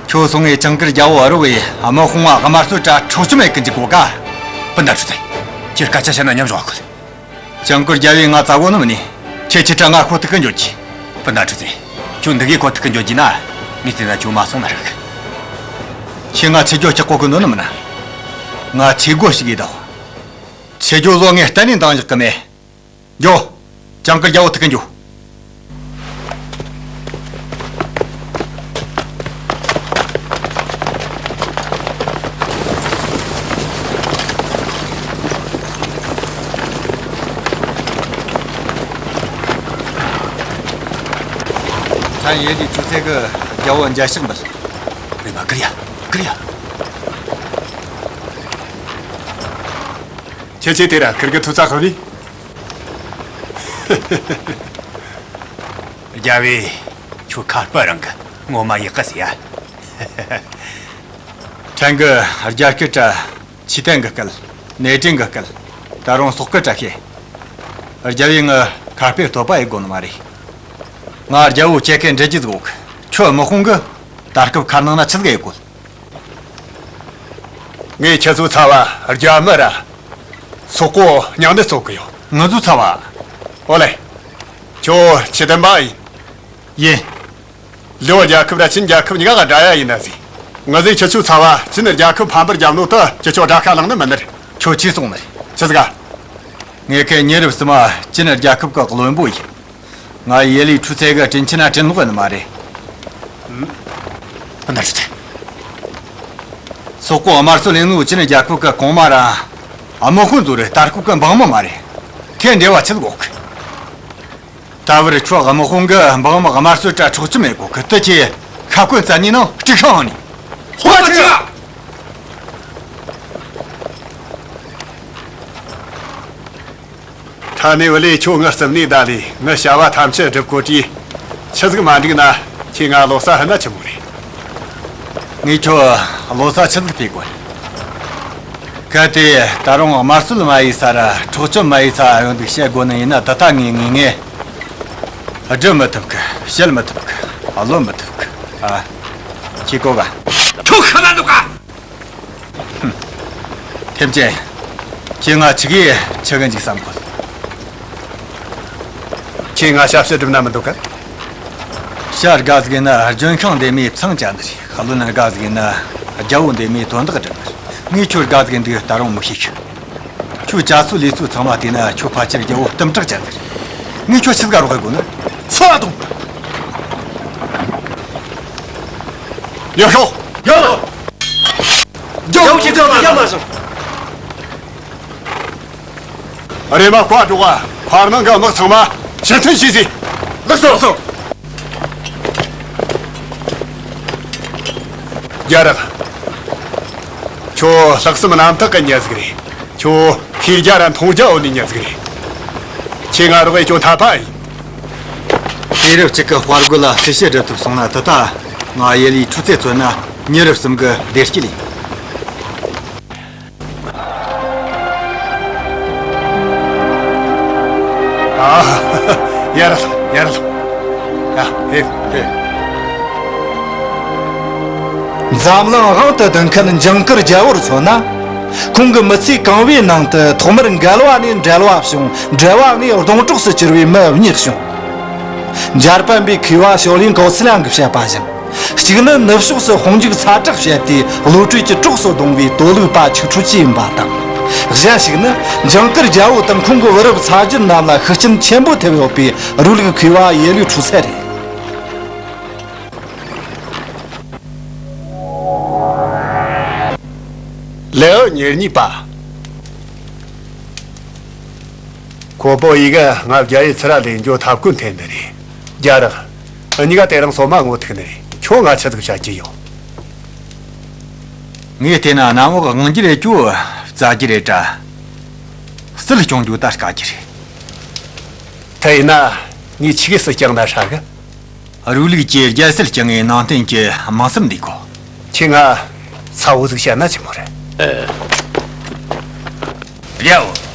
ཁྱོད་སོང་ངས་ཇིང་གུར་རྒྱལ་བོ་ཨ་རོགས་ཡི་དམག་དཔུང་བ་དམར་གསོད་དྲ་འཕྲོག་བཅོམ་ཡེ་གི་འཇུག་གོ་ག། སྤུན་ཟླ་ཁྲི་བཙུན། ཁྱེད་སྐད་ཆ་བཤད་ན་མཉམ་འཇོག་དགོས། ཇིང་གུར་རྒྱལ་བོས་ང་བཙལ་གོ་ནི་མིན་ནི། ཁྱེད་ཁྱེད་དྲ་ང་ཁོ་ཐུག་གི་འགྱོ་གི། སྤུན་ཟླ་ཁྲི་བཙུན། ཁྱོད་འདི་གས་ཁོ་ཐུག་གི་འགྱོ་གི་ན། ངས་བལྟས་ན་ཁྱོད་མ་སོང་ན་རག་གི། ཁྱེད་ང་ཆེ་རྒྱོ་སྐྲག་གོ་གི་འདོད་ནི་མིན་ན། ང་ཆེ་རྒོ་ཞིག་ཡིན་ད། ཆེ་རྒྱོ་བཟོ་ངས་གཏན་ནས་འདང་རྒྱག་གི་མེད། འགྱོ། ཇིང་གུར་རྒྱལ་བོ་ཐུག་གི་འགྱོ། ད་ཡེ་ལི་ཁྲུ་ཚེ་གི་རྒྱལ་བོ་མཇལ་ཕྱག་འབུལ། རེམ་མ་ཀིར་ཡ། ཀིར་ཡ། ཁྱེད་ཆོས་དེ་ར་ཁིར་གི་ཐུག་ཚ་ཁ་བི། རྒྱལ་བོས་ཁྱོད་ཁ་སྤུ་རང་གི་ངོ་མ་ཡག་གི་ཟེར་ཡ། ཕྲན་གི་རྒྱ་སྐད་དྲ་ཆི་ཐན་གི་སྐད། ནེ་ཀྲིན་གི་སྐད། ད་རུང་སོག་སྐད་དྲ་ཤེས། རྒྱལ་བོས་ངི་ཁ་སྤུ་བསྟོད་པ་ཡེ་དགོ་ནི་མ་རེད། ང་རྒྱལ་བོ་ཁྱེད་ཀྱི་འདྲི་རྒྱུ་ཟིག་ཡོད་གི། ཁྱོད་དམག་དཔུང་གི་ད་སྐབས་ཁ་ནང་ན་ཆི་ཟིག་ཡེ་དགོ། ངས་ཁྱེད་ཚོ་ཚ་བ་རྒྱ་མི་ར་སོག་པོ་མཉམ་དུ་བཙོག་གི་ཡོད། ང་ཚོ་ཚ་བ། ཨོ་ལེ། ཁྱོད་ཆི་ཐན་པ་ཡིན། ཡིན། ལེའོ་རྒྱལ་ཁབ་ར་ཅིན་རྒྱལ་ཁབ་གཉིས་ཀ་དགྲ་ཡ་ཡིན་ན་ཟིག། ང་ཚོས་ཁྱེད་ཚོ་ཚ་བ་ཅིན་རྒྱལ་ཁབ་ཕམ་པར་རྒྱབ་ནོ་ད་ཁྱེད་ཚོ་དགྲ་ཁ་ལངས་ནི་མིན་ནི་རེད། ཁྱོད་ཆི་སོང་ནི་རེད། ཆི་ཟིག་ག། ངས་ཁེ་ཉེ་རབས་སི་མ་ཅིན་རྒྱལ་ཁབ་གི་བློན་པོ་ཡིན། ང་ཡེ་ལི་ཁྲུ་ཚེ་གི་དྲིན་ཆེ་ན་དྲིན་ལོག་ནི་མ་རེད། སྤུན་ཟླ་ཁྲི་བཙུན། སོག་པོ་དམར་གསོད་ལས་ནོ་ཅིན་རྒྱལ་ཁབ་གི་གོང་མ་ར་དམག་དཔོན་ཚོ་རེད། ད་སྐབས་གི་འབངས་མི་མ་རེད། ཁེ་འབྲེལ་བ་ཆི་ཟིག་ཡོད་གི། ད་བར་ཁྱོད་དམག་དཔུང་གི་འབངས་མི་དམར་གསོད་དྲ་འཕྲོག་བཅོམ་མེད་གོ་གི། དེ་ཁྱེད་ཤ་འཁོན་བཙལ་ནི་ནང་དཀྲུག་ཤིང་ནི། ཧོ་ཅི། ད་ནས་བུ་ལས་ཁྱོད་ངའི་རྩིབ་ནས་བདའ་ལས་ངའི་བྱ་བ་ཐམས་ཅད་སྒྲུབ་གོ་དུས། ཆི་ཟིག་མ་འགྲིག་ན་ཁྱེད་ང་ལོ་ས་ཧི་ན་ཆི་མོ་རེད། ངས་ཁྱོད་ལོ་ས་ཆི་ཟིག་ཕུལ་དགོས། གལ་ཏེ་ད་རུང་དམར་གསོད་མ་ཡེ་ས་ར་འཕྲོག་བཅོམ་མ་ཡེ་ས་ཡོང་འདུག་བཤད་དགོས་ནི་ཡིན་ན། ད་ལྟ་ངས་ངས་ངས་སྒྲུབ་མི་ཐུབ་གི། བཤད་མི་ཐུབ་གི། བློ་མི་ཐུབ་གི། ཨ། ཁྱེད་གོ་ག། ཁྱོད་ཤི་ན་འདུག་ག། ཐེམ་ཅན། ཁྱེད་ང་ཆི་གི་ཆི་གི་འཇིག་བསམ་གོ། ཁྱེད་ང་ཞབས་ཕྱི་སྒྲུབ་ན་མི་འདུག་ག། བྱ་དགའ་ཟིག་ན་ལྗོན་ཤིང་ལྡེ་མོའི་ཚང་བཅད་ནི་རེད། ལྷ་ལུང་ན་དགའ་ཟིག་ན་རྒྱལ་བོ་ལྡེ་མོའི་དོན་དག་སྒྲུབ་ནི་རེད། ངས་ཁྱོད་དགའ་ཟིག་འདུག་ད་རུང་མི་ཤེས་གི། ཁྱོད་བྱ་ཚོ་ལས་ཚོ་ཚང་མ་བལྟས་ན་ཁྱོད་ཕལ་ཆེར་རྒྱལ་བོ་གཏུམ་དྲག་ཅན་ཟིག་རེད། ངས་ཁྱོད་ཆི་ཟིག་རོགས་ཡེ་དགོས་ནི། ཚུར་ལ་ཐོངས། ཡར་ཤོག། ཡོད། རྒྱལ་བོ་ཁྱེད་ཚོ་ཡར་མ་སོང་། རེམ་མ་བཀའ་སྒྲོག་ག། མཁར་ནང་གི་དམག་ཚང་མ་ཕྱིར་འཐེན་བྱོས་ཟེར། ལགས་སོ། ལགས་སོ། རྒྱ་རག། ཁྱོད་ལྷག་བསམ་རྣམ་དག་གི་མྱི་ཟིག་རེད། ཁྱོད་ཤེས་རྒྱ་ར་མཐོང་རྒྱ་ཡོད་ནི་མྱི་ཟིག་རེད། ཁྱེད་ང་རོགས་ཡེ་ཁྱོད་འཐད་པ་ཡིན། དུས་རབས་གཅིག་གི་དཔའ་རྒོད་ལ་སྲི་ཞུ་སྒྲུབ་ཐུབ་སོང་ན། ད་ལྟ་ང་ཡེ་ལི་ཁྲུ་ཚེ་མཚོན་ན་མྱི་རབས་གསུམ་གི་བདེ་སྐྱིད་ཡིན། ཨ། ཡར་ལ། ཡར་ལ། ཡ། ཧེ། ཧེ། འཛམ་གླིང་དབང་དུ་བསྡུ་མཁན་ཇིང་གུར་རྒྱལ་བོར་མཚོན་ན། ཁོང་གི་མི་ཚེ་གང་བོའི་ནང་དུ་ཐོག་མར་འགལ་བ་ནས་འབྲེལ་བ་བྱུང་། འབྲེལ་བ་ནས་སྡོང་གྲོགས་སུ་གྱུར་བའི་མི་བརྙེས་བྱུང་། འཇར་པན་པའི་མཁས་པ་ཞའོ་ལིན་ཀའོ་ཚི་ལང་གིས་བཤད་པ་བཞིན། གཅིག་ནི་ནུབ་ཕྱོགས་སུ་དཔུང་འཇུག་ཚ་དྲག་བྱས་ཏེ་བློ་གྲོས་ཀྱི་གྲོགས་སུ་བསྡོངས་པའི་དོ་ལུགས་པ་ཆིག་ཁྲུ་ཅིག་ཡིན་པ་དང་ གཞན་ཞིག་ནི་ཇིང་གུར་རྒྱལ་པོ་དང་ཁོང་གི་བུ་རབས་ཚ་རྒྱུད་རྣམས་ལ་ཤུགས་རྐྱེན་ཆེན་པོ་ཐེབས་ཡོད་པའི་རུའུ་ལུགས་མཁས་པ་ཡེ་ལུའི་ཁྲུ་ཚེ་རེད། ལེའུ་ཉེར་གཉིས་པ། ཁོ་པོ་ཡི་གེ་ང་རྒྱ་ཡི་ཚུ་ར་ལས་འགྱོ་ཐབས་བཀོད་འཐེན་ནི་རེད། རྒྱ་རག་འུ་གཉིས་ཀ་དེ་རིང་སོ་མ་ངོ་ཐུག་ནི་རེད། ཁྱོད་ང་ཆི་ཟིག་བྱ་རྒྱུ་ཡོད། ངས་བལྟས་ན་གནམ་འོག་དབང་རྒྱུ་རེད་ཀྱོ་རྩ་རྒྱུ་རེད་དྲ། སྲིད་སྐྱོང་རྒྱུ་ད་དཀའ་རྒྱུ་རེད། དེ་ཡིན་ན་ངས་ཆི་གི་སྲིད་སྐྱོང་ན་ཧྲ་གི། རུའུ་ལུགས་ཀྱི་རྒྱལ་སྲིད་སྐྱོང་ངའི་ནང་བསྟན་གྱི་དམངས་སེམས་འདི་གོ། ཁྱེད་ང་ཚ་བོ་ཟིག་བཤད་ན་ཆི་མོ་རེད། རྒྱལ་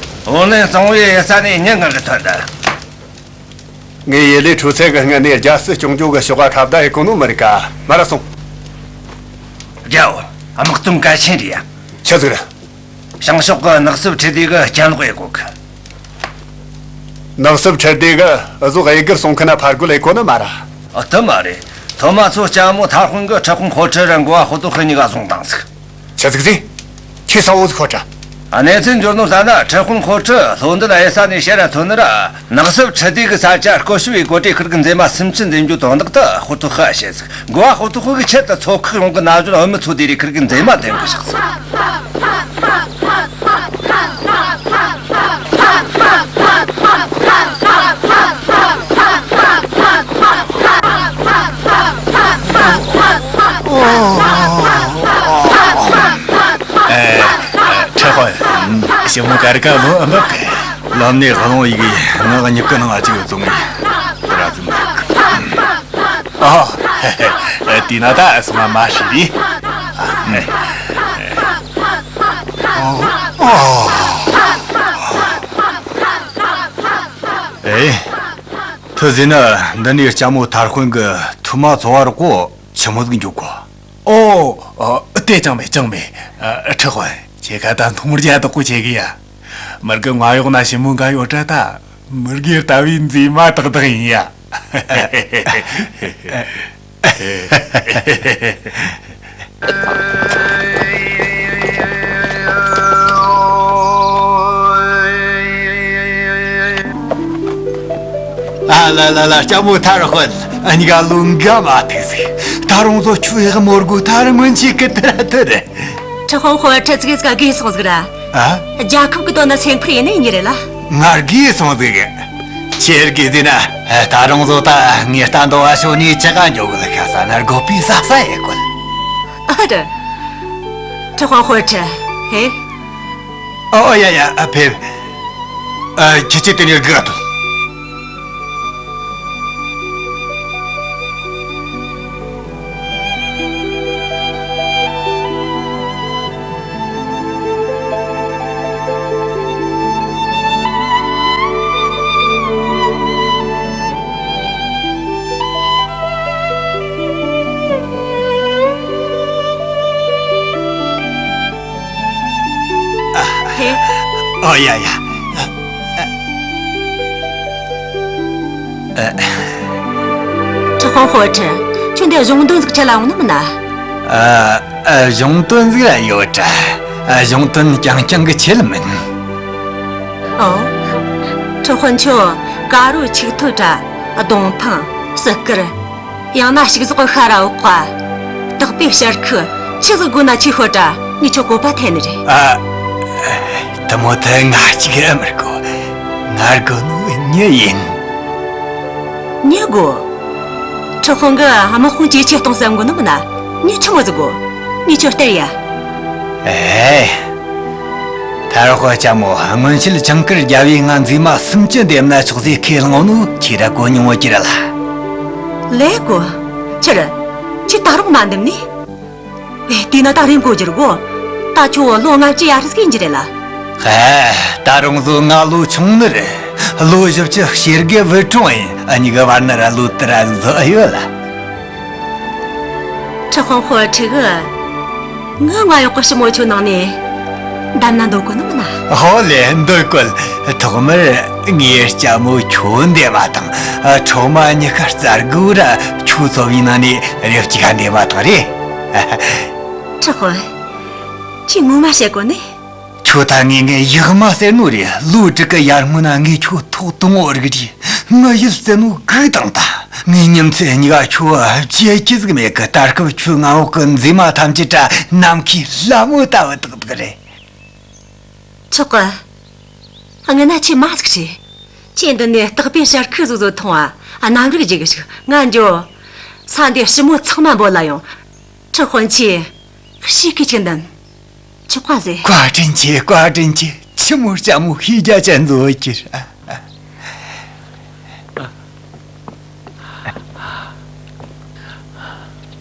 བོ། བོད་ལན་གཙང་བོའི་ཡེ་ས་ནས་ཉིན་ངར་གི་ཐོན་ད། ངས་ཡེ་ལེ་ཁྲུ་ཚེ་གི་སྔུན་ནས་རྒྱལ་སྲིད་སྐྱོང་རྒྱུ་གི་ཤོག་ཁ་ཁ་བརྡ་ཡེ་གོ་ནོ་མི་རིག་ག་མ་ར་སོང་། རྒྱལ་བོ། དམག་དོན་གལ་ཆེན་རེད་ཡ། ཆི་ཟིག་རེད། བྱང་ཕྱོགས་ཀྱི་ནགས་སྲུབ་ཁྲི་ལྡེ་གི་གྱེན་ལོག་ཡེ་གོ་གི། ནགས་སྲུབ་ཁྲི་ལྡེ་གི་འུ་ཟོ་གཡུལ་སྒར་སོང་ཁན་ན་ཕར་རྒོལ་ཡེ་གོ་ནི་མ་ར། ཨ་དེ་མ་རེད། ཐོ་མ་ཚོ་ལྕམ་མོ་ཐར་ཧོན་གི་ཁྲི་དཔོན་ཧོ་ཁྲི་ར་འགོ་བ་ཧོ་ཏོ་ཧི་གཉིས་ཀ་བཟུང་བཏང་ཟིག་ཆི་ཟིག་ཟེ། ཁྱེད་གསལ་བོ་ཟིག་ཤོད་དྲ། གནས་ཚུལ་འབྱོར་ནོ་ལྟ་ན་ཁྲི་དཔོན་ཧོ་ཁྲི་ལྷོ་འདི་ན་ཡེ་ས་ནས་ཕྱིར་ར་ཐོན་ནི་ར། ནགས་སྲུབ་ཁྲི་ལྡེ་གི་ས་ཆ་སྐོར་ཞིབ་བྱེད་གོ་དེ་ཁིར་གི་མཛེས་མ་སུམ་ཅུ་འཛིན་རྒྱུ་དོན་དག་ཏུ་ཧོ་ཏོ་ཧི་བཤད་ཟིག་འགོ་བ་ཧོ་ཏོ་ཧི་གི་ཆེད་དུ་ཚོ་ཁག་ཡོངས་གི་ན་གཞོན་བུད་མེད་ཚོ་དེ་རེ་ཁིར་གི་མཛེས་མ་འདེམས་གི་བཞག་ཟིག་ཨེ། ཁྲི་དཔོན། ཞི་མོ་གར་ཀ་ལོ་འབབ་གི། ལམ་ནས་ཧ་ལོང་ཡི་གེ་ང་གི་མྱིག་གི་ནང་ང་ཅིག་བཙོང་ངེ་ར་ཙམ་འདུག་ཨ། དེས་ན་ད་སོང་ང་མ་ཤི་རི། ཨེ། ཐུ་ཟེར་ན་འདི་ནས་ལྕམ་མོ་ཐར་དཔོན་གི་ཐུ་མ་ཚོ་བ་རོགས་པོ་ཆི་མོ་ཟིག་འཇུག་གོ། ཨོ། ཨ། དེ་ཅང་མེད་ཅང་མེད། ཨ། ཁྲི་དཔོན། ཁྱེད་ཀ་ད་འཐུང་རྒྱ་དག་པོ་བྱེད་གི་ཡ། མི་རྒན་ང་གཡོག་ན་ཞི་མོ་འགའ་ཡོད་དྲ་ད། མི་རྒན་ལྟ་བུའི་མཛེས་མ་དག་དག་ཡིན་ཡ། ཨ་ལ་ལ་ལ། ལྕམ་མོ་ཐར་དཔོན། འུ་གཉིས་ཀ་ལོ་འགའ་མ་ཐུག་ཟིག་ད་རུང་ཚོ་ཁྱོད་ཡག་མོ་དགོ་ཐར་སྔོན་ཆད་གི་དེ་ར་དེ་རེད། ཁྲི་དཔོན་ཧོ་ཁྲི་ཙི་གེ་ཙི་ག་དགོས་སོང་ཟིག་ར། ཨ། རྒྱལ་ཁབ་གི་དོན་ན་སེམས་ཁུར་ཡེ་ནི་ཡིན་རེད་ལ། ང་དགོས་སོང་ཟིག་ཁྱེད་དགོས་ཟེར་ན། ད་རུང་ཚོ་ད་ངས་ལྟ་འདོད་བ་ཤོ་ནི་ཅི་ག་འཇོག་གི་ལ་ཁ་ས་ན་དགོས་པའི་ས་ས་ཡེ་གོ། ཨ་རེད། ཁྲི་དཔོན་ཧོ་ཁྲི། ཧེ། ཨོ་ཡ་ཡ། ཨ་ཕེབས། ཨ། ཁྱེད་ཀྱིས་དེ་ནས་སྒུག་ཐུབ། ཨ། ཧེ། ཨོ་ཡ་ཡ། ཨ། ཁྲི་དཔོན་ཧོ་ཁྲི། ཁྱོད་འདི་གཞུང་དོན་ཟིག་འཁྲིད་ལ་འོང་ནི་མིན་ན། ཨ། ཨ། གཞུང་དོན་ཟིག་ར་ཡོད་དྲ། ཨ། གཞུང་དོན་རྐྱང་རྐྱང་གི་ཆེད་མིན། ཨོ། ཁྲི་དཔོན་ཁྱོད་ཀ་རོ་ཆིག་ཐོ་དྲ། གདོང་འཕང་། སྲི་དཀར། ཡང་ན་ཕྱུགས་ཟོག་གི་ཤ་ར་འོག་པ། དག་པའི་ཕྱར་ཁུ། ཆི་ཟིག་དགོས་ན་ཁྱོས་ཤོད་དྲ། ངས་ཁྱོད་བཀོད་པ་འཐེན་ནི་རེད། ཨ། དེ་མོ་དེ་ང་གཅིག་ཨེ་མི་དགོས། ང་དགོས་ནོ་མྱི་ཡིན། མྱི་དགོས། ཁྲི་དཔོན་གི་དམག་དཔུང་ཇེ་ཆེ་གཏོང་བསམ་གོ་ནི་མིན་ན། མྱི་ཆི་མོ་ཟིག་དགོས། ངས་ཁྱོད་སྟེར་ཡ། ཨེ། ཐར་དཔོན་ལྕམ་མོ། སྔོན་ཆད་ཇིང་གུར་རྒྱལ་པོས་ང་མཛེས་མ་སུམ་ཅུ་འདེམས་ན་ཆོག་ཟེར་ཁས་བླངས་ནོ་ཁྱེད་ར་གོ་མྱོང་ཡོད་ཀྱི་རེད་ལ། ལས་གོ། ཁྱེད། ཁྱེད་ད་རུང་མ་འདེམས་ནི། ཨེ། དེས་ན་ད་རེས་འགོ་བསྒྱུར་གོ། ད་ཁྱོད་ལོ་ལྔ་བཅུ་ཡར་སྐྱེས་ཡིན་རྒྱུ་རེད་ལ། ཧེ། ད་རུང་བཟོ་ང་ལོ་ཆུང་ནི་རེད། ལོ་བཞི་བཅུ་ཞེ་དགུ་བུ་ཕྲུག་ཡིན། འུ་གཉིས་ཀའི་བར་ན་ར་ལོ་དུ་ར་ཟིག་བཟོ་ཨེ་ཡོད་ལ། ཁྲི་དཔོན་ཧོ་ཁྲི་གི། ངའི་ང་གཡོག་གི་ཞི་མོ་ཁྱོད་ནང་ནས་འདེམས་ན་འདོད་གོ་ནི་མིན་ན། ཧོ་ལེ། འདོད་གོ། ཐོག་མར་ངས་ལྕམ་མོ་ཁྱོད་འདེམས་པ་དང་། འཕྲོག་མ་གཉིས་ཀ་བཙལ་དགོས་ར་ཁྱོད་ཚོ་བའི་ནང་ནས་རེ་གཅིག་ག་འདེམས་པ་དང་རེད། ཁྲི་དཔོན། ཁྱོས་ངོ་མ་བཤད་གོ་ནི། ཁྱོད་ད་ངས་ངའི་ཡག་མ་ཟེར་ནོ་རེད། ལོ་དྲུག་གི་ཡར་སྔོན་ན་ངས་ཁྱོད་ཐོག་དང་བོ་རིག་རེད། ངའི་ཡིད་བརྟན་ནོ་གུག་དང་ད། ངའི་ཉིན་མཚན་གཉིས་ཀ་ཁྱོད་བཅད་ཀྱི་ཟིག་མེད་གི། ད་སྐབས་ཁྱོད་ང་འོག་གི་མཛེས་མ་ཐམས་ཅད་ད་ནམ་མཁའི་ལྷ་མོ་ལྟ་བུ་ཏག་ཏག་རེད། ཆོག་གི། སྔན་ན་ཁྱེད་མ་ཟིག་བྱོས། ཁྱེད་འདི་ནས་སྟག་པའི་ཞལ་ཁུ་བཟོ་བཟོ་འཐུང་བ། ཨ། གནམ་རིག་རྒྱུག་གི་ཞིག་ང་འགྱོ། ས་འདི་ཞི་མོ་ཚང་མ་འབོད་ལ་ཡོང་། ཁྲི་དཔོན་ཆེ། ཤེས་གི་ཅིག་འདམ། ཆོག་ག་ཟེ། བཀའ་དྲིན་ཆེ། བཀའ་དྲིན་ཆེ། ཆི་མོ་ལྕམ་མོ་ཤེས་རྒྱ་ཅན་བཟོ་གི།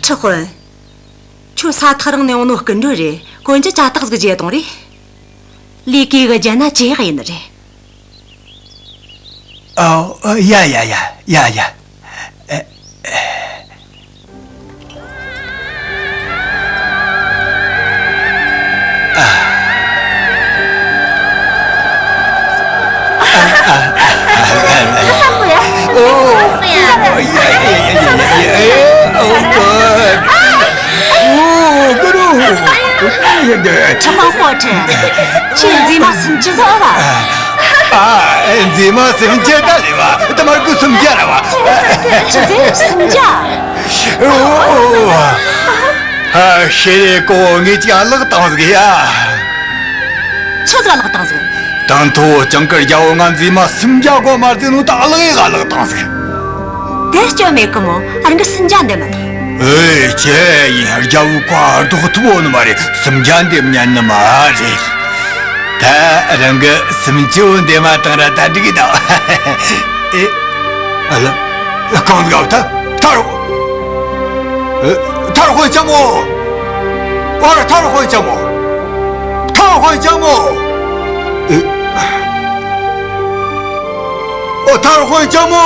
ཁྲི་དཔོན། ཁྱོད་ས་ཐག་རིང་ནས་ཡོང་ནོ་སྐུ་མགྲོན་རེད། གོན་རྒྱུ་ཅ་ཏག་ཟིག་བརྗེ་གཏོང་རེ། ལས་ཀའི་གི་རྒྱན་ན་ཇེ་ཡག་ཡིན་ནི་རེད། ཨོ། ཡ་ཡ་ཡ་ཡ་ཡ། ཨེ། ཨེ། ཨ། ཨ། ཨ། ཨ། ཨ། ཨོ། ཡ་ཡ་ཡ་ཡ་ཡ། ཨོ། ཨོ། ཀུ་རུ། ཁྲི་དཔོན་ཧོ་ཁྲི། ཁྱེད་མཛེས་མ་སུམ་ཅུ་བཟོ་བ། ཨ། མཛེས་མ་སུམ་ཅུ་ད་ལེ་བ། ད་མར་ཀུ་སུམ་བརྒྱ་ར་བ། ཁྱེད་མཛེས་སུམ་བརྒྱ། ཨོ། ཨ། ཤེས་རེ་ཀོ་ངས་ཅིག་ཨ་ལག་བཏང་ཟིག་ཡ། ཆི་ཟིག་ཨ་ལག་བཏང་ཟིག་དང་ཐོག་ཇིང་གུར་རྒྱལ་པོ་ང་མཛེས་མ་སུམ་བརྒྱ་གོ་མ་བརྩིས་ནོ་ད་ཨ་ལག་ཡེ་ག་ལག་བཏང་ཟིག་དེ་སྐྱོན་མེད་གི་མོ། ཨ་རང་གི་སུམ་བརྒྱ་འདེམས་མ་ཐག་ཨེ། ཁྱེད་ཡིན་རྒྱལ་པོ་ཁོ་ཨ་རྡོག་ཐུ་བོ་ནི་མ་རེད། སུམ་བརྒྱ་འདེམས་ཉན་ནི་མ་རེད། ད་རང་གི་སུམ་ཅུ་འདེམས་མ་བཏང་ར་ད་འགྲིག་གི་ད། ཨེ། ཨ་ལ། གང་ཟིག་ཨ། ཐར། ཐར། ཨེ། ཐར་དཔོན་ལྕམ་མོ། ཨོ། ཐར་དཔོན་ལྕམ་མོ། ཐར་དཔོན་ལྕམ་མོ། ཨེ། ཨོ། ཐར་དཔོན་ལྕམ་མོ།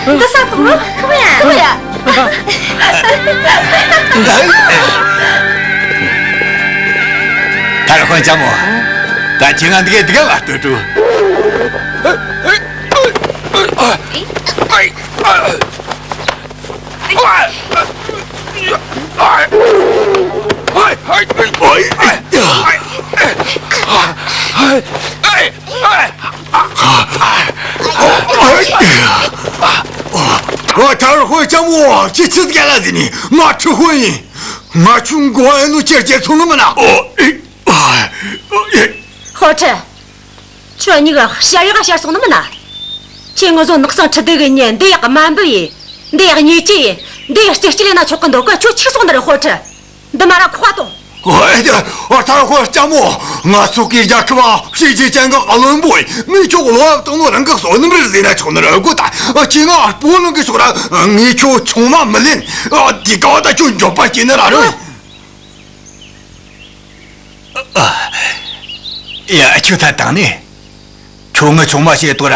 འདི་ས་ཐོག་ནོ་ཁོ་ཡ། ཁོ་ཡ། ཐར་དཔོན་ལྕམ་མོ། ད་ཁྱེད་ང་འདི་ག་འདི་ག་བར་སྟོད་དྲུག་ཨ། ཐར་དཔོན་ལྕམ་མོ། ཁྱེད་ཆི་ཟིག་ལ་ཟིན་ནི། ང་ཁྲི་དཔོན་ཡིན། ང་ཁྱོད་མགོ་ཨེ་ནོ་ཅེར་ཅེར་ཚོང་ནི་མིན་ན། ཧོ་ཁྲི། ཁྱོད་གཉིས་ཀ་ཞར་ཡག་ཞར་སོང་ནི་མིན་ན། ཁྱེད་ངོ་ཟོ་ནག་སང་ཁྲི་ལྡེ་གི་ཉེ། འདི་ཡག་དམའ་འབུ་ཡིན། འདི་ཡག་ཉེས་ཅན་ཡིན། འདི་ཡག་རྩེ་སྐྱིད་ལས་ན་ཆོག་གི་འདུག་ག་ཁྱོད་ཆིག་སོང་ནི་རེད། ཧོ་ཁྲི། འདི་མ་ར་ཁོག་གཏོང་། ཨོ། ཨོ། ཐར་དཔོན་ལྕམ་མོ། ང་སོག་གི་རྒྱལ་ཁབ་བ་ཤེས་རྗེས་ཅན་གི་བློན་པོ་ཡིན། མི་ཁྱོད་བློ་བབ་བཏང་ནོ་རང་གི་བསོད་ནམས་རེད་ཟེར་ན་ཆོག་ནི་རེད་གོ། ད་ཁྱེད་ང་སྤོ་ལུང་གི་ཕྱོགས་ར་ངས་ཁྱོད་ཆུང་མ་མི་ལེན། ཨ། དེ་ག་བ་ད་ཁྱོད་འགྱོད་པ་སྐྱེས་ནི་ར་རོ། ཨ། ཡ། ཁྱོད་ད་དང་ནི། ཁྱོད་ངའི་ཆུང་མ་བྱེད་དོ་ར།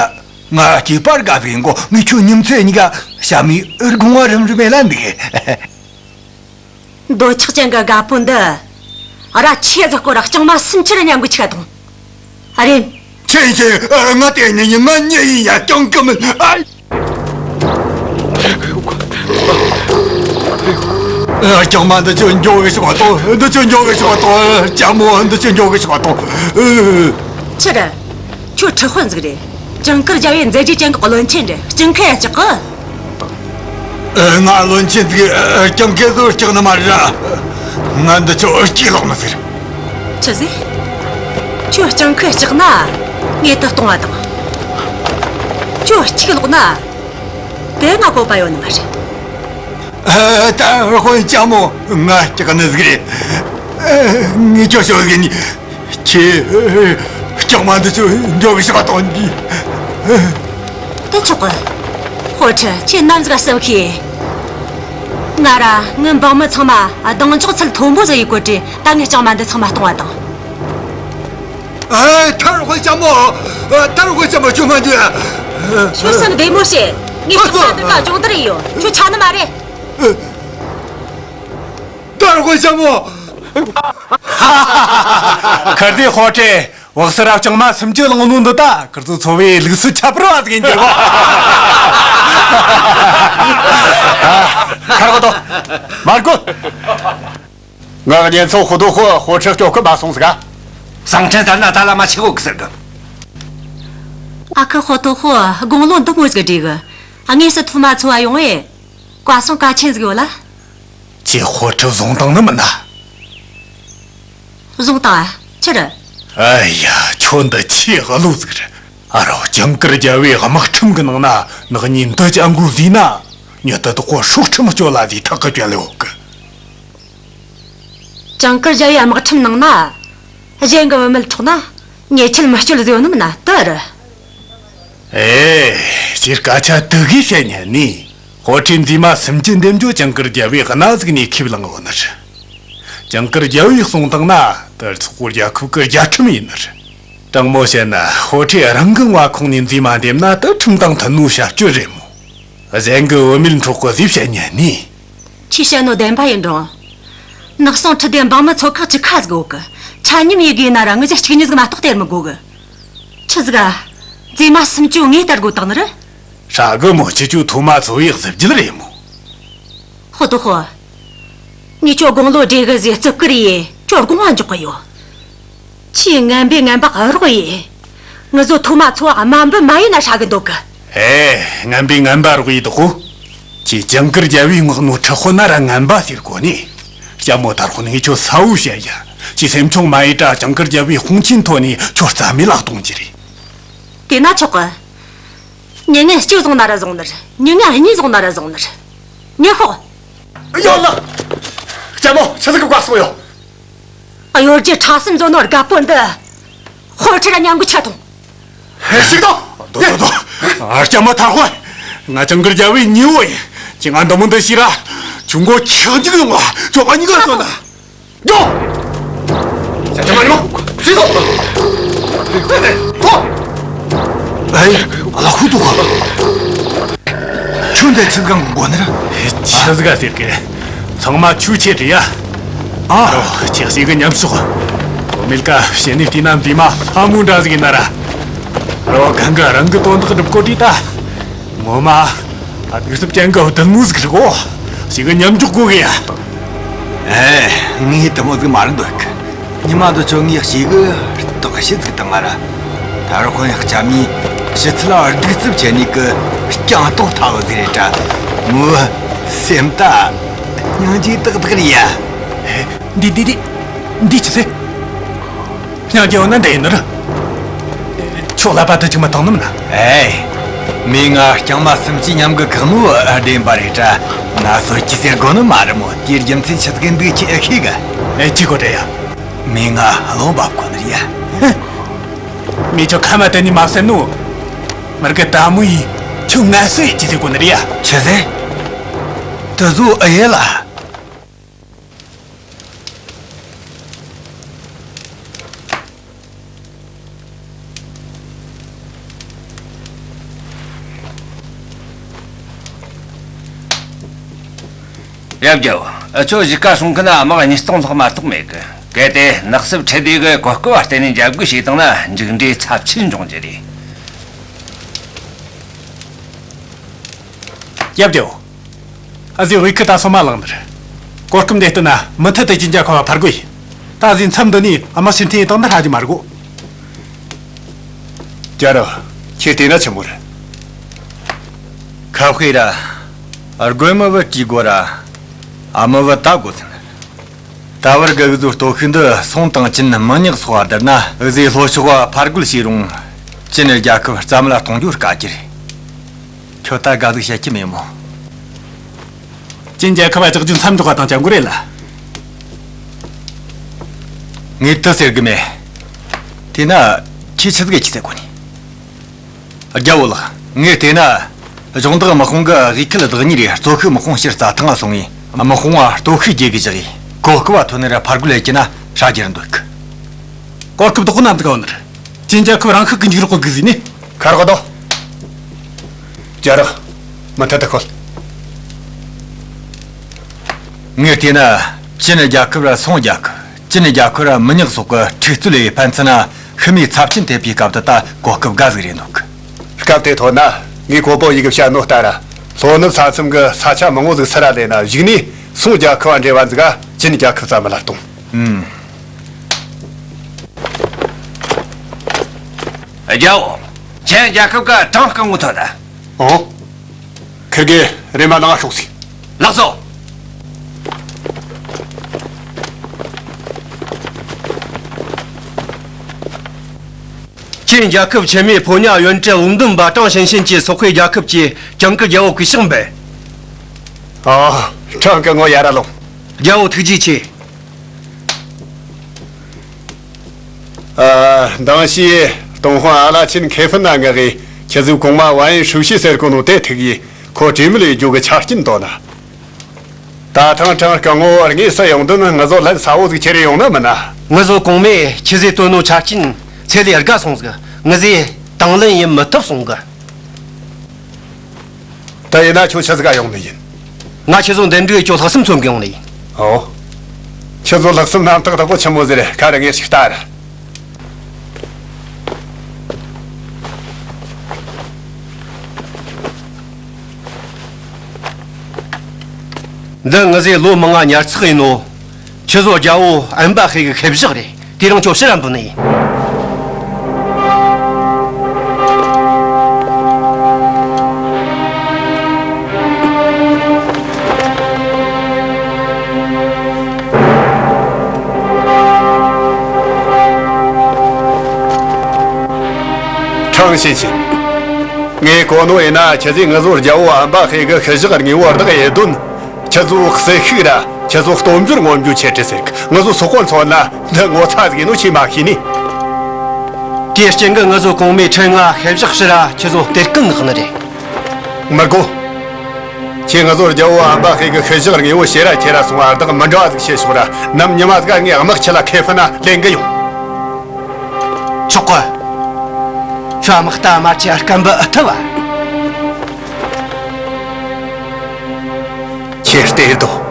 ང་སྐྱེས་པར་དགའ་ཟིག་ཡིན་གོ། ངས་ཁྱོད་ཉིན་མཚན་གཉིས་ཀ་ཞྭ་མོའི་སྒོ་ང་རིམ་རིམ་ལ་འདུག་འདོད་ཆགས་ཅན་གྱི་རྒད་པོ་འདི། ར་ཆེ་ཟིག་སྐོར་ར་རྐྱང་མ་སུམ་ཅུ་ར་མཉམ་གི་ཆ་དང་། ཨ་རེད། ཆེན་ཆེན། ང་དེ་ནི་ཉི་མ་གཉིས་ཡིན་ཡ་རྐྱང་གི་མིན། ཨ། ཨ། རྐྱང་མ་འདི་ཆོ་འགྱོ་གི་ཤོག་ཏོ། འདི་ཆོ་འགྱོ་གི་ཤོག་ཏོ། ལྕམ་མོ་འདི་ཆོ་འགྱོ་གི་ཤོག་ཏོ། ཨ། ཆི་རེད། ཁྱོད་ཁྲི་དཔོན་ཟིག་རེད། ཇིང་གུར་རྒྱལ་བོའི་མཛད་རྗེས་ཅན་གྱི་བློན་ཆེན་རེད། སྐྱོན་ཁ་ཡ་ཅག་གི། ཨ། ང་བློན་ཆེན་ཟིག་སྐྱོན་ཁ་ཟོ་སྐྱག་ནི་མ་རེད། ང་འདི་ཆོ་སྐྱིད་ལོག་མི་ཟེར། ཆི་ཟེར། ཁྱོད་སྐྱོན་ཁ་སྐྱག་ན་ངས་དུ་གཏོང་བ་དང་། ཁྱོད་སྐྱིད་ལོག་ན་དེ་ང་བཀོད་པ་ཡོད་ནི་མ་རེད། ཨ། ད་དཔོན་ལྕམ་མོ། ང་སྐྱག་ནི་ཟིག་རེད། ཨ། ངས་ཁྱོད་ཤོད་ཟིག་ནི། ཁྱེད། སྐྱག་མ་འདི་ཚོ་འགྲོ་གི་ཤག་དང་འདི། དེ་ཆོག་གི། ཧོ་ཁྲི། ཁྱེད་ནམ་ཟིག་བསམ་ཤེས། ང་ར་ངའི་འབངས་མི་ཚང་མ་གདེང་འཇོག་ཚད་མཐོན་པོ་ཟིག་ཡེད་དགོས་དྲི། ད་ངས་ལྕང་མ་འདི་ཚང་མ་གཏོང་བ་དང་། ཨེ། ཐར་ཧོ་ལྕམ་མོ། ཨ། ཐར་ཧོ་ལྕམ་མོ། ཁྱོད་མ་འགྱོ་ཡ། ཁྱོད་སེམས་བདེ་མོ་བྱེད། ངས་ལྕང་མ་འདི་ག་སྦྱོང་བརྡར་ཡེ་ཡོད། ཁྱོད་ཆ་ནི་མ་རེད། ཐར་ཧོ་ལྕམ་མོ། ཁར་དེ་ཧོ་ཁྲི། བག་སི་ར་ལྕང་མ་སུམ་ཅུ་བླངས་ནོ་འདི་ད་ཁིར་ཚོ་ཚོ་བའི་ལུགས་སྲོལ་ཁྱད་པར་བ་ཟིག་ཡིན་གྱི་རེད་གོ། ཁར་གོ་དོ། མར་གོ། ང་གཉེན་ཚོ་ཧོ་དོ་ཧོ་ཧོ་ཁྲི་སྐྱོ་གི་མ་སོང་ཟིག་ག། ཟང་ཁྲན་ད་ན་ད་ལ་མ་ཆེ་གོ་གི་ཟེར་གི། ཨ་ཁུ་ཧོ་དོ་ཧོ་དགུང་ལོ་འདི་མོ་ཟིག་བགྲེས་གི། དངོས་སུ་ཐོག་མ་འཚོ་བ་ཡོང་ངེ། བཀའ་གསུང་གལ་ཆེན་ཟིག་ཡོད་ལ། ཁྱེད་ཧོ་ཁྲི་བཟུང་བཏང་ནི་མིན་ན། བཟུང་བཏང་ཨ། ཆི་རེད། ཨ་ཡ། ཁྱོད་འདི་ཆེས་གློ་ཟིག་རེད། ཨ་རོ། ཇིང་གིར་རྒྱལ་བོའི་དམག་ཁྲིམས་གི་ནང་ན་ནག་ཉེས་འདི་ཅང་གོ་ཟིག་ན། མྱི་དེ་དག་གོ་སྲོག་ཁྲིམས་གཅོད་ལ་ཟིག་ཐག་གི་གཅོད་ལེ་འོག་གི། ཇིང་གིར་རྒྱལ་བོའི་དམག་ཁྲིམས་ནང་ན་གཞན་གི་བུད་མེད་འཕྲོག་ན་ཉེས་ཆད་མི་གཅོད་ཟེར་ཡོད་ནི་མིན་ན། དེ་རེད། ཨེ། ཁྱེད་སྐད་ཆ་དེ་གི་བཤད་ཉན་ནི། ཧོ་ཁྲི་མཛེས་མ་སུམ་ཅུ་འདེམས་རྒྱུ་ཇིང་གིར་རྒྱལ་བོའི་གནའ་ཟིག་ནས་ཁས་བླངས་ཡོད་ནི་རེད། ཇིང་གིར་རྒྱལ་བོས་གསུངས་བཏང་ན་དེ་ཚོགས་པོ་རྒྱལ་ཁབ་ཀྱི་རྒྱལ་ཁྲིམས་ཡིན་ནི་རེད། དྲང་མོ་བཤད་ན་ཧོ་ཁྲི་རང་གི་མངའ་ཁོངས་ནས་མཛེས་མ་འདེམས་ན་དེ་ཁྲིམས་དང་མཐུན་ནོ་བྱ་སྤྱོད་རེད་མོ། གཞན་གི་བུད་མེད་འཕྲོག་གི་ཟིག་བཤད་ཉན་ནི། ཁྱེད་བཤད་ནོ་བདེན་པ་ཡིན་རུང་། ནགས་སྲུང་ཁྲི་སྡེ་འབངས་མི་ཚོ་ཁག་ཅིག་ཁ་ཟིག་འོག་གི། ཆ་སྙོམས་ཡེད་གི་ཡིན་ན་ར་ངེད་ཅག་གཅིག་གཉིས་ཟིག་མ་གཏོགས་སྟེར་མི་དགོ་གི། ཆི་ཟིག་ག། མཛེས་མ་སུམ་ཅུ་ངས་སྟེར་དགོ་དང་ནི་རེད། ཧྲ་གི་མོ། ཁྱེད་ཆོ་ཐོག་མ་འཚོ་བའི་གཟི་བརྗིད་རེད་མོ། ཧོ་དོ་ཧོ། ངས་ཁྱོད་དགུང་ལོ་བགྲེས་གི་ཟིག་བརྩི་བཀུར་ཡེ་ཁྱོད་དགོངས་པ་འཇོག་གི་ཡོད། ཁྱེད་ངན་པས་ངན་པ་རོགས་ཡེ། ངུ་ཟོ་ཐོག་མ་འཚོ་བ་དམའ་འབེབས་མ་ཡེ་ན་ཧྲ་གི་འདོད་གི། ཨེ། ངན་པས་ངན་པ་རོགས་ཡེ་དོ་གོ། ཁྱེད་ཇིང་གིར་རྒྱལ་བོའི་མངགས་ནོ་ཁྲི་དཔོན་ན་ར་ངན་པ་ཟེར་གོ་ནི། ལྕམ་མོ་ཐར་ཧོ་ནི། ངས་ཁྱོད་གསལ་བོ་བཤད་ཡ། ཁྱེད་སེམས་ཆུང་མ་ཡེ་དྲ་ཇིང་གིར་རྒྱལ་བོའི་དཔུང་ཆེན་ཐོག་ནས་ཁྱོད་རྩ་མེད་ལ་གཏོང་རྒྱུ་རེད། དེ་ན་ཆོག་གི། མྱི་ངན་གཅིག་བཟུང་ན་ར་བཟུང་ནི་རེད། མྱི་ངན་གཉིས་བཟུང་ན་ར་བཟུང་ནི་རེད། མྱི་ཤོག། ཡོད་ལགས། ལྕམ་མོ། ཆི་ཟིག་གི་བཀའ་གསུང་ཡོད། གཡོ་སྒྱུ་ཁྲམ་གསུམ་བཟོ་ནོ་རྒད་པོ་འདི་ཧོར་ཁྲི་ར་མཉམ་གི་ཆ་ཐོང་། ཞིག་དང་། དོ་དོ་དོ། ཨ། ལྕམ་མོ་ཐར་ཧོ། ང་ཇིང་གིར་རྒྱལ་བོའི་ཉེ་བོ་ཡིན། ཁྱེད་ང་འདི་མོ་འདི་ཤི་ར་ཁྱོད་མགོ་ཆག་འཇིག་ཡོང་བ། ཁྱོད་ང་གཉིས་ཀ་ཐོན་ན། ཡོ། ཞ་ཅི་མ་ཉི་མ། ཤི་སོང་། ཨེ། ཨ་ལ་ཧུ་ཏུ་ཧ། ཁྱོད་འདི་ཆི་གང་གོ་ནི་ར། ཆི་ཟིག་ག་ཟེར་གི། ཚང་མ་ཆོས་ཆེ་རེད་ཡ། ཨ། རོ། ཁྱེད་ཞིག་གི་མཉམ་ཞོག། ཨོ་མེལ་ཀ་བཤད་ནི་དེ་ན་འདི་མ་ཧ་མུ་འདྲ་ཟིག་ཡིན་ན་ར། རོ། གང་གི་རང་གི་དོན་དག་སྒྲུབ་གོ་དྲིས་ད། ངོ་མ། ཨ། དུག་སུབ་ཅན་གི་བདུད་མོ་ཟིག་རེད་གོ། ཞིག་གི་མཉམ་འཇོག་དགོས་གི་ཡ། ཨེ། ངས་དེ་མོ་ཟིག་མ་རེད་འདོད་གི། ཉི་མ་འདི་ཆོ་ངས་ཞེ་གི་བརྟག་ཞིབ་ཟིག་བཏང་ང་ར། ཐར་ཧོན་ཡག་ཅག་མིས་ཕྱི་ཚུལ་ལ་གདུག་རྩུབ་བྱེད་ནི་གི་རྐྱང་ཐོག་ཐ་བུ་ཟིག་རེད་དྲ། མོའི་སེམས་ད་སྙིང་རྗེ་ཏག་ཏག་རེད་ཡ། འདི་འདི་འདི་འདི་ཆི་ཟེར། སྙིང་རྗེ་ཡོད་ན་འདི་ཡིན་ནི་རེད། ཁྱོད་ལ་པ་དུ་ཅིག་མི་བཏང་ནམ་ན། ཨེ། མོས་ང་རྐྱང་མ་སུམ་ཅུ་མཉམ་གི་བཀག་ནོ་བདེན་པ་རེད་དྲ། ང་གསོད་རྒྱུ་ཟེར་དགོས་ནི་མ་རེད་མོ། དེའི་རྒྱུ་མཚན་ཆི་ཟིག་འདུག་ཁྱེད་ཨེ་ཤེས་གི། ཨེ། ཅི་གོ་དྲ་ཡ། མོས་ང་བློ་འབབ་གོ་ནི་རེད་ཡ། མོས་ཁྱོད་ཁ་མ་དེ་ནི་མ་བསད་ནོ། མར་གི་ད་མོ་ཡིས་ཁྱོད་ངལ་གསོ་ཡེ་རྒྱུ་ཟེར་གོ་ནི་རེད་ཡ། ཆི་ཟེར། དེ་ཟོ་ཨེ་ཡེ་ལ། ཡབ་རྒྱལ་བོ། འུ་ཆོ་གཞིས་ཀ་སྲུང་མཁན་དམག་ཉིས་སྟོང་ལྷག་མ་གཏོགས་མེད་གི། གལ་ཏེ་ནགས་སྲུབ་ཁྲི་སྡེ་གི་གོ་སྐབས་བརྟེན་ནས་འཇབ་རྒོལ་བྱས་བཏང་ན་མཇུག་འབྲས་ཚབས་ཆེན་འབྱུང་རྒྱུ་རེད། ཡབ་རྒྱལ་བོ། ཨ་ཟི་དབུས་ཁུལ་ད་སོ་མ་ལངས་ནི་རེད། གོ་སྐབས་འདི་བསྟུན་ན་མུ་མཐུད་དུ་ཅིན་རྒྱལ་ཁབ་ལ་ཕར་རྒོལ་ཡིན། ད་ཨ་ཟི་མཚམས་འདི་ནས་དམག་ཕྱིར་འཐེན་ཡེ་བཏང་ན་ཧྲ་རྒྱུ་མ་རེད་གོ། རྒྱལ་རབས། ཁྱེད་བལྟས་ན་ཆི་མོ་རེད། ཁ་དཔེ་ར། རྒོལ་མི་བུ་བྲིས་དགོས་ར། ཨ་མི་བུ་ད་དགོས་ཟིན། ད་བར་གི་འུ་ཟོའི་སྟོབས་ཤུགས་འདི་སུང་དང་ཅིན་མི་ཉག་སོགས་བསྡུར་ན། འུ་ཟོས་ལྷོ་ཕྱོགས་ཕར་རྒོལ་བྱས་རུང་། ཅིན་རྒྱལ་ཁབ་རྩ་མེད་ལ་གཏོང་རྒྱུ་དཀའ་རྒྱུ་རེད། ཁྱོད་ད་དགའ་ཟིག་བཤད་རྒྱུ་མེད་མོ། ཅིན་རྒྱལ་ཁབ་ལ་ཇག་རྒྱུ་མཚམས་འཇོག་པ་དང་ཅང་གོ་རེད་ལ། ངས་དེ་ཟེར་གི་མེད། དེས་ན་ཁྱེད་ཆི་ཟིག་གི་ཆི་ཟེར་གོ་ནི། རྒྱལ་བོ་ལགས། ངས་བལྟས་ན། གཞོགས་འདེགས་དམག་དཔུང་གི་དབུས་ཁུལ་བདག་གཉེར་རེད། གཙོ་ཤུགས་དམག་དཔུང་སྤྱིར་རྩྭ་ཐང་ལ་སོང་ངས་དམག་དཔུང་བ་སྟོབས་ཤུགས་རྒྱས་གི་བཞག་ཡིན། གོ་སྐབས་བ་ཐོན་ནི་ར་ཕར་རྒོལ་ལས་ཀྱི་ན་ཧྲ་རྒྱུ་ར་འདོད་གི། གོ་སྐབས་དོག་གོ་ནམ་དུ་ག་བ་ནར། ཅིན་རྒྱལ་ཁབ་རང་ཤུགས་ཀྱི་འཇུག་རོགས་གི་གཟིགས་ནས། ཁར་གོ་དོ། རྒྱ་རོགས། མུ་མཐུད་དུ་ཁོལ། ངས་བལྟས་ན། ཅིན་རྒྱལ་ཁབ་ར་སུང་རྒྱལ་ཁབ། ཅིན་རྒྱལ་ཁབ་ར་མི་ཉག་སོགས་ཀྱི་འཁྲུག་རྩོད་ལས་ཕན་ཚུན་ན་ཤི་རྨས་ཚབས་ཆེན་ཐེབས་པའི་སྐབས་དུ་ད་གོ་སྐབས་དགའ་ཟིག་རེད་འདུག་སྐབས་དེ་ཐོན་ན་ངས་གོ་པོ་ཡི་གི་བཤད་ནོ་ལྟར། ལྷོ་ནུབ་ས་མཚམས་ཀྱི་ས་ཆ་མང་བོ་ཟིག་སི་ར་ལེ་ན་གཞུག་ནས་སུང་རྒྱལ་ཁབ་བ་འབྲེལ་བ་འཛུགས་ག་ཅིན་རྒྱལ་ཁབ་ཙམ་མི་ལ་གཏོང་། ཨུམ། རྒྱལ་བོ། ཅིན་རྒྱལ་ཁབ་ཀྱི་གྲངས་སྐུ་ངོ་ཐོན་ད། ཨོ། ཁིར་གེ་རེ་མ་ནང་ཤོག་སི། ལགས་སོ། ཅིན་རྒྱལ་ཁབ་ཆེན་མོའི་ཕོ་ཉ་ཡོན་ཀྲེ་ཝུང་དུན་པ་ཀྲང་ཞིན་ཤིན་གྱིས་སོག་པོའི་རྒྱལ་ཁབ་ཀྱི་ཅང་གི་རྒྱལ་བོ་གུས་ཕྱག་འབུལ། ཨོ། ཀྲང་གི་ངོ་ཡ་ར་ལོ། རྒྱལ་བོ་ཐུགས་རྗེ་ཆེ། ཨ། མདང་ཞིག་ཏུང་ཧོང་ཨ་ལ་ཆིན་ཁེ་ཕན་ན་ང་གིས་ཁྱེད་ཚོའི་གོང་མ་ཝན་ཧྲུའུ་ཤི་ཟེར་གོ་ནོ་དེ་ཐུག་ཡིས་ཁོ་གྲོས་མོལ་ཡེད་རྒྱུ་གི་ཆ་རྐྱེན་བཏོན་ན། ད་ཐེངས་ཀྲང་སྐུ་ངོ་དངོས་སུ་ཡོང་དོན་ང་ཚོ་ལན་གསལ་བོ་ཟིག་ཁྱེར་ཡོང་ནི་མིན་ན། ང་ཚོ་གོང་མས་ཁྱེད་ཚོས་བཏོན་ནོ་ཆ་རྐྱེན་ཚད་ལས་བརྒལ་སོང་ཟིག་ང་ཚོས་དང་ལེན་ཡེད་མི་ཐུབ་སོང་གི། ད་ཡིན་ན་ཁྱོད་ཆི་ཟིག་ག་ཡོང་ནི་ཡིན། ང་ཁྱེད་ཚོ་འདེམས་སྒྲུག་ཡེད་རྒྱུ་ལྷག་བསམ་མཚོན་གི་ཡོང་ནི་ཡིན། ཨོ། ཁྱེད་ཚོ་ལྷག་བསམ་རྣམ་དག་དག་པོ་ཆི་མོ་ཟིག་རེད། ཁ་ར་ངས་ཞིག་ལྟ་ར། འདི་ང་ཚོའི་ལོ་མང་ང་ཉར་ཚགས་ཡིན་ནོ། ཁྱེད་ཚོ་རྒྱལ་བོ་ཨན་པ་ཧེ་གི་ཁེ་བཞག་རེད། དེ་རིང་ཁྱོད་ཕྱིར་ར་འབུལ་ནི་ཡིན། ཁྲང་ཞིན་ཆིན། ངས་གོ་ནོ་ཡིན་ན་ཁྱེད་ཚོས་ང་ཚོ་རྒྱལ་བོ་ཨན་པ་ཧེ་གི་ཤི་བཞག་དངོས་པོ་བདག་ཡེད་དོན། ཁྱེད་ཚོ་གསོན་ཤུགས་ར་ཁྱེད་ཚོ་སྟོབས་འབྱོར་མངོན་འབྱོར་ཆེ་གྲི་ཟེར་གི། ང་ཚོ་སོག་པོ་ཚོ་ན་འདི་ངོ་ཚ་ཟིག་ཡིན་ནོ་ཆེས་མ་ཤེས་ནི། དེའི་རྐྱེན་གྱིས་ང་ཚོ་གོང་མའི་ཁྲི་མངའ་ཤེས་བཞག་ཕྱིར་ར་ཁྱེད་ཚོ་གཏེར་ཁ་མངགས་ནི་རེད། མི་དགོ། ཁྱེད་ང་ཚོ་རྒྱལ་བོ་ཨན་པ་ཧེ་གི་ཤི་བཞག་དངོས་པོ་ཕྱིར་ར་ཁྱེར་ར་སོང་བ་བདག་མི་འདྲ་བ་ཟིག་བྱེད་ཤོག་ར། ནམ་ཉི་མ་ཟིག་ངས་དམག་ཁྲིད་ལ་ཁེ་ཕན་ན་ལེན་གི་ཡོང་། ཆོག་གི། ཁྱོད་དམག་རྟ་དམར་ཆས་སྐམ་པོ་ཨེ་ཐུབ་བ། ཁྱེད་ལྟོས་དང་།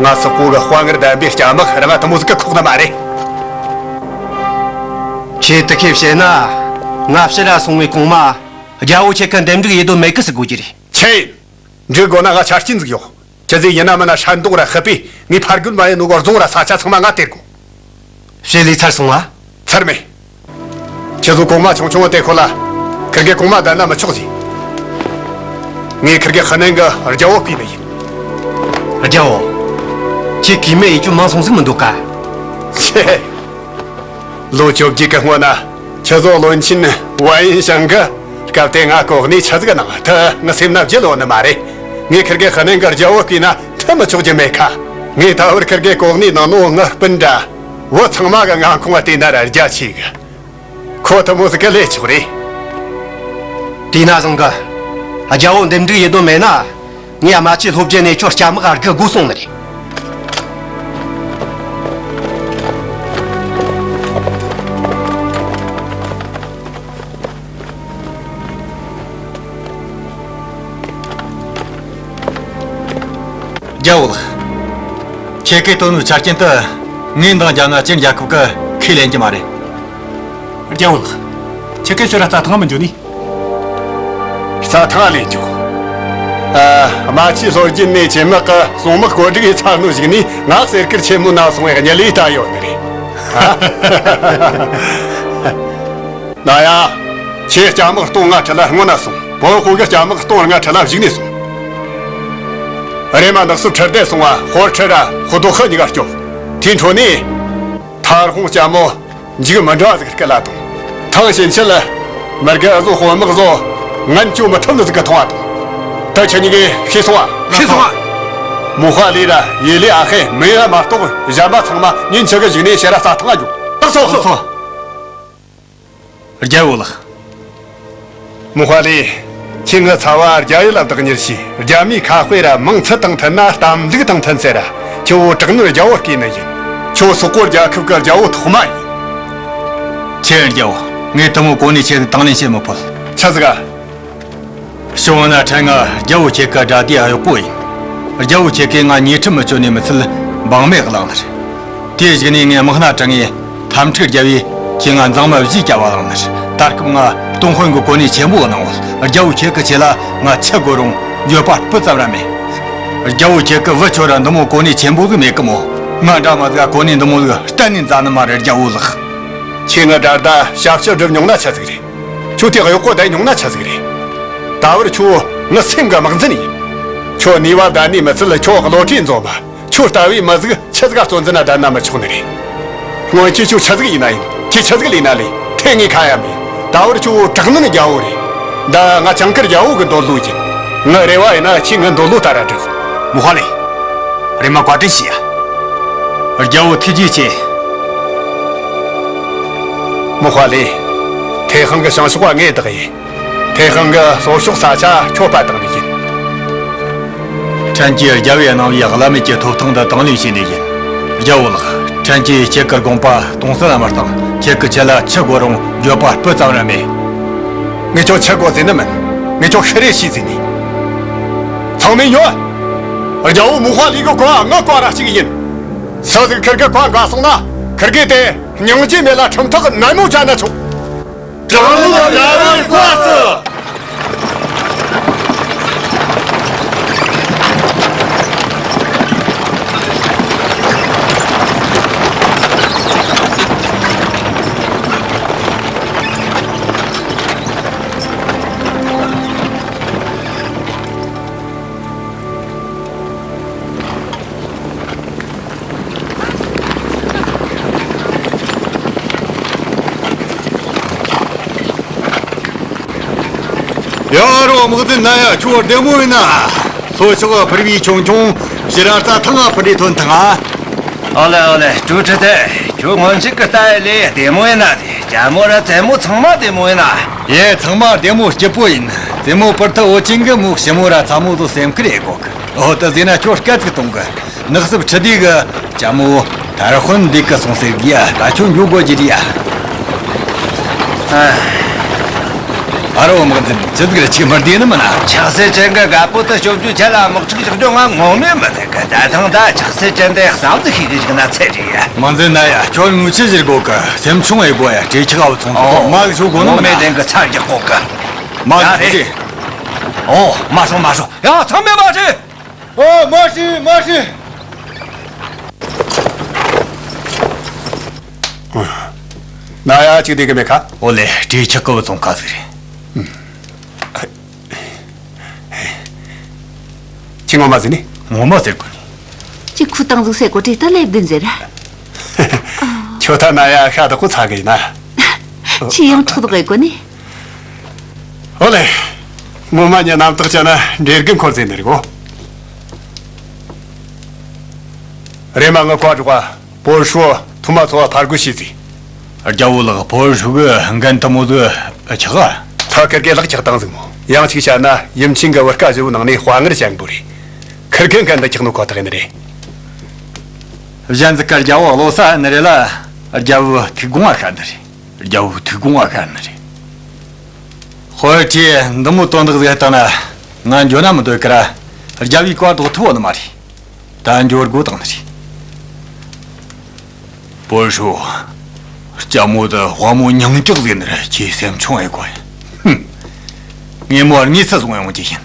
ང་སོག་པོ་གི་དཔའ་ངར་ལྡན་པའི་སྐྱ་དམག་རང་དེ་མོ་ཟིག་གི་ཁོག་ན་མ་རེད། ཁྱེད་དེ་ཁས་བཤད་ན། ང་ཕྱིར་ར་སོང་བའི་གོང་མ། རྒྱལ་བོ་ཁྱེད་ཀ་འདེམས་སྒྲུག་ཡེད་དོ་མེད་གི་ཟིག་དགོས་ཀྱི་རེད། ཁྱེད། འགྲིག་དགོས་ན་ང་ཆ་རྐྱེན་ཟིག་ཡོད། ཁྱེད་ཚོས་ཡིན་ན་མིན་ན་ཧྲན་ཏུང་ར་ཧི་པེ་ངས་ཕར་རྒོལ་མ་ཡེད་ནོ་གོ་རྫོང་ར་ས་ཆ་ཚང་མ་ང་སྟེར་དགོས། ཕྱེ་ལི་ཚར་སོང་ང་། ཚར་མེད། ཁྱེད་ཚོ་གོང་མ་ཆུང་ཆུང་བ་དེ་ཁོ་ལ། ཁིར་གེ་གོང་མ་བསྡད་ན་མི་ཆོག་ཟེར། ངས་ཁིར་གེ་ཧི་ནན་གི་རྒྱལ་བོ་བསྐོས་ནི་ཡིན། རྒྱལ་བོ། ཁྱེད་གིས་མེད་ཡིན་རྒྱུ་མང་སོང་ཟིག་མི་འདུག་ག་ཆེ། ལོ་བཅོ་བརྒྱད་ཀྱི་སྔོན་ན་ཁྱེད་ཚོ་བློན་ཆེན་ཝན་ཡིན་ཞང་གི་སྐབས་དེ་ང་གོ་གནས་ཆི་ཟིག་གནང་ཐུབ་ངའི་སེམས་ན་བརྗེད་ལོ་ནི་མ་རེད། ངས་ཁིར་གེ་ཧི་ནན་གི་རྒྱལ་བོ་བསྐོས་ན་ཐུབ་མི་ཆོག་རྒྱུ་མེད་ཁ། ངས་ད་བར་ཁིར་གེ་གོ་གནས་གནང་ནོ་ངའི་སྤུན་འདྲ། བུ་ཚང་མ་གི་མངའ་ཁོངས་བལྟས་ན་ར་རྒྱ་ཆེ་གི། ཁོ་དེ་མོ་ཟིག་གི་ལས་ཆོག་རེད། དེས་ན་བཟང་གི། རྒྱལ་བོ་འདེམས་སྒྲུག་ཡེད་དོན་མེད་ན། ངས་རྨ་ཆུའི་ལྷོ་བརྒྱུད་ནས་ཁྱོད་སྐྱ་དམག་ག་རྒུད་དགོས་སོང་ནི་རེད། རྒྱལ་བོ་ལགས། ཁྱེད་ཀྱིས་བཏོན་ནོ་ཆ་རྐྱེན་དེ་ངས་འདང་བརྒྱབ་ན་ཅིན་རྒྱལ་ཁབ་ཀྱིས་ཁས་ལེན་གྱི་མ་རེད། རྒྱལ་བོ་ལགས། ཁྱེད་ཀྱིས་ཕྱིར་ར་རྩྭ་ཐང་མི་འགྱོ་ནི། རྩྭ་ཐང་ལས་འགྱོ། ཨ། རྨ་ཆུའི་ལྷོ་རྒྱུད་ནས་ཆེ་དམག་གིས་སྲུང་དམག་བཀོད་སྒྲིག་ཡེད་ཚར་ནོ་གཞུག་ནས་ང་གསེར་དཀར་ཆེན་མོའི་ནང་སོང་བའི་གཉིད་ལས་ལྟ་ཡོད་ནི་རེད། ན་ཡ། ཁྱེད་སྐྱ་དམག་སྟོང་ང་ཁྲིད་ལ་སྔོན་ན་སོང་། བོན་དཔོན་གྱི་སྐྱ་དམག་སྟོང་ལྔ་ཁྲིད་ལ་གཞུག་ནས་སོང་། རེམ་མ་ནགས་སུ་ཁྲིར་བསྡད་སོང་བ་ཧོར་ཁྲི་ར་ཧུ་དོ་ཧི་གཉིས་ཀ་སྐྱོབ། དེའི་འཕྲོ་ནས། ཐར་ཧོང་ལྕམ་མོ་འཇིགས་མི་འདྲ་བ་ཟིག་སྐུ་ལ་ཐོངས། ཐང་ཞིན་ཆི་ལ་མི་དགེ་བཟོ་དཔོན་དམག་བཟོ་ངན་སྐྱོ་མི་ཐུབ་ནི་ཟིག་གི་ཐོང་བ་དང་། ད་ཁྱེད་གཉིས་ཀས་ཤེས་སོང་ང་། ཤེས་སོང་ང་། མོ་ཧ་ལི་ར་ཡེ་ལི་ཨ་ཧེ་མི་ཡ་མ་གཏོགས་གཞན་པ་ཚང་མ་ཉིན་ཆི་གི་གཞུག་ནས་ཕྱིར་ར་རྩྭ་ཐང་ང་འགྱོ། ལགས་སོ། ལགས་སོ། རྒྱལ་བོ་ལགས། མོ་ཧ་ལི། ཁྱེད་ངའི་ཚབ་བ་རྒྱ་ཡུལ་ལ་བདག་གཉེར་བྱས། རྒྱ་མིའི་ཁ་དཔེ་ར་མིང་ཚུལ་དང་མཐུན་ན་གཏམ་ལུགས་དང་མཐུན་ཟེར་ར། ཁྱོད་བོ་དྲག་ནོར་རྒྱལ་བོ་བསྐོས་ནི་ཡིན། ཁྱོད་སོག་པོ་རྒྱལ་ཁབ་ཀྱི་རྒྱལ་བོ་ཐོག་མ་ཡིན། ཁྱེད་རྒྱལ་བོ། ངས་དེ་མོ་གོ་གནས་ཁྱེད་དང་ལེན་བྱེད་མི་ཕོད། ཆི་ཟིག་ག་ཞུ་བ་ན་ཕྲན་ང་རྒྱལ་བོ་ཁྱེད་ཀྱི་དགྲ་སྡེ་གཡོག་པོ་ཡིན། རྒྱལ་བོ་ཁྱེད་ཀྱིས་ང་ཉེས་ཁྲིམས་མི་གཅོད་ནས་མི་ཚད་འབངས་མེད་བླངས་ནི་རེད། དེའི་གཞུག་ནས་ངས་དམག་སྣ་དྲངས་ངས་འཐབ་འཁྲུག་བརྒྱབ་པས་ཁྱེད་ང་མཛངས་མ་བཞིས་བསྐྱབས་པ་བླངས་ནི་རེད། ད་སྐབས་ང་ཏུན་ཧོང་གི་གོ་གནས་ཆེན་པོ་གནང་བ་རྒྱལ་བོ་ཁྱེད་ཀྱི་ཆེད་ལ་ང་ཆི་དགོས་རུང་འགྱོད་པ་སྤུ་ཙམ་ར་མེད། རྒྱལ་བོ་ཁྱེད་ཀྱི་བུ་ཁྱོད་ར་འདི་མོ་གོ་གནས་ཆེན་པོ་ཟིག་མེད་གི་མོ། ང་འདྲ་མ་ཟིག་ག་གོ་གནས་འདི་མོ་ཟིག་གཏན་ནས་མཛད་ནི་མ་རེད། རྒྱལ་བོ་ལགས། ཁྱེད་ངའི་དགྲ་ཟླ་ཞབས་ཕྱི་སྒྲུབ་མྱོང་ན་ཆི་ཟིག་རེད། ཁྱོད་དེ་གཡོག་པོ་བསྡད་མྱོང་ན་ཆི་ཟིག་རེད། ད་བར་ཁྱོད་ངའི་སེམས་ཀྱི་དམག་འཛིན་ཡིན། ཁྱོད་ནུས་པ་ལྡན་ནས་མི་ཚད་ཁྱོད་བློ་གྲོས་འཛོམས་པ། ཁྱོད་ལྟ་བུའི་མི་ཟིག་ཆི་ཟིག་ག་གཙོ་འཛིན་ན་བསྡད་ན་མི་ཆོག་ནི་རེད། སྔོན་ཆད་ཁྱོད་ཆི་ཟིག་ཡིན་ན་ཡིན། ཁྱེད་ཆི་ཟིག་ལས་ན་ལས། ཐེ་ངའི་ཁ་ཡ་མེད། ད་བར་ཁྱོད་དྲག་ནོན་རྒྱལ་བོ་རེད། འདི་ང་ཅང་ཀིར་རྒྱལ་བོ་གི་འདོད་བློ་ཡིན། ངའི་རེ་བ་ཡིན་ན་ཁྱེད་ངའི་འདོད་བློ་ལྟར་ར་སྒྲུབ། མོ་ཧ་ལེ། རེམ་མ་བཀའ་དྲིན་ཆེ་ཡ། རྒྱལ་བོ་ཐུགས་རྗེ་ཆེ། མོ་ཧ་ལེ། ཐེ་ཧང་གི་བྱང་ཕྱོགས་པ་ངས་བདག་ཡིན། ཐེ་ཧང་གི་ལྷོ་ཕྱོགས་ས་ཆ་ཁྱོད་པ་བཏང་ནི་ཡིན། ཕྲན་གྱིས་རྒྱལ་བའི་གནང་བའི་བླ་མེད་ཀྱི་ཐོབ་ཐང་འདི་དང་ལེན་བྱས་ནི་ཡིན། རྒྱལ་བོ་ལགས། ཕྲན་གྱིས་ཁྱེད་ཀྱི་དགོངས་པ་སྟོང་ཟད་ལ་མི་བཏང་། ཁྱེད་ཀྱི་ཆེད་ལ་ཆི་དགོས་རུང་འགྱོད་པ་སྤུ་ཙམ་ར་མེད། ངས་ཁྱོད་ཆི་དགོས་ཟེར་ནི་མིན། ངས་ཁྱོད་ཤི་རེ་ཤི་ཟེར་ནི། ཚང་མས་ཉོན། རྒྱལ་བོ་མུ་ཧ་ལི་གི་བཀའ་ངའི་བཀའ་ར་གཅིག་ཡིན། སུ་ཟིག་ཁིར་གི་བཀའ་འགལ་སོང་ན་ཁིར་གི་དེ་སྙིང་རྗེ་མེད་ལ་ཁྲིམས་ཐག་ནན་མོ་བཅད་ན་ཆོག་དྲང་མོ་རྒྱལ་བོའི་བཀའ་སྩལ། ཡ་རོ་དམག་འཛིན་ན་ཡ། ཁྱོད་བདེ་མོ་ཡིན་ན། ལྷོ་ཕྱོགས་ཕུར་བུའི་ཆུང་ཆུང་ཕྱི་ར་རྩྭ་ཐང་ང་ཕུ་འདྲེ་ཐོན་ཐང་ང་། ཨོ་ལེ་ཨོ་ལེ། ཀྲུའུ་ཁྲི་ཏེ། ཁྱོད་སྔོན་ཆད་ཀྱི་ལྟ་ཡི་ལས་བདེ་མོ་ཡིན་ན་དེ། ཅ་མོ་ར་བཙན་མོ་ཚང་མ་བདེ་མོ་ཡིན་ན། ཡེ། ཚང་མ་བདེ་མོ་སྐྱིད་པོ་ཡིན། བཙན་མོ་པུར་ཐི་འོ་ཅན་གི་མོ་ཞི་མོ་ར་ཚ་མོ་ཚོ་སེམས་ཁུར་ཡེ་གོ་གི། འོ་དེ་ཟེར་ན་ཁྱོད་སྐད་ཅིག་གཏོང་གི། ནགས་སྲུབ་ཁྲི་ལྡེ་གི་ཅ་མོ་ཐར་ཧོན་འདི་གི་སོང་ཟེར་གི་ཡ། ད་ཁྱོད་འགྱོ་དགོས་ཀྱི་རེད་ཡ། ཨ་རོ་དམག་འཛིན། ཅི་ཟིག་རེད། ཅིག་མི་བདེ་ནི་མིན་ན། ཆགས་སྲེད་ཅན་གི་རྒད་པོ་དེ་སྐྱོབ་རྒྱུའི་ཆེད་ལ་དམག་འཁྲུག་རྒྱག་རྒྱུ་ང་ངོ་མས་མི་ཐུབ་གི། ད་ཐེངས་ད་ཆགས་སྲེད་ཅན་དེ་བསམ་གཟིགས་ཤིག་གི་ཞིག་ན་ཚད་རེད་ཡ། དམག་འཛིན་ན་ཡ། ཁྱོད་ངུ་ཆི་ཟེར་གོ་གི། སེམས་ཆུང་ཡེ་གོ་ཡ། བྲེ་ཆག་བུ་ཚོང་ཚོ་མ་གི་ཤོག་གོ་ནོ་ངོ་མ་མེད་དེང་གི་ཚར་རྒྱག་གོ་གི། མ་གི་ད་ཤོག་རེད། ཨོ་མ་ཤོག་མ་ཤོག་ཡ། ཚང་མས་མ་བྱེད། ཨོ་མ་ཤི་མ་ཤི། ན་ཡ་ཅིག་བསྡད་གི་མེད་ཁ། ཨོ་ལེ། བྲེ་ཆག་གི་བུ་ཚོང་ཁ་ཟིག་རེད། ཁྱི་ངོ་མ་ཟེར་ནི། ངོ་མ་ཟེར་དགོས་ནི། ཅི་ཁུ་བཏང་ཟིག་ཟེར་གོ་དྲི་ལྟ་ལེབ་བདུན་ཟེར། ཁྱོད་ད་ན་ཡ་ཤ་དག་ཁོ་ཚ་གི་ཡིན་ན། ཆི་ཡང་ཁྲོག་དག་གི་གོ་ནི། ཨོ་ལེ། ངོ་མ་ཉི་གནམ་ཐག་ཅན་ན་འདྲེ་རྒན་འཁོར་ཟེར་ནི་རེད་གོ། རེ་མ་ངི་བཀའ་སྒྲོག་པ། པོ་ཧྲོ་ཐུ་མ་ཚོ་བ་ཕར་རྒོལ་བྱས་ཟིག་རྒྱལ་བོ་ལགས། པོ་ཧྲོ་གི་འགན་དུ་མོ་ཟིག་ཆག་ག་ཐ་ཁིར་གེ་ལག་ཆག་བཏང་ཟིག་མོ། ཡང་གཅིག་བཤད་ན་ཡུམ་ཆེན་གི་བུ་སྐལ་བཞི་བོའི་ནང་ནས་དཔའ་ངར་ཅན་པོ་རེད། ཁིར་གེ་འགན་དུ་ཆག་ནོ་ཁོ་ཐག་ཡིན་རེད། གཞན་ཟིག་ག་རྒྱལ་བོ་བློ་ས་ནི་རེད་ལ། རྒྱལ་བོ་ཐུགས་དགོངས་བ་ཤར་ནི་རེད། རྒྱལ་བོ་ཐུགས་དགོངས་བ་ཤར་ནི་རེད། ཧོར་གྱིས་འདི་མོ་དོན་དག་ཟིག་བཏང་ན་ང་འགྱོ་ན་མི་འདོད་ཀི་ར། རྒྱལ་བོའི་བཀའ་ལྡོག་ཐུབ་བོ་ནི་མ་རེད། ད་འགྱོ་དགོས་བཏང་ནི་རེད། པོ་ཧྲོ། ལྕམ་མོ་དེ་དཔའ་མོ་མྱིང་གྲགས་ཟིག་ནི་རེད། ཁྱེད་སེམས་ཆུང་ཨེ་གོ་ཡ། ཧུམ། ངས་མོ་དངོས་སུ་བཟུང་ཡོང་རྒྱུ་ཡིན།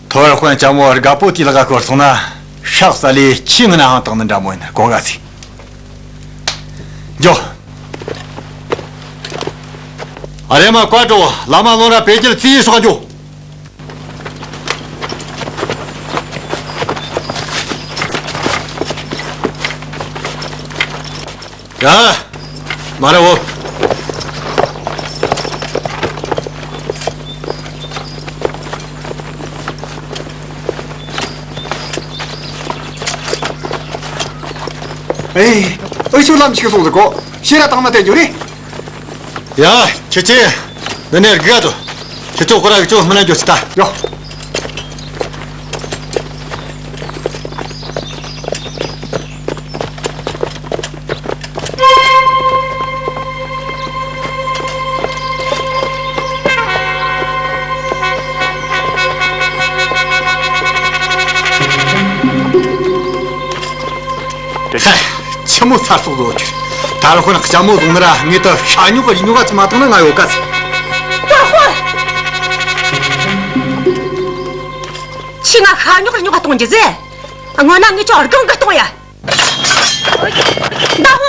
ཐོར་དཔོན་ལྕམ་མོ་རྒད་པོ་དེའི་ལག་ག་བསྐོར་སོང་ན་ཤག་ས་ལས་ཁྱི་ངན་ནའང་བཏང་ནི་འདྲ་མོ་ཡིན། གོ་ག་ཟིག་འགྱོ། ཨ་རེ་མ་བཀའ་དྲོ། བླ་མ་ལོ་ར་བེ་ཀྱལ་རྩིས་སོགས་འགྱོ། ཡ། མ་ར་འོ། ཨེ། ཨེ་ཤུ་ལམ་ཞིག་སོང་ཟིག་གོ། ཤེས་ར་དང་མ་དེ་འགྱོ་རེ། ཡ། ཁྱེད་ཀྱིས་འདི་ནས་དགོས་དོ། ཁྱེད་ཚོ་ཁོ་ར་གི་ཚོ་སྨན་ལ་འགྱོ་ཆི་ད། ཡོ། ཧེ། ཆི་མོ་ཚ་སོག་བཟོ་ཁྱེར། ད་རུང་ཁོ་ན་ལྕམ་མོ་བཟུང་ན་ར་ངེད་དུ་ཤ་ཉོག་གི་རིགས་ཉོག་ག་ཅིག་མ་བཏང་ན་ང་ཡོད་ག་ཟེར། ཏོ་ཧོ། ཁྱི་ང་ཤ་ཉོག་རིགས་ཉོག་ག་གཏོང་རྒྱུ་ཟེར། སྔོན་ན་ངེད་ཅག་སྒང་གི་གཏོང་ཡ། ད་ཧོ།